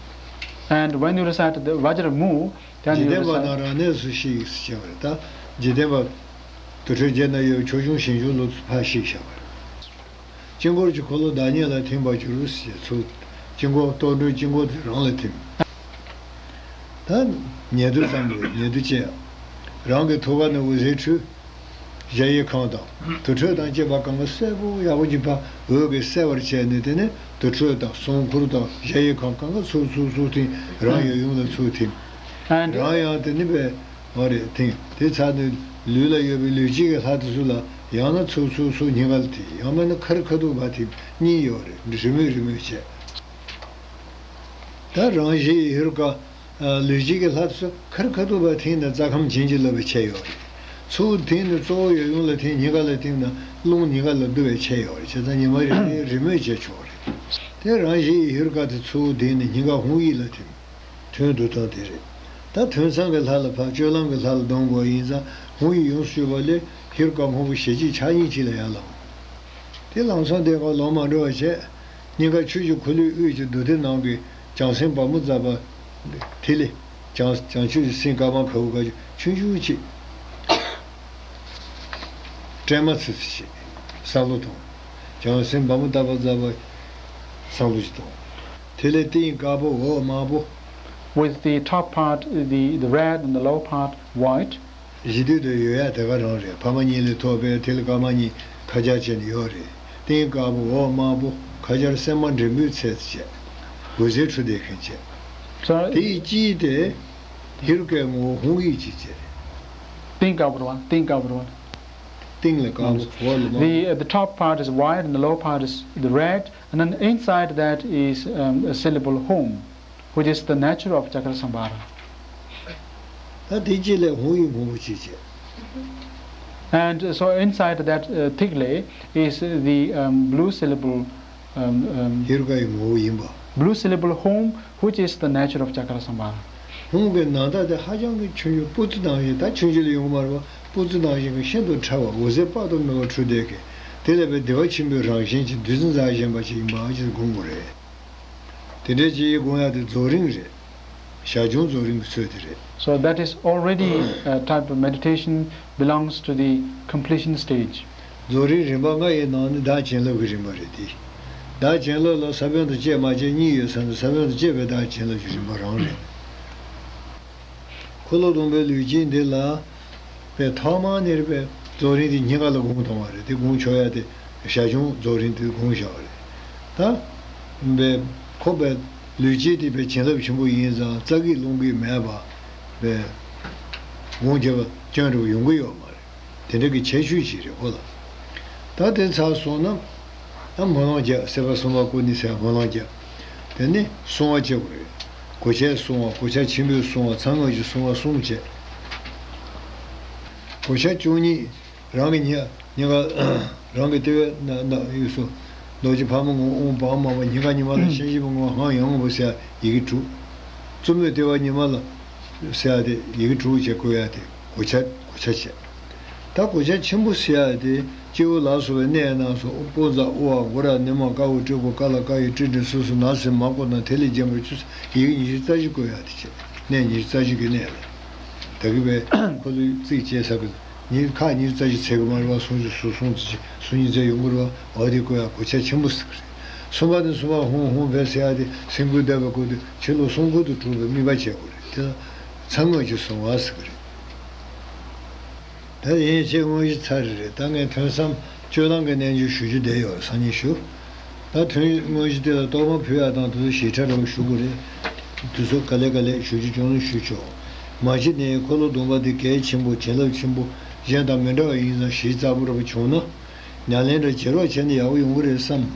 And when you recite the Vajra Mu, then འཇིག་རྟེན་པ་རྣམས་རང་གནས་སུ་གཤེགས་སུ་བྱ་བར་ད། འཇིག་རྟེན་པ་དུར་ཁྲོད་བརྒྱད་ན་ཡོད་ཆོས་སྐྱོང་ཞིང་སྐྱོང་ཀླུ་ཚོ་ཕར་གཤེགས་བཞག་པ་རེད། དཀྱིལ་འཁོར་གྱི་འཁོར་ལོ་བདག་ཉིད་ལ་ཐིམ་པར་གྱུར་ཞེས་ཚུལ། དཀྱིལ་འཁོར་གཏོར་སྒྲོལ་དཀྱིལ་འཁོར་དེ་རང་ལ་ཐིམ། ད་ཉེ་དུ་ཙམ་རེད། ཉེ་དུ་ཅན། རང་གི་ཐུགས་ཀ་ནས་འོད་ཟེར་འཕྲོས། གཞལ་ཡས་ཁང་དང་དུར་ཁྲོད་དང་བཅས་པ་གང་ག་གསལ་པོ་ཡག་པོ་ཅིག་ཕར་འོད་ཀྱིས་གསལ་བར་བྱས་ནས། དེ་ནས་དུར་ཁྲོད་དང་གསུང་མཁུར་དང་གཞལ་ཡས་ཁང་གང་ག་ཚུར་ཚུར་ཚུར་ཐིམ། རང་ཡབ་ཡུམ་ལ་ཚུར་ཐིམ། And རང་ཡང་དེ་ནི་པའི་འོ་རེད་ཐིམ། དེ་ཚར་ནས་ལུས་ལ་ཡོད་པའི་ལུས་བྱད་ཀྱི་ལྷ་དེ་ཚོ་ལ་ཡང་ན་ཚུར་ཚུར་ཚུར་སྙིང་ག་ལ་ཐིམ། ཡང་མིན་ན་ཁར་ཁ་ཐུག་ཕར་ཐིམ། གཉིས་ཡོད་རེད། རེས་མོས་རེས་མོས་བྱས། ད་རང་བཞིན་ཡིད་བཞིན་ཀ་ལུས་བྱད་ཀྱི་ལྷ་ཚོ་ཁར་ཁ་ཐུག་ཕར་ཐིམ་ནས་རྩ་ཁམས་བྱིན་གྱིས་རློབ་པའི་ཆས་ཡོད་རེད། ཚུར་ཐིམ་ནས་གཙོ་བོ་ཡབ་ཡུམ་ལ་ཐིམ། སྙིང་ག་ལ་ཐིམ་ན་རླུང་སྙིང་ག་ལ་བསྡུ་བའི་ཆས་ཡོད་རེད། བྱས་ཙང་ཉི་མ་རེ་རེ་རེས་མོས་བྱས་ཆོག་རེད། དེ་རང་བཞིན་ཡིད་བཞིན་ཀ་དེ་ཚུར་ཐིམ་ནས་སྙིང་ག་ཧཱུྃ་ཡིག་ལ་ཐིམ། དོན་དུ་དང་དེ་རེད། ད་ཐོས་བསམ་གྱི་ལྷ་ལ་ཕར་སྤྱོད་ལམ་གྱི་ལྷ་ལ་གཏོང་དགོས་ཡིན་ཙང་ཧཱུྃ་ཡིག་ཡོངས་སུ་གྱུར་པ་ལས་ཧེ་རུ་ཀ་སྔོན་པོ་ཞལ་གཅིག་ཕྱག་གཉིས་གཅིག་ལ་ཡར་ལངས། དེ་ལམ་སང་དེ་ཁར་ལོག་མ་འགྲོ་བ་བྱས། སྙིང་ག་ཆུ་བཞི་ཁོ་ལའི་དབུས་ཀྱི་རྡོ་རྡེ་ནང་གི་བྱང་སེམས་བ་མོ་ཛ་བ། དེ་ལས་བྱང་བྱང་ཆུབ་ཀྱི་སེམས་དཀར་དམར་ཁ་བུ་དཀར་ཆུང་ཆུང་ཅིག་སྲན་མ་ཙི་ཙི་ཞིག་བསམ་བློ་ཐོངས། བྱང་སེམས་བ་མོ་ཛ་བ་ཛ་བ་བསམ་བློ་ཞིག་ཐོངས། དེ་ལས་སྟེང་དཀར་པོ་འོག་དམར་པོ། With the top part, the, the red, and the lower part white. གཞི་དུས་དུ་ཡོད་ཡ་དེ་ག་རང་རེད། ཕ་མ་གཉིས་ལས་ཐོབ་པའི་དེ་ལ་སྐར་མ་གཉིས་ཁ་སྦྱར་བྱས་ནས་ཡོད་རེད། སྟེང་དཀར་པོ་འོག་དམར་པོ། ཁ་སྦྱར་སྲན་མ་འབྲས་བུའི་ཚལ་བྱས། འོད་ཟེར་འཕྲོ་འདས་མཁན་བྱས། So, དེ་ཡི་དཀྱིལ་དེ་ཧེ་རུ་ཀའི་ངོ་བོ་ཧཱུྃ་ཡིག་ཅིག་བྱས། སྟེང་དཀར་པོ་རེད་བ། སྟེང་དཀར་པོ་རེད་བ། སྟེང་ལ་དཀར་པོ་འོག་ལ་དམར་པོ། The, uh, the top part is white and the lower part is the red, and then inside that is, um, a syllable Hum, which is the nature of Chakrasamvara. ད་དེ་གཅིག་ལས་ཧཱུྃ་ཡིག་སྔོན་པོ་གཅིག་བྱས། And so inside that, uh, thikle is the, um, blue syllable, um, um, ཧེ་རུ་ཀ་ཡི་ངོ་བོ་ཡིན་པ། Blue syllable Hum, which is the nature of Chakrasamvara. ཧཱུྃ་གི་ནང་ད་དེ་ཧ་ཅང་གི་ཆུང་ཆུང་སྤུ་རྩི་ནང་བཞིན། ད་ཆུང་ཆུང་ལ་ཡོང་གི་མ་རེད་པ། སྤུ་རྩི་ནང་བཞིན་གི་ཤིན་ཏུ་ཕྲ་བ། འོད་ཟེར་དཔག་ཏུ་མེད་པ་འཕྲོ་འདས་མཁན། དེ་ལས་པའི་བདེ་བ་ཆེན་པོའི་རང་བཞིན་གྱི་བདུད་རྩི་འཛག་བཞིན་པ་ཞིག་ཡིན་པ་ཅིག་སྒོམ་དགོས་རེད། དེ་འདྲའི་ཅིག་སྒོམ་ཡ་དེ་རྫོགས་རིམ་རེད། ཞར་བྱུང་རྫོགས་རིམ་གྱི་ཚུལ་དེ་རེད། So that is already a type of meditation belongs to the completion stage. རྫོགས་རིམ་རིམ་པ་ལྔ་ཡི་ནང་ནས་བདག་བྱིན་རླབས་ཀྱི་རིམ་པ་རེད་དེ། བདག་བྱིན་རླབས་ལ་ས་བོན་དང་བཅས་མ་བཅས་གཉིས་ཡོད་ས་ནས། ས་བོན་དང་བཅས་པའི་བདག་བྱིན་རླབས་ཀྱི་རིམ་པ་རང་རེད། འཁོར་ལོ་སྡོམ་པའི་ལུས་དཀྱིལ་འདི་ལ། པའི་ཐོག་མ་ནས་རེད་པའི་རྫོགས་རིམ་དེ་སྙིང་ག་ལ་སྒོམ་གཏོང་བ་རེད། དེ་སྒོམ་ཆོག་ཡ་དེ་ཞར་བྱུང་རྫོགས་རིམ་དེ་སྒོམ་བཞག་པ་རེད། ད་པའི་ཁོ་པའི་ལུས་དཀྱིལ་དེ་པའི་བྱིན་རླབས་ཆེན་པོ་ཡིན་ཙང་རྩ་བརྒྱད་རླུང་བརྒྱད་མེད་པ་པའི་སྒོམ་བརྒྱབ་པ་སྐྱོན་རེ་བ་ཡོང་གི་ཡོད་མ་རེད། དེ་འདྲ་གི་ཁྱད་ཆོས་ཅིག་རེད་ཁོ་ལ། ད་དེ་ཚར་སོང་ན། ད་སྨོན་ལམ་རྒྱག། སྲིད་པ་གསུམ་པ་ཀུན་ནས་སེལ་བའི་སྨོན་ལམ་རྒྱག། དེ་ནས་བསྲུང་བ་བྱེད་དགོས་རེད། གོ་ཆའི་བསྲུང་བ། གོ་ཆ་ཆེན་པོའི་བསྲུང་བ། ཚང་སྔགས་ཀྱི་བསྲུང་བ་གསུམ་བྱས། གོ་ཆ་བཅུ་གཉིས། རང་གི་ཉེ་ཉེ་ག་རང་གི་ལྟེ་བའི་ན་ན་དབུས་སུ་རྡོ་རྗེ་ཕག་མོ་ངོ་། ཨོཾ་བ་མ་པ། སྙིང་ག་ཉི་མ་ལ་ཤེས་བཞིན་པའི་ངོ་། ཧཾ་ཡང་པོ་ཟེར་ཡི་གེ་དྲུག། གཙོ་མོའི་ལྟེ་བ་ཉི་མ་ལ་ཟེར་ཡ་དེ་ཡི་གེ་དྲུག་བྱས་བཀོད་ཡ་དེ་གོ་ཆ། གོ་ཆ་བྱས། ད་གོ་ཆ་ཆེན་པོ་ཟེར་ཡ་དེ་སྤྱི་བོ་ལ་སོགས་པའི་གནས་རྣམས་སུ་དབུ་རྩ། དབུ་བ། མགུ་ར། སྣེ་མོ། ཀ་བ། སྤྲུལ་སྐུ། ཀ་ལ་ཀ་ཡི་སྤྲིན་བྲིས་སོ་སོ་ན་སེ་མ་ཀོ་ན་དེ་ལས་རྒྱལ་བ་བཅུ་ཡི་གེ་ཉི་ཤུ་རྩ་བཞི་བཀོད་ཡ་དེ་བྱས། གནས་ཉི་ཤུ་རྩ་བཞི་གི་གནས་ལ། ད་གི་བའི་འཁོར་ལོའི་རྩིས་བྱས་ས་གི་ཉི་ཁ་ཉི་ཤུ་རྩ་བཞི་ཚད་གི་མ་རེད་བ། སུམ་ཅུ་སོ་གསུམ་ཙམ་ཅིག་སུམ་གཉིས་ཙམ་ཡོང་གི་རེད་བ། འོ་དེ་བཀོད་ཡ་གོ་ཆ་ཆེན་པོ་ཟེར་གི་རེད། གསུམ་པ་ནི་གསུམ་པ་ཧཱུྃ་ཧཱུྃ་ཕཊ་ཟེར་ཡ་དེ་སེམས་ཁུར་བསྡད་པའི་སྐོར་དུ་ཕྱི་ལོགས་གསུང་ཁུར་དུ་གྲུབ་པའི་དམིགས་པ་བྱེད་དགོས་རེད། དེ་ལ་ཚང་སྔགས་ཀྱི་བསྲུང་བ་ཟེར་གི་རེད། ད་ཡན་ཆད་དངོས་གཞི་ཚར་རེད། ད་ངས་ཐོས་བསམ་སྤྱོད་ལམ་གྱི་རྣལ་འབྱོར་ཞུ་རྒྱུ་བསྡད་ཡོད། སང་ཉིན་ཞུ། ད་ཐོན་དངོས་གཞི་དེ་ལ་གཏོར་མ་ཕུལ་ཡག་དང་དེ་ཚོ་ཞིབ་ཕྲ་རང་ཞུ་དགོས་རེད། དེ་ཚོ་ག་ལེ་ག་ལེ་ཞུ་རྒྱུ་བྱུང་ན་ཞུ་ཆོག། མ་གཞི་ནས་འཁོར་ལོ་སྡོམ་པ་འདི་གལ་ཆེན་པོ། བྱིན་རླབས་ཆེན་པོ། གཞན་དང་མི་འདྲ་བ་ཡིན་ཙང་གཞི་རྩ་བོ་ར་བ་བྱུང་ན། ཉམས་ལེན་ར་བྱེད་རོགས་བྱས་ན་ཡག་པོ་ཡོང་གི་རེད་བསམ།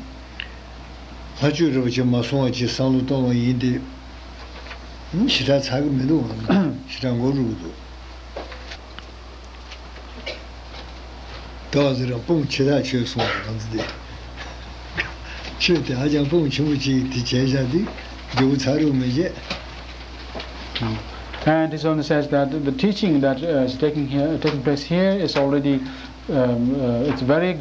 ལྷ་ཆོས་རིན་པོ་ཆེ་མ་གསུང་བ་ཅིག་བསམ་བློ་གཏོང་བ་ཡིན་ཏེ། ཞེ་དྲག་ཚར་གི་མི་འདུག་ཨང་། ཞེ་དྲག་མགོ་རུལ་གི་འདུག། ད་བ་ཟེར་ར་དཔུང་ཆེ་ཐག་ཆོད་སོང་བ་རང་ཚོ་དེ། ཆོས་དེ་ཧ་ཅང་དཔུང་ཆེན་པོ་ཅིག་དེ་བྱས་བཞག་དུས་མགྱོགས་པོ་ཚར་རུ་མི་བྱེད། And this only says that the teaching that, uh, is taking here, taking place here is already, um, uh, it's very